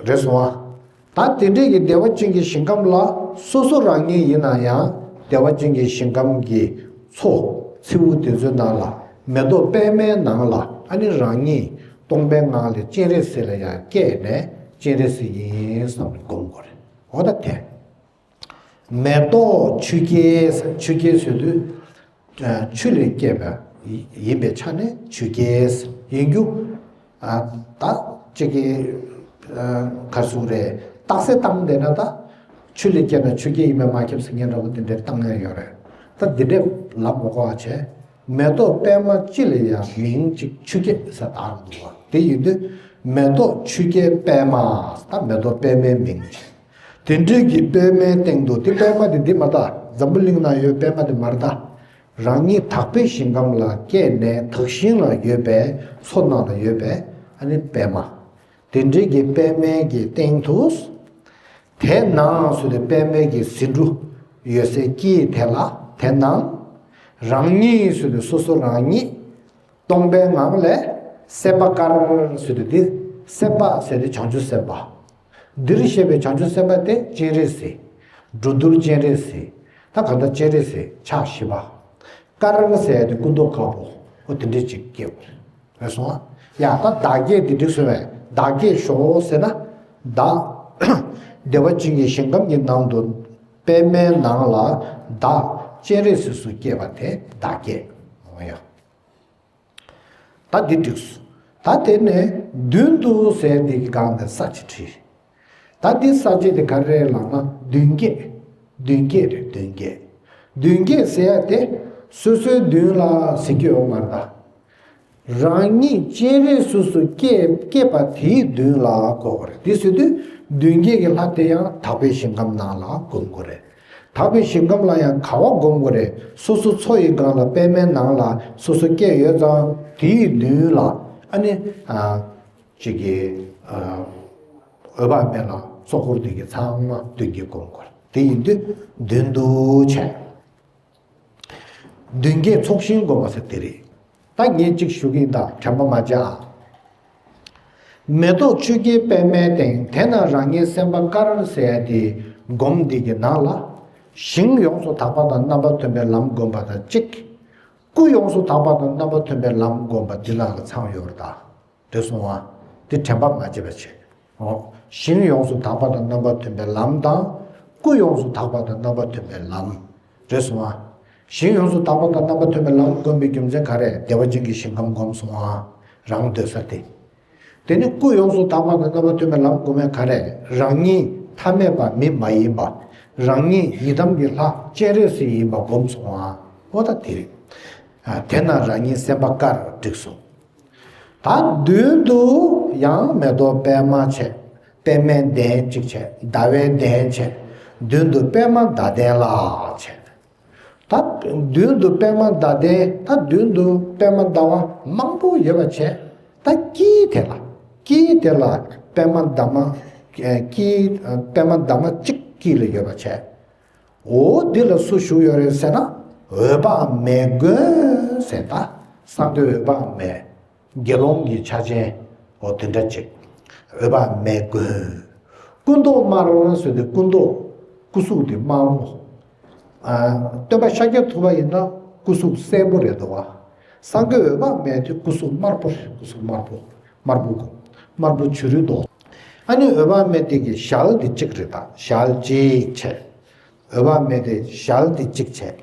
རེད་སོང་ཨ། ད་དེ་འདྲས་ཀྱི་བདེ་བ་ཅན་གྱི་ཞིང་ཁམས་ལ་སོ་སོ་རང་ཉིད་ཡིན་ན་ཡང་བདེ་བ་ཅན་གྱི་ཞིང་ཁམས་ཀྱི་མཚོ་མཚེའུ་དེ་ཚོའི་ནང་ལ་མེ་ཏོག་པད་མའི་ནང་ལ་ཨ་ནི་རང་ཉིད་སྟོང་པའི་ངང་ལས་སྤྱན་རས་གཟིགས་ལ་ཡང་བསྐྱེད་ནས་སྤྱན་རས་གཟིགས་ཡིན་བསམ་ནས་སྒོམ་དགོས་རེད། འོ་ད་དེ། མེ་ཏོག་ཆུ་སྐྱེས། ཆུ་སྐྱེས་ཟེར་དུས། ཆུ་ལས་སྐྱེས་པ་ཡིན་པའི་ཆ་ནས་ཆུ་སྐྱེས་ཡིན་རྒྱུ། ད་གཅིག་གི་ག་རེ་ཟེར་རེད། རྟགས་གསལ་བཏང་བསྡད་ན་ད་ཆུ་ལས་སྐྱེས་ན་ཆུ་སྐྱེས་ཡིན་པས་མ་ཁྱབ་ཟེར་མཁན་འདྲ་པོ་དེ་འདྲའི་བཏང་ཡ་ཡོད་རེད། ད་འདི་འདྲས་ལབ་མ་དགོས་པ་བྱས། མེ་ཏོག་པད་མ་སྤྱི་ལ་ཡང་མིང་གཅིག་ཆུ་སྐྱེས་ཟེར་བཏགས་འདུག་བ། དེ་ཡིན་དུས་མེ་ཏོག་ཆུ་སྐྱེས་པད་མ། ད་མེ་ཏོག་པད་མའི་མིང་། དེ་འདྲའི་གི་པད་མའི་སྟེང་དུ། དེ་པད་མ་དེ་འདི་མ་ད་འཛམ་བུ་གླིང་ན་ཡོད་པད་མ་དེ་མ་རེད་ད། རང་ཉིད་དག་པའི་ཞིང་ཁམས་ལ་སྐྱེས་ནས་དག་ཞིང་ལ་ཡོད་པའི་མཚོ་ནང་ལ་ཡོད་པའི་ཨ་ནི་པད་མ། དེ་འདྲའི་གི་པད་མའི་གི་སྟེང་དུ། དེ་ནང་ཟེར་དུས་པད་མའི་གི་ཟེའུ་འབྲུ་ཡོད་སའི་དཀྱིལ་དེ་ལ། དེ་ནང་རང་ཉིད་ཟེར་དུས་སོ་སོ་རང་ཉིད། སྟོང་པའི་ངང་ལས་སེམས་དཔའ་དཀར་ཟེར་དུས་འདི་སེམས་དཔའ་ཟེར་དུས་བྱང་ཆུབ་སེམས་དཔའ། འདིར་བཤད་པའི་བྱང་ཆུབ་སེམས་དཔའ་དེ་སྤྱན་རས་གཟིགས། འགྲོ་འདུལ་སྤྱན་རས་གཟིགས། ད་གང་ལྟར་སྤྱན་རས་གཟིགས་ཕྱག་བཞི་པ། དཀར་ཟེར་དུས་སྐུ་མདོག་དཀར་པོ། འོ་དེ་འདྲས་ཅིག་སྐྱེ་བ་རེད་སོང་ཨ། ཡ་ད་བདག་བསྐྱེད་དེ་འགྲིག་སོང་བས། བདག་བསྐྱེད་ཞོག་ཟེར་ན། བདག་བདེ་བ་ཅན་གྱི་ཞིང་ཁམས་ཀྱི་ནང་དུ་པད་མའི་ནང་ལ་བདག་སྤྱན་རས་གཟིགས་སུ་སྐྱེས་པ་དེ་བདག་བསྐྱེད། འོ་ཡ། ད་འདི་འགྲིགས་སོང་། ད་དེ་ནས་མདུན་དུ་ཟེར་འདི་གི་སྒང་ནས་ས་ཅིག་བྲིས། ད་འདི་ས་བཅད་འདི་ག་རེ་རེད་ལབ་ན་མདུན་བསྐྱེད། མདུན་བསྐྱེད་རེད། མདུན་བསྐྱེད། མདུན་བསྐྱེད་ཟེར་ཡ་དེ་སོ་སོའི་མདུན་ལ་ཟེར་གྱི་ཡོད་མ་རེད་ད། རང་ཉིད་སྤྱན་རས་གཟིགས་སུ་བསྐྱེད་བསྐྱེད་པ་དེའི་མདུན་ལ་གོ་དགོས་རེད། དེ་ཟེར་དུས་མདུན་བསྐྱེད་ཀྱི་ལྷ་དེ་ཡང་དག་པའི་ཞིང་ཁམས་ནང་ལ་བསྒོམ་དགོས་རེད། དག་པའི་ཞིང་ཁམས་ལ་ཡང་ག་བ་བསྒོམ་དགོས་རེད། སོ་སོ་འཚོ་ཡི་སྒང་ལ་པད་མའི་ནང་ལ་སོ་སོ་བསྐྱེད་ཡོད་ཙང་དེའི་མདུན་ལ་ཨ་ནི་ཨ་ཅིག་གི་ཨ་འོད་དཔག་མེད་ལ་གཙོ་འཁོར་དེ་གི་ཚང་མ་མདུན་བསྐྱེད་བསྒོམ་དགོས་རེད། དེ་ཡིན་དུས་མདུན་དུ་བྱས། མདུན་བསྐྱེད་ཚོགས་ཞིང་བསྒོམ་པ་ཟེར་དེ་རེད། ད་ངས་གཅིག་ཞུ་གི་ཡིན་ད། དྲན་པ་མ་བརྗེད་ཨ། མེ་ཏོག་ཆུ་སྐྱེས་པད་མའི་སྟེང་། དེ་ན་རང་ཉིད་སེམས་དཔའ་དཀར་ཟེར་ཡ་དེ་སྒོམ་འདི་གི་ནང་ལ། ཞིང་ཡོངས་སུ་དག་པ་དང་རྣམ་པ་མཐུན་པའི་ལམ་བསྒོམ་པ་དང་གཅིག་སྐུ་ཡོངས་སུ་དག་པ་དང་རྣམ་པ་མཐུན་པའི་ལམ་བསྒོམ་པ་འདི་ནང་ལ་ཚང་ཡོད་རེད་ད། རེད་སོང་ཨ། དེ་དྲན་པ་མ་བརྗེད་པ་བྱེད། འོ། ཞིང་ཡོངས་སུ་དག་པ་དང་རྣམ་པ་མཐུན་པའི་ལམ་དང་། སྐུ་ཡོངས་སུ་དག་པ་དང་རྣམ་པ་མཐུན་པའི་ལམ། རེད་སོང་ཨ། ཞིང་ཡོངས་སུ་དག་པ་དང་རྣམ་པ་མཐུན་པའི་ལམ་བསྒོམ་པའི་རྒྱུ་མཚན་ག་རེ། བདེ་བ་ཅན་གྱི་ཞིང་ཁམས་བསྒོམས་སོང་ཨ། རང་སྡོད་ས་དེ། དེ་ནི་སྐུ་ཡོངས་སུ་དག་པ་དང་རྣམ་པ་མཐུན་པའི་ལམ་བསྒོམ་ཡ་ག་རེ། རང་ཉིད་ཐ་མལ་པ་མི་མ་ཡིན་པ། རང་ཉིད་ཡི་དམ་གྱི་ལྷ་སྤྱན་རས་གཟིགས་ཡིན་པ་བསྒོམས་སོང་ཨ། འོ་ད་དེ་རེད། ཨ། དེ་ན་རང་ཉིད་སེམས་དཔའ་དཀར་འགྲིག་སོང་། ད་མདུན་དུ་ཡང་མེ་ཏོག་པད་མ་བྱས། པད་མའི་གདན་གཅིག་བྱས། ཟླ་བའི་གདན་བྱས། མདུན་དུ་པད་མ་ཟླ་གདན་ལ་བྱས། ད་མདུན་དུ་པད་མ་ཟླ་གདན། ད་མདུན་དུ་པད་མ་ཟླ་བ་མང་པོ་ཡོད་པ་བྱས། ད་དཀྱིལ་དེ་ལ། དཀྱིལ་དེ་ལ་པད་མ་འདབ་མ། ཨ། དཀྱིལ། ཨ། པད་མ་འདབ་མ་གཅིག་དཀྱིལ་ལ་ཡོད་པ་བྱས། འོ་འདི་ལ་སུ་བཞུགས་ཡོད་རེད་ཟེར་ན། འོད་དཔག་མེད་མགོན་ཟེར་ད། སངས་རྒྱས་འོད་དཔག་མེད། དགེ་སློང་གི་ཆ་ཅན། འོ་དེ་འདྲ་ཅིག་འོད་དཔག་མེད་མགོན། སྐུ་མདོག་དམར་ཟེར་དུས་སྐུ་མདོག་སྐུ་གཟུགས་དེ་དམར་མོ། ཨ། སྟོན་པ་ཤཱཀྱ་ཐུབ་པ་ཡིན་ན་སྐུ་གཟུགས་སེར་པོ་རེད་འདུག་བ། སངས་རྒྱས་འོད་དཔག་མེད་དེ་སྐུ་གཟུགས་དམར་པོ་རེད། སྐུ་གཟུགས་དམར་པོ། དམར་པོ་གོ། དམར་པོ་བྱུ་རུའི་མདོག་ཨ་ནི་འོད་དཔག་མེད་དེ་གི་ཞལ་དེ་གཅིག་རེད་ད། ཞལ་གཅིག་བྱས། འོད་དཔག་མེད་དེ་ཞལ་དེ་གཅིག་བྱས།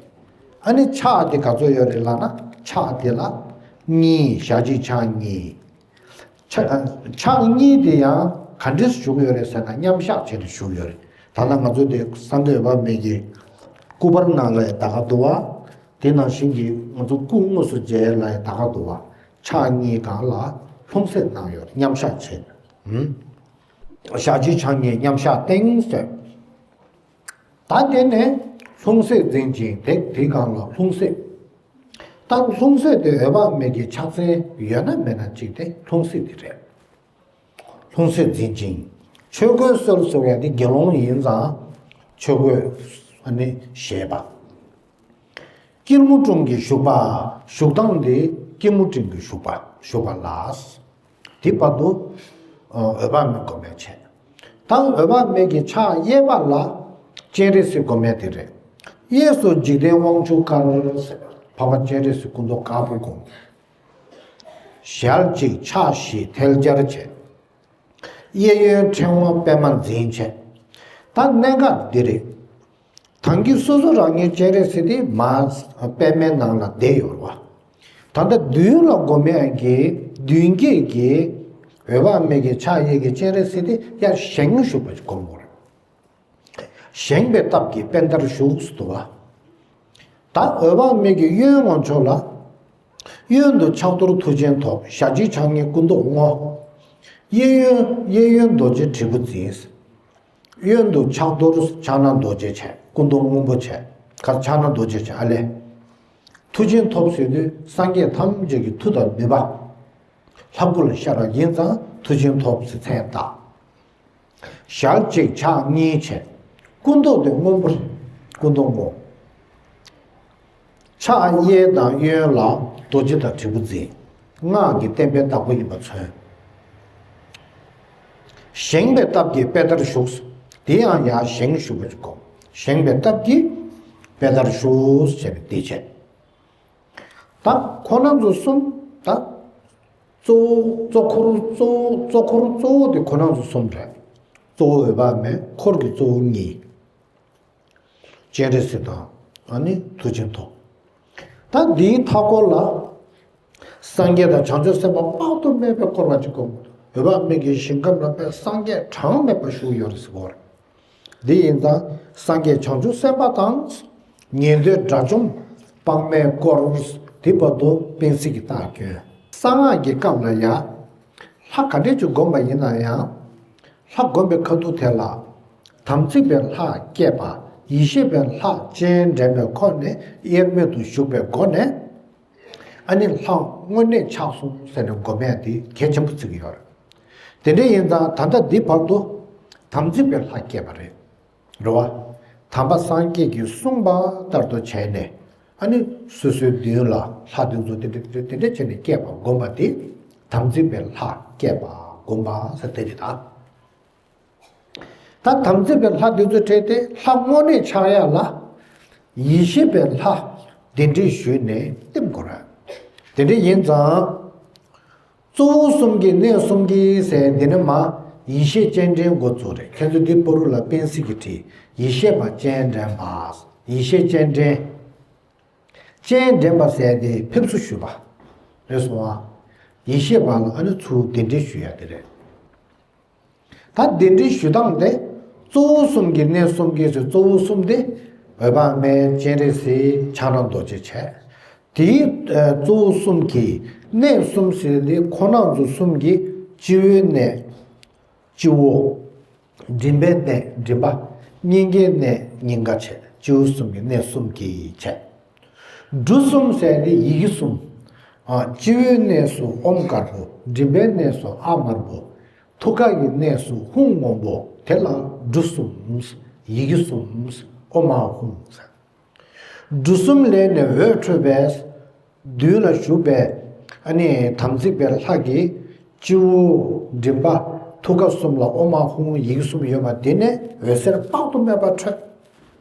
ཨ་ནི་ཕྱག་དེ་ག་ཚོད་ཡོད་རེད་ལབ་ན། ཕྱག་དེ་ལ་གཉིས། ཞལ་གཅིག་ཕྱག་གཉིས། ཕྱག་ཕྱག་གཉིས་དེ་ཡང་ག་འདྲས་བཞུགས་ཡོད་རེད་ཟེར་ན། མཉམ་གཞག་བྱས་ནས་བཞུགས་ཡོད་རེད། ད་ལྟ་ང་ཚོ་དེ་སངས་རྒྱས་འོད་དཔག་མེད་ཀྱི་སྐུ་པར་ནང་ལ་ཡང་ད་ག་འདུག་བ། དེ་ནང་བཞིན་གྱི་ང་ཚོ་སྐུ་དངོས་སུ་མཇལ་ལ་ཡང་ད་ག་འདུག་བ། ཕྱག་གཉིས་སྒང་ལ་ལྷུང་བཟེད་གནང་ཡོད་རེད། མཉམ་གཞག་བྱས་ནས། ཞལ་གཅིག་ཕྱག་གཉིས་མཉམ་གཞག་སྟེང་ཟེར། ད་དེ་ནས་ལྷུང་བཟེད་འཛིན་ཅིང་། དེ་དེའི་སྒང་ལ་ལྷུང་བཟེད། ད་ལྷུང་བཟེད་དེ་འོད་དཔག་མེད་ཀྱི་ཕྱག་མཚན་ཡོད་ན་མེད་ན་གཅིག་དེ་ལྷུང་བཟེད་དེ་རེད། ལྷུང་བཟེད་འཛིན་ཅིང་། ཆོས་གོས་གསོལ་ཟེར་བ་དེ་དགེ་སློང་ཡིན་ཙང་ཆོས་གོས་ཨ་ནི་བཞེས་པ། སྐྱིལ་མོ་ཀྲུང་གིས་བཞུགས་པ། བཞུགས་སྟངས་དེ་སྐྱིལ་མོ་ཀྲུང་གིས་བཞུགས་པ། བཞུགས་པ་ལ། དེ་བར་དུ་འོད་དཔག་མེད་སྒོམ་ཡ་བྱས། ད་འོད་དཔག་མེད་ཀྱི་ཕྱག་གཡས་པ་ལ་སྤྱན་རས་གཟིགས་སྒོམ་ཡ་དེ་རེད། གཡས་སུ་འཇིག་རྟེན་དབང་ཕྱུག་དཀར་ཟེར། འཕགས་པ་སྤྱན་རས་གཟིགས་སྐུ་མདོག་དཀར་པོ་སྒོམ། ཞལ་གཅིག་ཕྱག་བཞི་ཐལ་སྦྱར་བྱས། གཡས་གཡོན་ཕྲེང་བ་པད་མ་འཛིན་བྱས། ད་གནད་འགག་འདི་རེད། ད་གིན་སོ་སོ་རང་ཉིད་སྤྱན་རས་གཟིགས་དེ་མར་པད་མའི་ནང་ལ་བསྡད་ཡོད་རེད་བ། ད་ལྟ་མདུན་ལ་སྒོམ་ཡག་གི་མདུན་བསྐྱེད་ཀྱི་འོད་དཔག་མེད་ཀྱི་ཕྱག་གཡས་ཀྱི་སྤྱན་རས་གཟིགས་དེ་ཡར་བཞེངས་བཞུགས་པ་ཞིག་སྒོམ་དགོས་རེད། བཞེངས་པའི་སྟབས་ཀྱིས་པད་ཟླར་བཞུགས་སུ་འདུག་བ། ད་འོད་དཔག་མེད་ཀྱི་གཡོན་ངོས་ཕྱོགས་ལ། གཡོན་དུ་ཕྱག་རྡོར་མཐུ་ཆེན་ཐོབ། ཞལ་གཅིག་ཕྱག་གཉིས་སྐུ་མདོག་སྔོ། གཡས་གཡོན་གཡས་གཡོན་རྡོ་རྗེ་དྲིལ་བུ་འཛིན། གཡོན་དུ་ཕྱག་རྡོར་ཕྱག་ན་རྡོ་རྗེ་བྱས། སྐུ་མདོག་སྔོན་པོ་བྱས། ཁ་ཕྱག་ན་རྡོ་རྗེ་བྱས། ཨ་ལས། མཐུ་ཆེན་ཐོབ་ཟེར་དུས་སངས་རྒྱས་ཐམས་ཅད་ཀྱི་མཐུ་དང་ནུས་པ། ལྷ་སྐུ་ལ་ཤར་བ་ཡིན་ཙང་མཐུ་ཆེན་ཐོབ་ཟེར་མཚན་བཏགས། ཞལ་གཅིག་ཕྱག་གཉིས་བྱས། སྐུ་མདོག་དེ་སྔོན་པོ་རེད། སྐུ་མདོག་སྔོ། ཕྱག་གཡས་དང་གཡོན་ལ་རྡོ་རྗེ་དང་དྲིལ་བུ་འཛིན། སྔགས་ཀྱི་བསྟན་པའི་བདག་པོ་ཡིན་པ་མཚོན། བཞེངས་པའི་སྟབས་ཀྱིས་པད་ཟླར་བཞུགས། དེ་ཡང་ཡར་བཞེངས་བཞུགས་པ་ཅིག་གོ། བཞེངས་པའི་སྟབས་ཀྱིས་པད་ཟླར་བཞུགས་བྱས་ནས་དེ་བྱས། ད་ཁོ་རང་ཚོ་གསུམ་ད། གཙོ་བོ་གཙོ་འཁོར་གཙོ་བོ་གཙོ་འཁོར་གཙོ་བོ་དེ་ཁོ་རང་ཚོ་གསུམ་རེད། གཙོ་བོ་འོད་དཔག་མེད། འཁོར་གྱི་གཙོ་བོ་གཉིས། སྤྱན་རས་གཟིགས་དང་ཨ་ནི་མཐུ་ཆེན་ཐོབ། ད་འདིའི་མཐའ་སྐོར་ལ། སངས་རྒྱས་དང་བྱང་ཆུབ་སེམས་དཔའ་དཔག་ཏུ་མེད་པའི་འཁོར་བ་ཅིག་བསྐོར། འོད་དཔག་མེད་ཀྱི་ཞིང་ཁམས་ལ་དཔེ་སངས་རྒྱས་གྲངས་མེད་པ་བཞུགས་ཡོད་རེད་ཟེར་གོ་རེད། འདི་ཡིན་ཙང་སངས་རྒྱས་བྱང་ཆུབ་སེམས་དཔའ་དང་། ཉན་ཐོས་དགྲ་བཅོམ་དཔག་མེད་བསྐོར། དེ་བར་དུ་བསྟན་སྲིད་ཀྱི་རྟགས་སྐྱོན། གསང་སྔགས་ཀྱི་སྐབས་ལ་ཡང་། ལྷ་ག་འདྲས་ཅིག་བསྒོམ་པ་ཡིན་ན་ཡང་། ལྷ་བསྒོམ་པའི་ཁ་ཐུག་དེ་ལ། དམ་ཚིག་པའི་ལྷ་བསྐྱེད་པ། ཡེ་ཤེས་པའི་ལྷ་སྤྱན་འདྲེན་པའི་ཁོངས་ནས་དབྱེར་མེད་དུ་བཞུགས་པའི་སྒོ་ནས། ཨ་ནི་ལྷ་དངོས་གནས་ཆགས་སོང་ཟེར་ནས་སྒོམ་ཡ་དེ་གལ་ཆེན་པོ་བརྩི་གི་ཡོད་རེད། དེ་འདྲ་ཡིན་ཙང་ད་ལྟ་འདི་བར་དུ་དམ་ཚིག་པའི་ལྷ་བསྐྱེད་པ་རེད། རེད་བ། དམ་པ་སངས་རྒྱས་ཀྱིས་གསུངས་པ་ལྟར་དུ་བྱས་ནས། ཨ་ནི་སོ་སོའི་མདུན་ལ་ལྷ་དེ་ཚོ་དེ་འདྲ་དེ་འདྲ་བྱས་ནས་བསྐྱེད་པ་བསྒོམ་པ་དེ་དམ་ཚིག་པའི་ལྷ་བསྐྱེད་པ་བསྒོམ་པ་ཟེར་དེ་རེད་ད། ད་དམ་ཚིག་པའི་ལྷ་དེ་ཚོ་ཁྲིད་དེ་ལྷ་དངོས་གནས་ཆགས་ཡ་ལ། ཡེ་ཤེས་པའི་ལྷ་གདན་འདྲེན་ཞུས་ནས་བསྟིམ་དགོས་རེད། དེ་འདྲ་ཡིན་ཙང་། གཙོ་བོ་གསུམ་གྱི་གནས་གསུམ་གྱི་ཟེར་འདི་ནི་མ། ཡེ་ཤེས་སྤྱན་འདྲེན་འགོ་བཙུགས་རེད། ཁྱེད་ཚོ་འདི་བར་དུ་ལ་བསྟན་སྲིད་ཀྱི་བྲིས། ཡེ་ཤེས་པ་སྤྱན་འདྲེན་པ། ཡེ་ཤེས་སྤྱན་འདྲེན། སྤྱན་འདྲེན་པ་ཟེར་དེ་ཕེབས་བསུ་ཞུས་པ། རེད་སོང་ཨ། ཡེ་ཤེས་པ་ལ་ཨ་ནི་ཚུར་གདན་འདྲེན་ཞུ་ཡ་དེ་རེད། ད་གདན་འདྲེན་ཞུ་སྟངས་དེ། གཙོ་བོ་གསུམ་གྱི་གནས་གསུམ་གྱི་ཟེར། གཙོ་བོ་གསུམ་དེ། འོད་དཔག་མེད། སྤྱན་རས་གཟིགས། ཕྱག་ན་རྡོ་རྗེ་བྱས། དེའི་གཙོ་བོ་གསུམ་གྱི་གནས་གསུམ་ཟེར་དེ་ཁོང་རྣམ་ཚོ་གསུམ་གྱི་སྤྱི་བོའི་གནས། སྤྱི་བོ། མགྲིན་པའི་གནས། མགྲིན་པ། སྙིང་གའི་གནས། སྙིང་ག་བྱས། སྤྱི་བོ་གསུམ་གྱི་གནས་གསུམ་གྱིས་བྱས། འབྲུ་གསུམ་ཟེར་དེ་ཡི་གེ་གསུམ། ཨ། སྤྱི་བོའི་གནས་སུ་ཨོཾ་དཀར་པོ། མགྲིན་པའི་གནས་སུ་ཨ་དམར་པོ། ཐུགས་ཀའི་གནས་སུ་ཧཱུྃ་སྔོན་པོ། དེ་ལ་འབྲུ་གསུམ། ཡི་གེ་གསུམ། ཨོཾ་ཨཱཿཧཱུྃ་ཟེར། འབྲུ་གསུམ་ལས་ནི་འོད་འཕྲོས་པས། མདུན་ལ་བཞུགས་པའི་ཨ་ནི་དམ་ཚིག་པའི་ལྷ་གི་སྤྱི་བོ། མགྲིན་པ། ཐུགས་ཀ་གསུམ་ལ་ཨོཾ་ཨཱཿཧཱུྃ་ཡི་གེ་གསུམ་ཡོད་པ་དེ་ནས་འོད་ཟེར་དཔག་ཏུ་མེད་པ་འཕྲོས།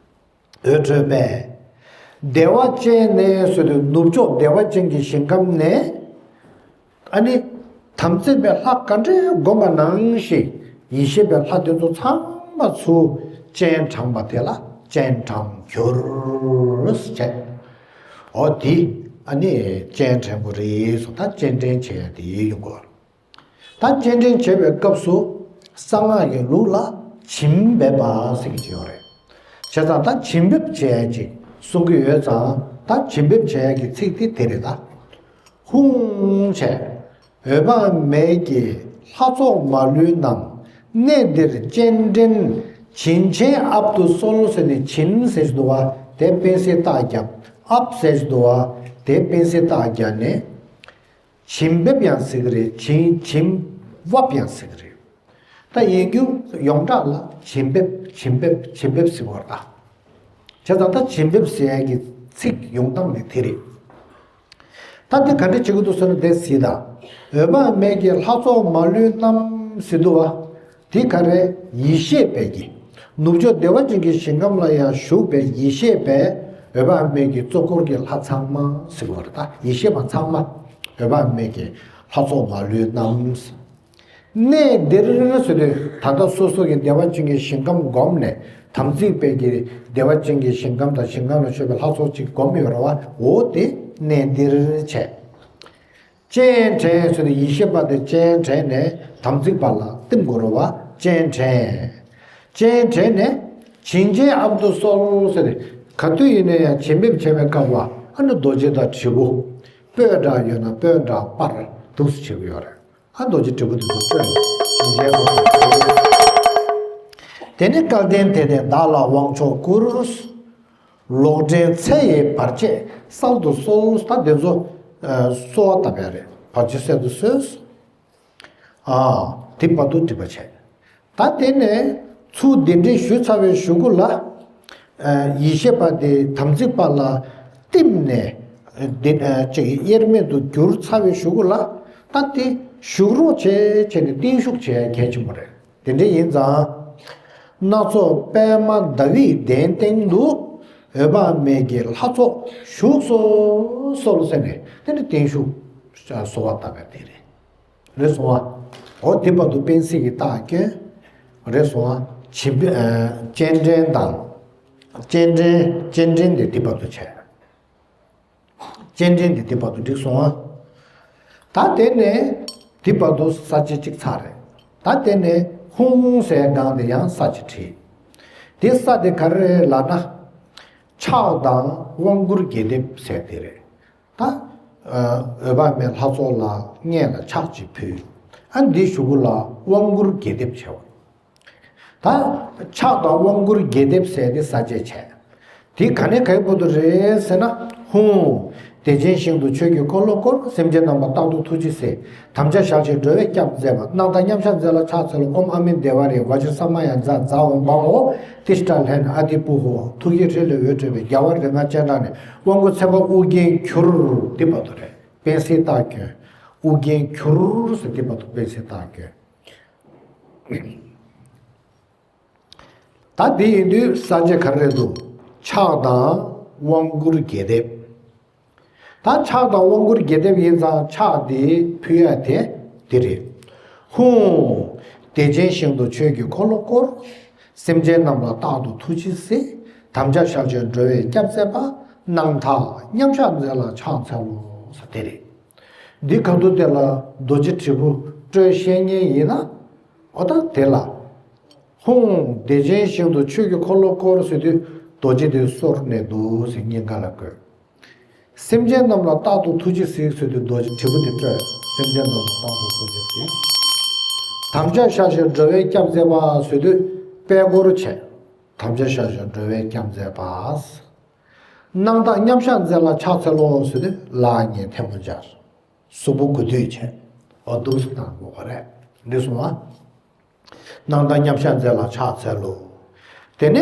འོད་འཕྲོས་པས། བདེ་བ་ཅན་ནས་ཟེར་དུས་ནུབ་ཕྱོགས་བདེ་བ་ཅན་གྱི་ཞིང་ཁམས་ནས། ཨ་ནི། དམ་ཚིག་པའི་ལྷ་ག་འདྲའི་བསྒོམ་པ་ནང་བཞིན་ཡེ་ཤེས་པའི་ལྷ་དེ་ཚོ་ཚང་མ་ཚུར་སྤྱན་དྲངས་པ་དེ་ལ་སྤྱན་དྲངས་གྱུར་ཟེར་བྱས། འོ་དེ་ཨ་ནི་སྤྱན་དྲངས་པ་རེད་སོ། ད་སྤྱན་འདྲེན་བྱས་ཡ་དེ་ཡོང་གི་ཡོད་རེད། ད་སྤྱན་འདྲེན་བྱེད་པའི་སྐབས་སུ་གསང་སྔགས་ཀྱི་ལུགས་ལ་བྱིན་འབེབས་པ་ཟེར་གྱི་ཡོད་རེད། བྱས་ཙང་ད་བྱིན་འབེབས་བྱེད་ཡ་ཅིག་གསུང་གི་ཡོད་ཙང་ད་བྱིན་འབེབས་བྱེད་ཡ་གི་ཚིག་དེ་དེ་རེད་ད། ཧཱུྃ་བྱས། འོད་དཔག་མེད་ཀྱི་ལྷ་ཚོགས་མ་ལུས་རྣམས། གནས་འདིར་སྤྱན་འདྲེན་བྱིན་ཆེན་ཨཔ་ཏུ་གསོལ་ཟེར་ནས་བྱིན་ཟེར་གྱི་འདུག་བ། དེ་པེན་སྲིད་རྟགས་བརྒྱབ། ཨཔ་ཟེར་གྱི་འདུག་བ། དེ་པེན་སྲིད་རྟགས་བརྒྱབ་ནས། བྱིན་འབེབས་ཡང་ཟེར་གྱི་རེད། བྱིན་བྱིན་འབེབས་ཡང་ཟེར་གྱི་རེད། ད་ཡིན་རྒྱུ་ཡོངས་གྲགས་ལ་བྱིན་འབེབས་བྱིན་འབེབས་བྱིན་འབེབས་ཟེར་བ་རེད་ད། བྱས་ཙང་ད་བྱིན་འབེབས་ཟེར་ཡ་གི་ཚིག་ཡོང་སྟངས་ནི་དེ་རེད། ད་འདི་ག་འདྲ་བྱེད་ཀྱི་འདུག་ཟེར་ན་དེ་གཟིགས་དང་། འོད་དཔག་མེད་ཀྱི་ལྷ་ཚོགས་མ་ལུས་རྣམས་ཟེར་འདུག་བ། དེ་ག་རེ་ཡེ་ཤེས་པའི་གི། ནུབ་ཕྱོགས་བདེ་བ་ཅན་གྱི་ཞིང་ཁམས་ལ་ཡང་བཞུགས་པའི་ཡེ་ཤེས་པའི་འོད་དཔག་མེད་ཀྱི་གཙོ་འཁོར་གྱི་ལྷ་ཚང་མ་ཟེར་བ་རེད་ད། ཡེ་ཤེས་པ་ཚང་མ་འོད་དཔག་མེད་ཀྱི་ལྷ་ཚོགས་མ་ལུས་རྣམས། གནས་འདིར་ཟེར་དུས་ད་ལྟ་སོ་སོ་གི་བདེ་བ་ཅན་གྱི་ཞིང་ཁམས་བསྒོམས་ནས་དམ་ཚིག་པའི་གི་བདེ་བ་ཅན་གྱི་ཞིང་ཁམས་དང་ཞིང་ཁམས་ལ་མཆོད་པའི་ལྷ་ཚོགས་ཅིག་བསྒོམས་ཡོད་རེད་བ། འོ་དེ་གནས་འདིར་བྱས། སྤྱན་དྲངས་ཟེར་དུས་ཡེ་ཤེས་པ་དེ་སྤྱན་དྲངས་ནས་དམ་ཚིག་པ་ལ་བསྟིམ་དགོས་རེད་བ། སྤྱན་དྲངས། སྤྱན་དྲངས་ནས་བྱིན་ཆེན་ཨཔ་ཏུ་གསོལ་ཟེར་ཏེ་ག་དུས་ཡིན་ན་ཡང་བྱིན་འབེབས་བྱེད་པའི་སྐབས་ལ་ཨ་ནི་རྡོ་རྗེ་དང་དྲིལ་བུ། སྤོས་འདྲ་ཡོད་ན་སྤོས་འདྲ་སྤར་འདུག་སེ་བྱེད་ཀྱི་ཡོད་རེད། ཨ་རྡོ་རྗེ་དྲིལ་བུ་དེ་ཚོ་སྤྲོད་ནས་བྱིན་ཆེན་ཨཔ་ཏུ་གསོལ། དེ་ནས་སྐལ་ལྡན་དེ་ནས་བདག་ལ་དབང་མཆོག་བསྐུར། ལོག་འདྲེན་ཚེ་ཡི་བར་ཆད་བསལ་དུ་གསོལ། ད་དེ་ཚོ་གསོལ་བ་བཏབ་ཡ་རེད། བར་ཆད་བསལ་དུ་གསོལ། ཨ། དེ་བར་དུ་འགྲིག་པ་བྱས། ད་དེ་ནས་ཚུར་གདན་འདྲེན་ཞུས་ཚར་བའི་གཞུག་གུ་ལ། ཨ། ཡེ་ཤེས་པ་དེ་དམ་ཚིག་པ་ལ་བསྟིམ་ནས་གདན་ཨ་ཅིག་དབྱེར་མེད་དུ་གྱུར་ཚར་བའི་གཞུག་གུ་ལ། ད་དེ་བཞུགས་རོགས་བྱེད་བྱས་ནས་བརྟན་བཞུགས་བྱེད་ཡ་གལ་ཆེན་པོ་རེད། དེ་འདྲ་ཡིན་ཙང་། སྣ་ཚོགས་པདྨ་ཟླ་བའི་གདན་སྟེང་དུ། འོད་དཔག་མེད་ཀྱི་ལྷ་ཚོགས་བཞུགས་སུ་གསོལ་ཟེར་ནས་དེ་ནི་བརྟན་བཞུགས་གསོལ་བ་བཏབ་པ་དེ་རེད། རེད་སོང་ཨ། འོ་དེ་བར་དུ་པེན་སྲིད་ཀྱི་རྟགས་སྐྱོན། རེད་སོང་ཨ། བྱིན་པའི་ཨ་སྤྱན་འདྲེན་དང་། སྤྱན་འདྲེན་སྤྱན་འདྲེན་དེ་དེ་བར་དུ་བྱས། སྤྱན་འདྲེན་དེ་དེ་བར་དུ་འགྲིག་སོང་ཨ། ད་དེ་ནས་དེ་བར་དུ་ས་བཅད་གཅིག་ཚར་རེད། ད་དེ་ནས་ཧཱུྃ་ཟེར་སྒང་དེ་ཡང་ས་བཅད་བྲིས། དེ་ས་དེ་ག་རེ་རེད་ལབ་ན། ཕྱག་དང་དབང་བསྐུར་རྒྱས་འདེབས་ཟེར་དེ་རེད། ད། ཨ། འོད་དཔག་མེད་ལྷ་ཚོགས་ལ་སྔོན་ལ་ཕྱག་ཅིག་ཕུལ། ཨ། འདི་གཞུག་གུ་ལ་དབང་བསྐུར་རྒྱས་འདེབས་བྱས་པ། ད། ཕྱག་དང་དབང་བསྐུར་རྒྱས་འདེབས་ཟེར་དེ་ས་བཅད་བྱས། དེ་ག་ནས་ག་གི་བར་དུ་རེད་ཟེར་ན། ཧཱུྃ། བདེ་ཆེན་ཞིང་དུ་ཆོས་ཀྱི་འཁོར་ལོ་བསྐོར། སེམས་ཅན་རྣམས་ལ་རྟག་ཏུ་ཐུགས་རྗེས་གཟིགས། དམ་ཆོས་ཞལ་བཞེས་འགྲོ་བའི་སྐྱབས་མཛད་པ། སྣང་མཐའ་མཉམ་གཞག་མཛད་ལ་ཕྱག་འཚལ་ལོ། ཨོཾ་ཨ་མི་དྷེ་ཝ་རེ། བཛྲ་ས་མ་ཡ་མཛའ་ཛཿཧཱུྃ་བཾ་ཧོཿ། ཏིཥྛ་ལྷན་ཨ་ཏི་པུ་ཧོ། ཐུགས་ཀྱི་ཧྲཱིཿལས་འོད་འཕྲོས་པས། རྒྱལ་བ་རིགས་ལྔ་སྤྱན་དྲངས་ནས། དབང་བསྐུར་ཚེ་དཔག་ཨུ་རྒྱན་གྱུར། འདི་བར་དུ་རེད། པཎྜི་ཏ་བསྐྱོན། ཨུ་རྒྱན་གྱུར་ཟེར་འདི་བར་དུ་པཎྜི་ཏ་བསྐྱོན། ད་འདི་ཡིན་དུས་ས་བཅད་ག་རེ་རེད་འདུག་ཕྱག་དང་དབང་བསྐུར་རྒྱས་འདེབས། ད་ཕྱག་དང་དབང་བསྐུར་རྒྱས་འདེབས་ཡིན་ཙང་ཕྱག་འདི་ཕུལ་ཡ་དེ་འདི་རེད། ཧཱུྃ། བདེ་ཆེན་ཞིང་དུ་ཆོས་ཀྱི་འཁོར་ལོ་བསྐོར། སེམས་ཅན་རྣམས་ལ་རྟག་ཏུ་ཐུགས་རྗེས་གཟིགས། དམ་ཆོས་ཞལ་བཞེས་འགྲོ་བའི་སྐྱབས་མཛད་པ། སྣང་མཐའ་མཉམ་གཞག་མཛད་ལ་ཕྱག་འཚལ་ལོ་ཟེར་དེ་རེད། འདི་ག་དུས་དེ་ལ་རྡོ་རྗེ་དྲིལ་བུ་སྤྲོས་བཤད་མཁན་ཡིན་ན། འོ་ད་དེ་ལ། ཧཱུྃ། བདེ་ཆེན་ཞིང་དུ་ཆོས་ཀྱི་འཁོར་ལོ་བསྐོར་ཟེར་དུས་རྡོ་རྗེ་དེ་གསོལ་ནས་འདུག་ཟེར་སྙིང་ག་ལ་བཀོད། སེམས་ཅན་རྣམས་ལ་རྟག་ཏུ་ཐུགས་རྗེས་གཟིགས་ཟེར་དུས་རྡོ་རྗེ་དྲིལ་བུ་དེ་སྤྲོས། སེམས་ཅན་རྣམས་ལ་རྟག་ཏུ་ཐུགས་རྗེས་གཟིགས། དམ་ཆོས་ཞལ་བཞེས་འགྲོ་བའི་སྐྱབས་མཛད་པ་ཟེར་དུས་པད་སྐོར་བྱས། དམ་ཆོས་ཞལ་བཞེས་འགྲོ་བའི་སྐྱབས་མཛད་པ། སྣང་མཐའ་མཉམ་གཞག་མཛད་ལ་ཕྱག་འཚལ་ལོ་ཟེར་དུས་ལག་གཉིས་ཐལ་མོ་སྦྱར། གཟུགས་པོ་གུས་འདུད་བྱས། འོ་འདུག་སེ་གནང་དགོས་པ་རེད། འདི་སོང་བ། སྣང་མཐའ་མཉམ་གཞག་མཛད་ལ་ཕྱག་འཚལ་ལོ། དེ་ནས་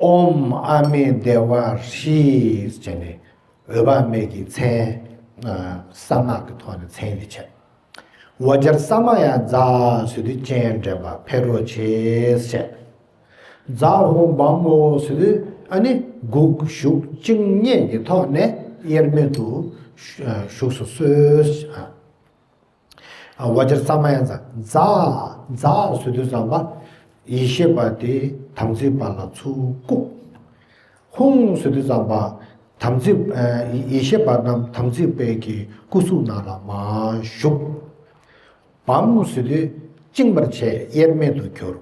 ཨོཾ་ཨ་མི་དྷེ་ཝ་ཧྲཱིཿ་ཟེར་ནས་འོད་དཔག་མེད་ཀྱི་མཚན། ཨ། གསང་སྔགས་ཀྱི་ཐོག་ནས་མཚན་འདི་བྱས། བཛྲ་ས་མ་ཡ་མཛའ་ཟེར་དུས་སྤྱན་འདྲེན་པ་ཕེབས་རོགས་བྱེད་ཟེར། ཛཿཧཱུྃ་བཾ་ཧོཿ་ཟེར་དུས་ཨ་ནི་དགུག་གཞུག་བཅིངས་མཉེས་ཀྱི་ཐོག་ནས་དབྱེར་མེད་དུ་བཞུགས་སུ་གསོལ། ཨ། བཛྲ་ས་མ་ཡ་མཛའ། མཛའ། མཛའ་ཟེར་དུས་ཙམ་པ། ཡེ་ཤེས་པ་དེ་དམ་ཚིག་པ་ལ་ཚུར་བཀུག་ཧཱུྃ་ཟེར་དུས་ཙམ་པ། དམ་ཚིག་ཨ། ཡེ་ཤེས་པ་རྣམས་དམ་ཚིག་པའི་གི་སྐུ་གཟུགས་ནང་ལ་མར་ཞུགས། བཾ་ཟེར་དུས་བཅིངས་པར་བྱས་དབྱེར་མེད་དུ་གྱུར།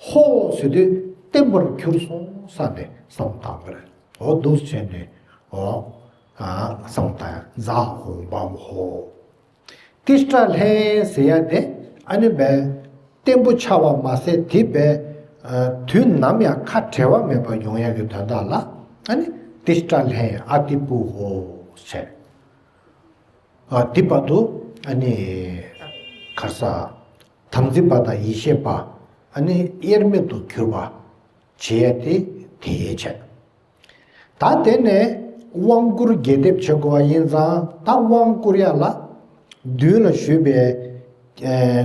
ཧོཿ་ཟེར་དུས་བརྟན་པོར་གྱུར་སོང་བསམ་ནས་བསམ་བཏང་བ་རེད། འོ་འདུག་སེ་བྱས་ནས། འོ། ཨ། བསམ་བཏང་ཡ། ཛཿཧཱུྃ་བཾ་ཧོཿ། ཏིཥྛ་ལྷན་ཟེར་ཡ་དེ་ཨ་ནི་བས་བརྟན་པོ་ཆགས་པ་མ་ཟད་དེ་བས། ཨ། དུས་ནམ་ཡང་ཁ་བྲལ་བ་མེད་པར་ཡོང་ཡ་གི་དོན་དག་ལ་ཨ་ནི་ཏིཥྛ་ལྷན་ཨ་ཏི་པུ་ཧོཿ་བྱས། ཨ། འདི་བར་དུ་ཨ་ནི་ག་རེ་ཟ། དམ་ཚིག་པ་དང་ཡེ་ཤེས་པ་ཨ་ནི་དབྱེར་མེད་དུ་གྱུར་པ་བྱེད་ཡ་དེ་དེ་བྱས། ད་དེ་ནས་དབང་བསྐུར་རྒྱས་འདེབས་བྱེད་དགོས་པ་ཡིན་ཙང་ད་དབང་བསྐུར་ཡ་ལ་མདུན་ལ་བཞུགས་པའི་ཨེ།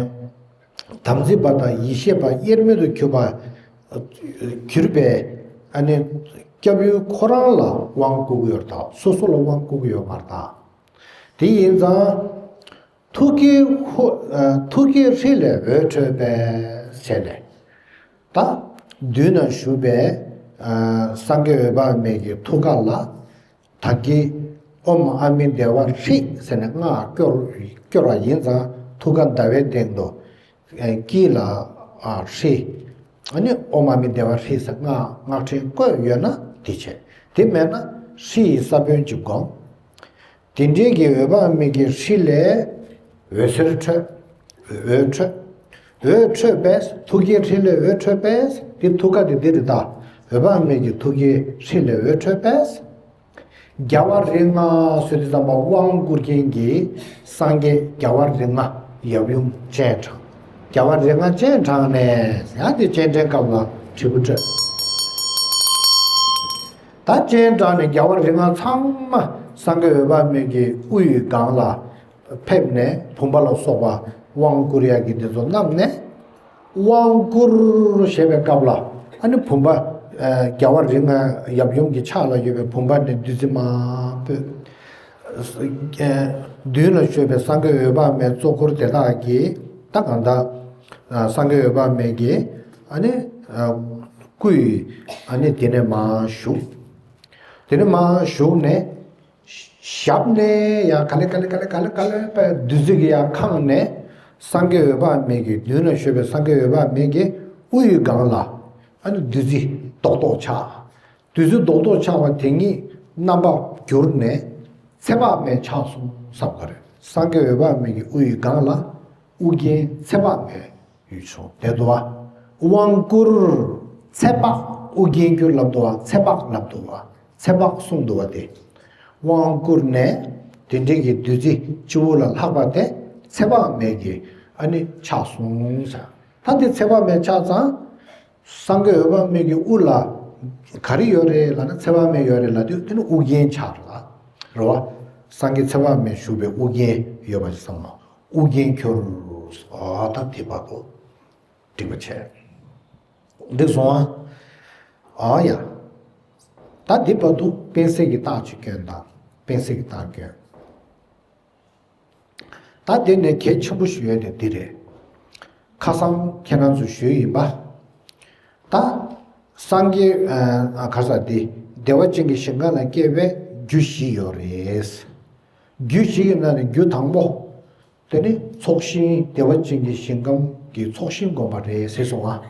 དམ་ཚིག་པ་དང་ཡེ་ཤེས་པ་དབྱེར་མེད་དུ་གྱུར་པ། གྱུར་པའི་ཨ་ནི་སྐྱབས་ཡུལ་ཁོ་རང་ལ་དབང་བསྐུར་གྱི་ཡོད་རེད། ད་སོ་སོ་ལ་དབང་བསྐུར་གྱི་ཡོད་མ་རེད་ད། དེ་ཡིན་ཙང་། ཐུགས་ཀྱི་ཧཱུྃ། ཨ། ཐུགས་ཀྱི་ཧྲཱིཿལས་འོད་འཕྲོས་པས་ཟེར་ནས། ད་མདུན་ན་བཞུགས་པའི། ཨ། སངས་རྒྱས་འོད་དཔག་མེད་ཀྱི་ཐུགས་ཀ་ལ། ད་གིན་ཨོཾ་ཨ་མི་དྷེ་ཝ་ཧྲཱིཿཟེར་ནས་སྔགས་སྐྱོར་སྐྱོར་བ་ཡིན་ཙང་ཐུགས་ཀ་ཟླ་བའི་སྟེང་དུ། ཨ། དཀྱིལ་ལ། ཨ། ཧྲཱིཿ་ཨ་ནི་ཨོཾ་ཨ་མི་དྷེ་ཝ་ཧྲཱིཿཟེར་སྔགས་སྔགས་ཕྲེང་བཀོད་ཡོད་ན་དེ་བྱས། དེ་མེད་ན་ཧྲཱིཿཡི་ས་བོན་གཅིག་བསྒོམ། དེ་འདྲའི་གི་འོད་དཔག་མེད་ཀྱི་ཧྲཱིཿལས་འོད་ཟེར་འཕྲོས། འོད་འཕྲོས། འོད་འཕྲོས་པས། ཐུགས་ཀྱི་ཧྲཱིཿལས་འོད་འཕྲོས་པས། དེ་ཐུགས་ཀ་དེ་འདི་རེད་ད། འོད་དཔག་མེད་ཀྱི་ཐུགས་ཀྱི་ཧྲཱིཿལས་འོད་འཕྲོས་པས། རྒྱལ་བ་རིགས་ལྔ་ཟེར་དུས་ཙམ་པ་དབང་བསྐུར་མཁན་གྱི་སངས་རྒྱས་རྒྱལ་བ་རིགས་ལྔ་ཡབ་ཡུམ་སྤྱན་དྲངས། རྒྱལ་བ་རིགས་ལྔ་སྤྱན་དྲངས་ནས་ཡང་དེ་སྤྱན་འདྲེན་སྐབས་ལ་དྲིལ་བུ་སྤྲོད། ད་སྤྱན་དྲངས་ནས་རྒྱལ་བ་རིགས་ལྔ་ཚང་མ་སངས་རྒྱས་འོད་དཔག་མེད་ཀྱི་དབུ་ཡི་སྒང་ལ་ཕེབས་ནས་བུམ་པ་ལ་སོགས་པ་དབང་བསྐུར་ཡག་གི་འདི་ཚོ་བསྣམས་ནས། དབང་བསྐུར་ཞེས་པའི་སྐབས་ལ་ཨ་ནི་བུམ་པ། ཨ། རྒྱལ་བ་རིགས་ལྔ་ཡབ་ཡུམ་གྱི་ཕྱག་ལ་ཡོད་པའི་བུམ་པ་ནས་བདུད་རྩི་མར་སྤོས། ཨ། མདུན་ལ་བཞུགས་པའི་སངས་རྒྱས་འོད་དཔག་མེད་གཙོ་འཁོར་དེ་དག་གིས་ད་གང་ལྟར། ཨ། སངས་རྒྱས་འོད་དཔག་མེད་ཀྱི་ཨ་ནི། ཨ། སྐུ་ཡི་ཨ་ནི་དེ་ནས་མར་བཞུགས། དེ་ནས་མར་བཞུགས་ནས། ཞབས་ནས་ཡང་ག་ལེ་ག་ལེ་ག་ལེ་ག་ལེ་ག་ལེ་བདུད་རྩི་གིས་ཡང་ཁེངས་ནས། སངས་རྒྱས་འོད་དཔག་མེད་ཀྱི་མདུན་ལ་བཞུགས་པའི་སངས་རྒྱས་འོད་དཔག་མེད་ཀྱི་དབུ་ཡི་སྒང་ལ་ཨ་ནི་བདུད་རྩི་ རྡོག་རྡོག་ཆགས། བདུད་རྩི་རྡོག་རྡོག་ཆགས་པ་དེ་ཉིད་རྣམ་པར་གྱུར་ནས་ཚེ་དཔག་མེད་ཆགས་སོང་བསམ་ག་རེ། སངས་རྒྱས་འོད་དཔག་མེད་ཀྱི་དབུ་ཡི་སྒང་ལ་ཨུ་རྒྱན་ཚེ་དཔག་མེད་ཡོད་བྱུང་བསྡད་འདུག་བ། དབང་བསྐུར་ཚེ་དཔག་ཨུ་རྒྱན་གྱུར་ལབ་འདུག་བ། ཚེ་དཔག་ལབ་འདུག་བ། ཚེ་དཔག་གསུངས་འདུག་བ་དེ། དབང་བསྐུར་ནས་དེ་འདྲའི་གི་བདུད་རྩི་སྤྱི་བོ་ལ་ལྷག་པ་དེ་ཚེ་དཔག་མེད་ཀྱི་ཨ་ནི་ཆགས་སོང་ཟེར། ད་དེ་ཚེ་དཔག་མེད་ཆགས་ཙང་། སངས་རྒྱས་འོད་དཔག་མེད་ཀྱི་དབུ་ལ་ག་རེ་ཡོད་རེད་ལབ་ན། ཚེ་དཔག་མེད་ཡོད་རེད་ལབ་དུས་དེ་ནི་ཨུ་རྒྱན་ཆགས་རེད་ལ། རེད་བ། སངས་རྒྱས་ཚེ་དཔག་མེད་བཞུགས་པའི་ཨུ་རྒྱན་ཡོད་པ་ཞིག་བསམ་ན། ཨུ་རྒྱན་གྱུར། ཨ་ད་དེ་བར་དུ་འགྲིག་པ་བྱས། འགྲིག་སོང་ཨ། ཨ་ཡ། ད་དེ་བར་དུ་དཔེ་གསལ་གྱི་རྟགས་ཅིག་སྐྱོན་དང་། དཔེ་གསལ་གྱི་རྟགས་སྐྱོན། ད་དེ་ནས་གལ་ཆེན་པོ་ཞིག་ཡོད་དེ་འདི་རེད། ཁ་སང་ཁྱེད་རང་ཚོ་ཞུས་ཡིན་པ། ད་སངས་རྒྱས་ཨ་ག་ས་དེ་བདེ་བ་ཅན་གྱི་ཞིང་ཁམས་ལ་སྐྱེ་བའི་རྒྱུ་བཞི་ཡོད་རེད། རྒྱུ་བཞི་ཡི་ནང་ནས་རྒྱུ་དང་པོ། དེ་ནི་ཚོགས་ཞིང་བདེ་བ་ཅན་གྱི་ཞིང་ཁམས་ཀྱི་ཚོགས་ཞིང་བསྒོམ་པ་རེད་ཟེར་སོང་ང་།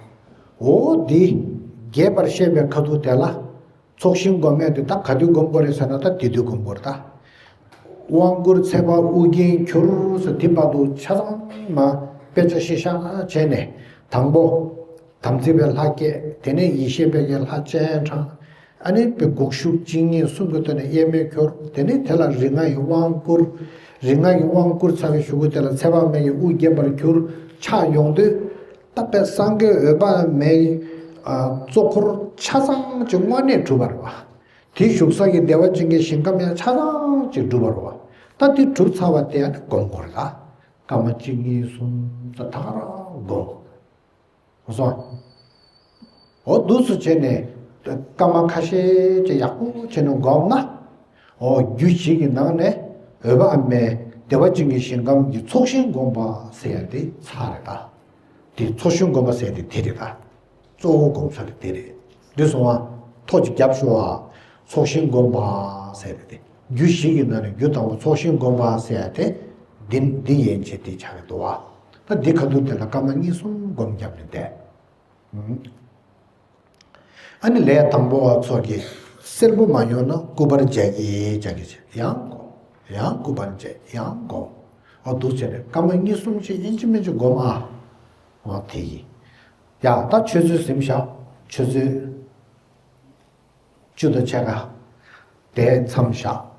འོ་འདི་རྒྱས་པར་བཤད་པའི་ཁ་ཐུག་དེ་ལ། ཚོགས་ཞིང་སྒོམ་ཡས་དེ་ད་ག་དུས་སྒོམ་དགོས་རེད་ཟེར་ན། ད་དེ་དུས་སྒོམ་དགོས་རེད་ད། དབང་བསྐུར་ཚེ་དཔག་ཨུ་རྒྱན་གྱུར་ཟེར་དེ་བར་དུ་ཆ་ཚང་མ་དཔེ་ཆ་ཤེས་བྱ་བྱས་ནས། དང་པོ་དམ་ཚིག་པའི་ལྷ་བསྐྱེད། དེ་ནས་ཡེ་ཤེས་པའི་གི་ལྷ་སྤྱན་དྲངས། ཨ་ནི་དཔེ་དགུག་གཞུག་གཅིག་གཉིས་གསུམ་གྱི་ཐོག་ནས་དབྱེར་མེད་གྱུར། དེ་ནས་དེ་ལ་རིགས་ལྔ་ཡི་དབང་བསྐུར། རིགས་ལྔ་ཡི་དབང་བསྐུར་ཚར་བའི་གཞུག་གུ་དེ་ལ་ཚེ་དཔག་མེད་ཀྱི་དབུ་བརྒྱན་པར་གྱུར་ཆགས་ཡོང་དུས། ད་དཔེ་སངས་རྒྱས་འོད་དཔག་མེད་ཀྱི་ཨ་གཙོ་འཁོར་ཆ་ཚང་གཅིག་དངོས་གནས་གྲུབ་པ་རེད་བ། དེའི་བཞུགས་ས་ཀྱི་བདེ་བ་ཅན་གྱི་ཞིང་ཁམས་ཡང་ཆ་ཚང་གཅིག་གྲུབ་པ་རེད་བ། ད་དེ་གྲུབ་ཚར་བ་དེ་ཡང་སྒོམ་དགོས་རེད་ད། སྐར་མ་གཅིག་གཉིས་གསུམ་ཙམ་ད་ག་རང་སྒོམ། སོང་། འོ་འདུག་སེ་བྱས་ནས་སྐར་མ་ཁ་ཤས་ཅིག་ཡག་པོ་བྱས་ནས་སྒོམ་ན། འོ་རྒྱུ་བཞི་གི་ནང་ནས་འོད་དཔག་མེད་བདེ་བ་ཅན་གྱི་ཞིང་ཁམས་ཀྱི་ཚོགས་ཞིང་བསྒོམ་པ་ཟེར་ཡ་དེ་ཚར་རེད་ད། དེ་ཚོགས་ཞིང་བསྒོམ་པ་ཟེར་ཡ་དེ་དེ་རེད་ད། གཙོ་བོ་སྒོམ་ས་དེ་དེ་རེད། འདི་སོང་བ། ཐོ་གཅིག་རྒྱབ་ཤོག་ཨ། ཚོགས་ཞིང་བསྒོམ་པ་ཟེར་ཡ་དེ། རྒྱུ་བཞི་གི་ནང་ནས་རྒྱུ་དང་པོ་ཚོགས་ཞིང་བསྒོམ་པ་ཟེར་ཡ་དེ། འདི་འདི་ཡན་ཆད་དེ་ཆགས་ཀྱི་འདུག་བ། ད་འདི་ཁ་ཐུག་དེ་ལ་སྐར་མ་གཉིས་གསུམ་སྒོམ་བརྒྱབ་ནས་བསྡད། ཨ་ནི་ལས་དང་པོ་བ་ཚོ་གི་སེར་པོ་མ་ཡོང་ན་སྐུ་པར་རྒྱག་གི་རྒྱག་གི་བྱེད། ཡང་སྒོམ། ཡང་སྐུ་པར་རྒྱག། ཡང་སྒོམ། ཨ་འདུག་བྱས་ནས་སྐར་མ་གཉིས་གསུམ་ཅིག་ཨིན་ཅི་མིན་ཅི་སྒོམ་ཨ། འོ་དེ་ཡིན། ཡ་ད་ཆུ་ཚོད་ཟིན་བཞག་ཆུ་ཚོད་བཅུ་དང་ཕྱེད་ཀ་དེ་མཚམས་བཞག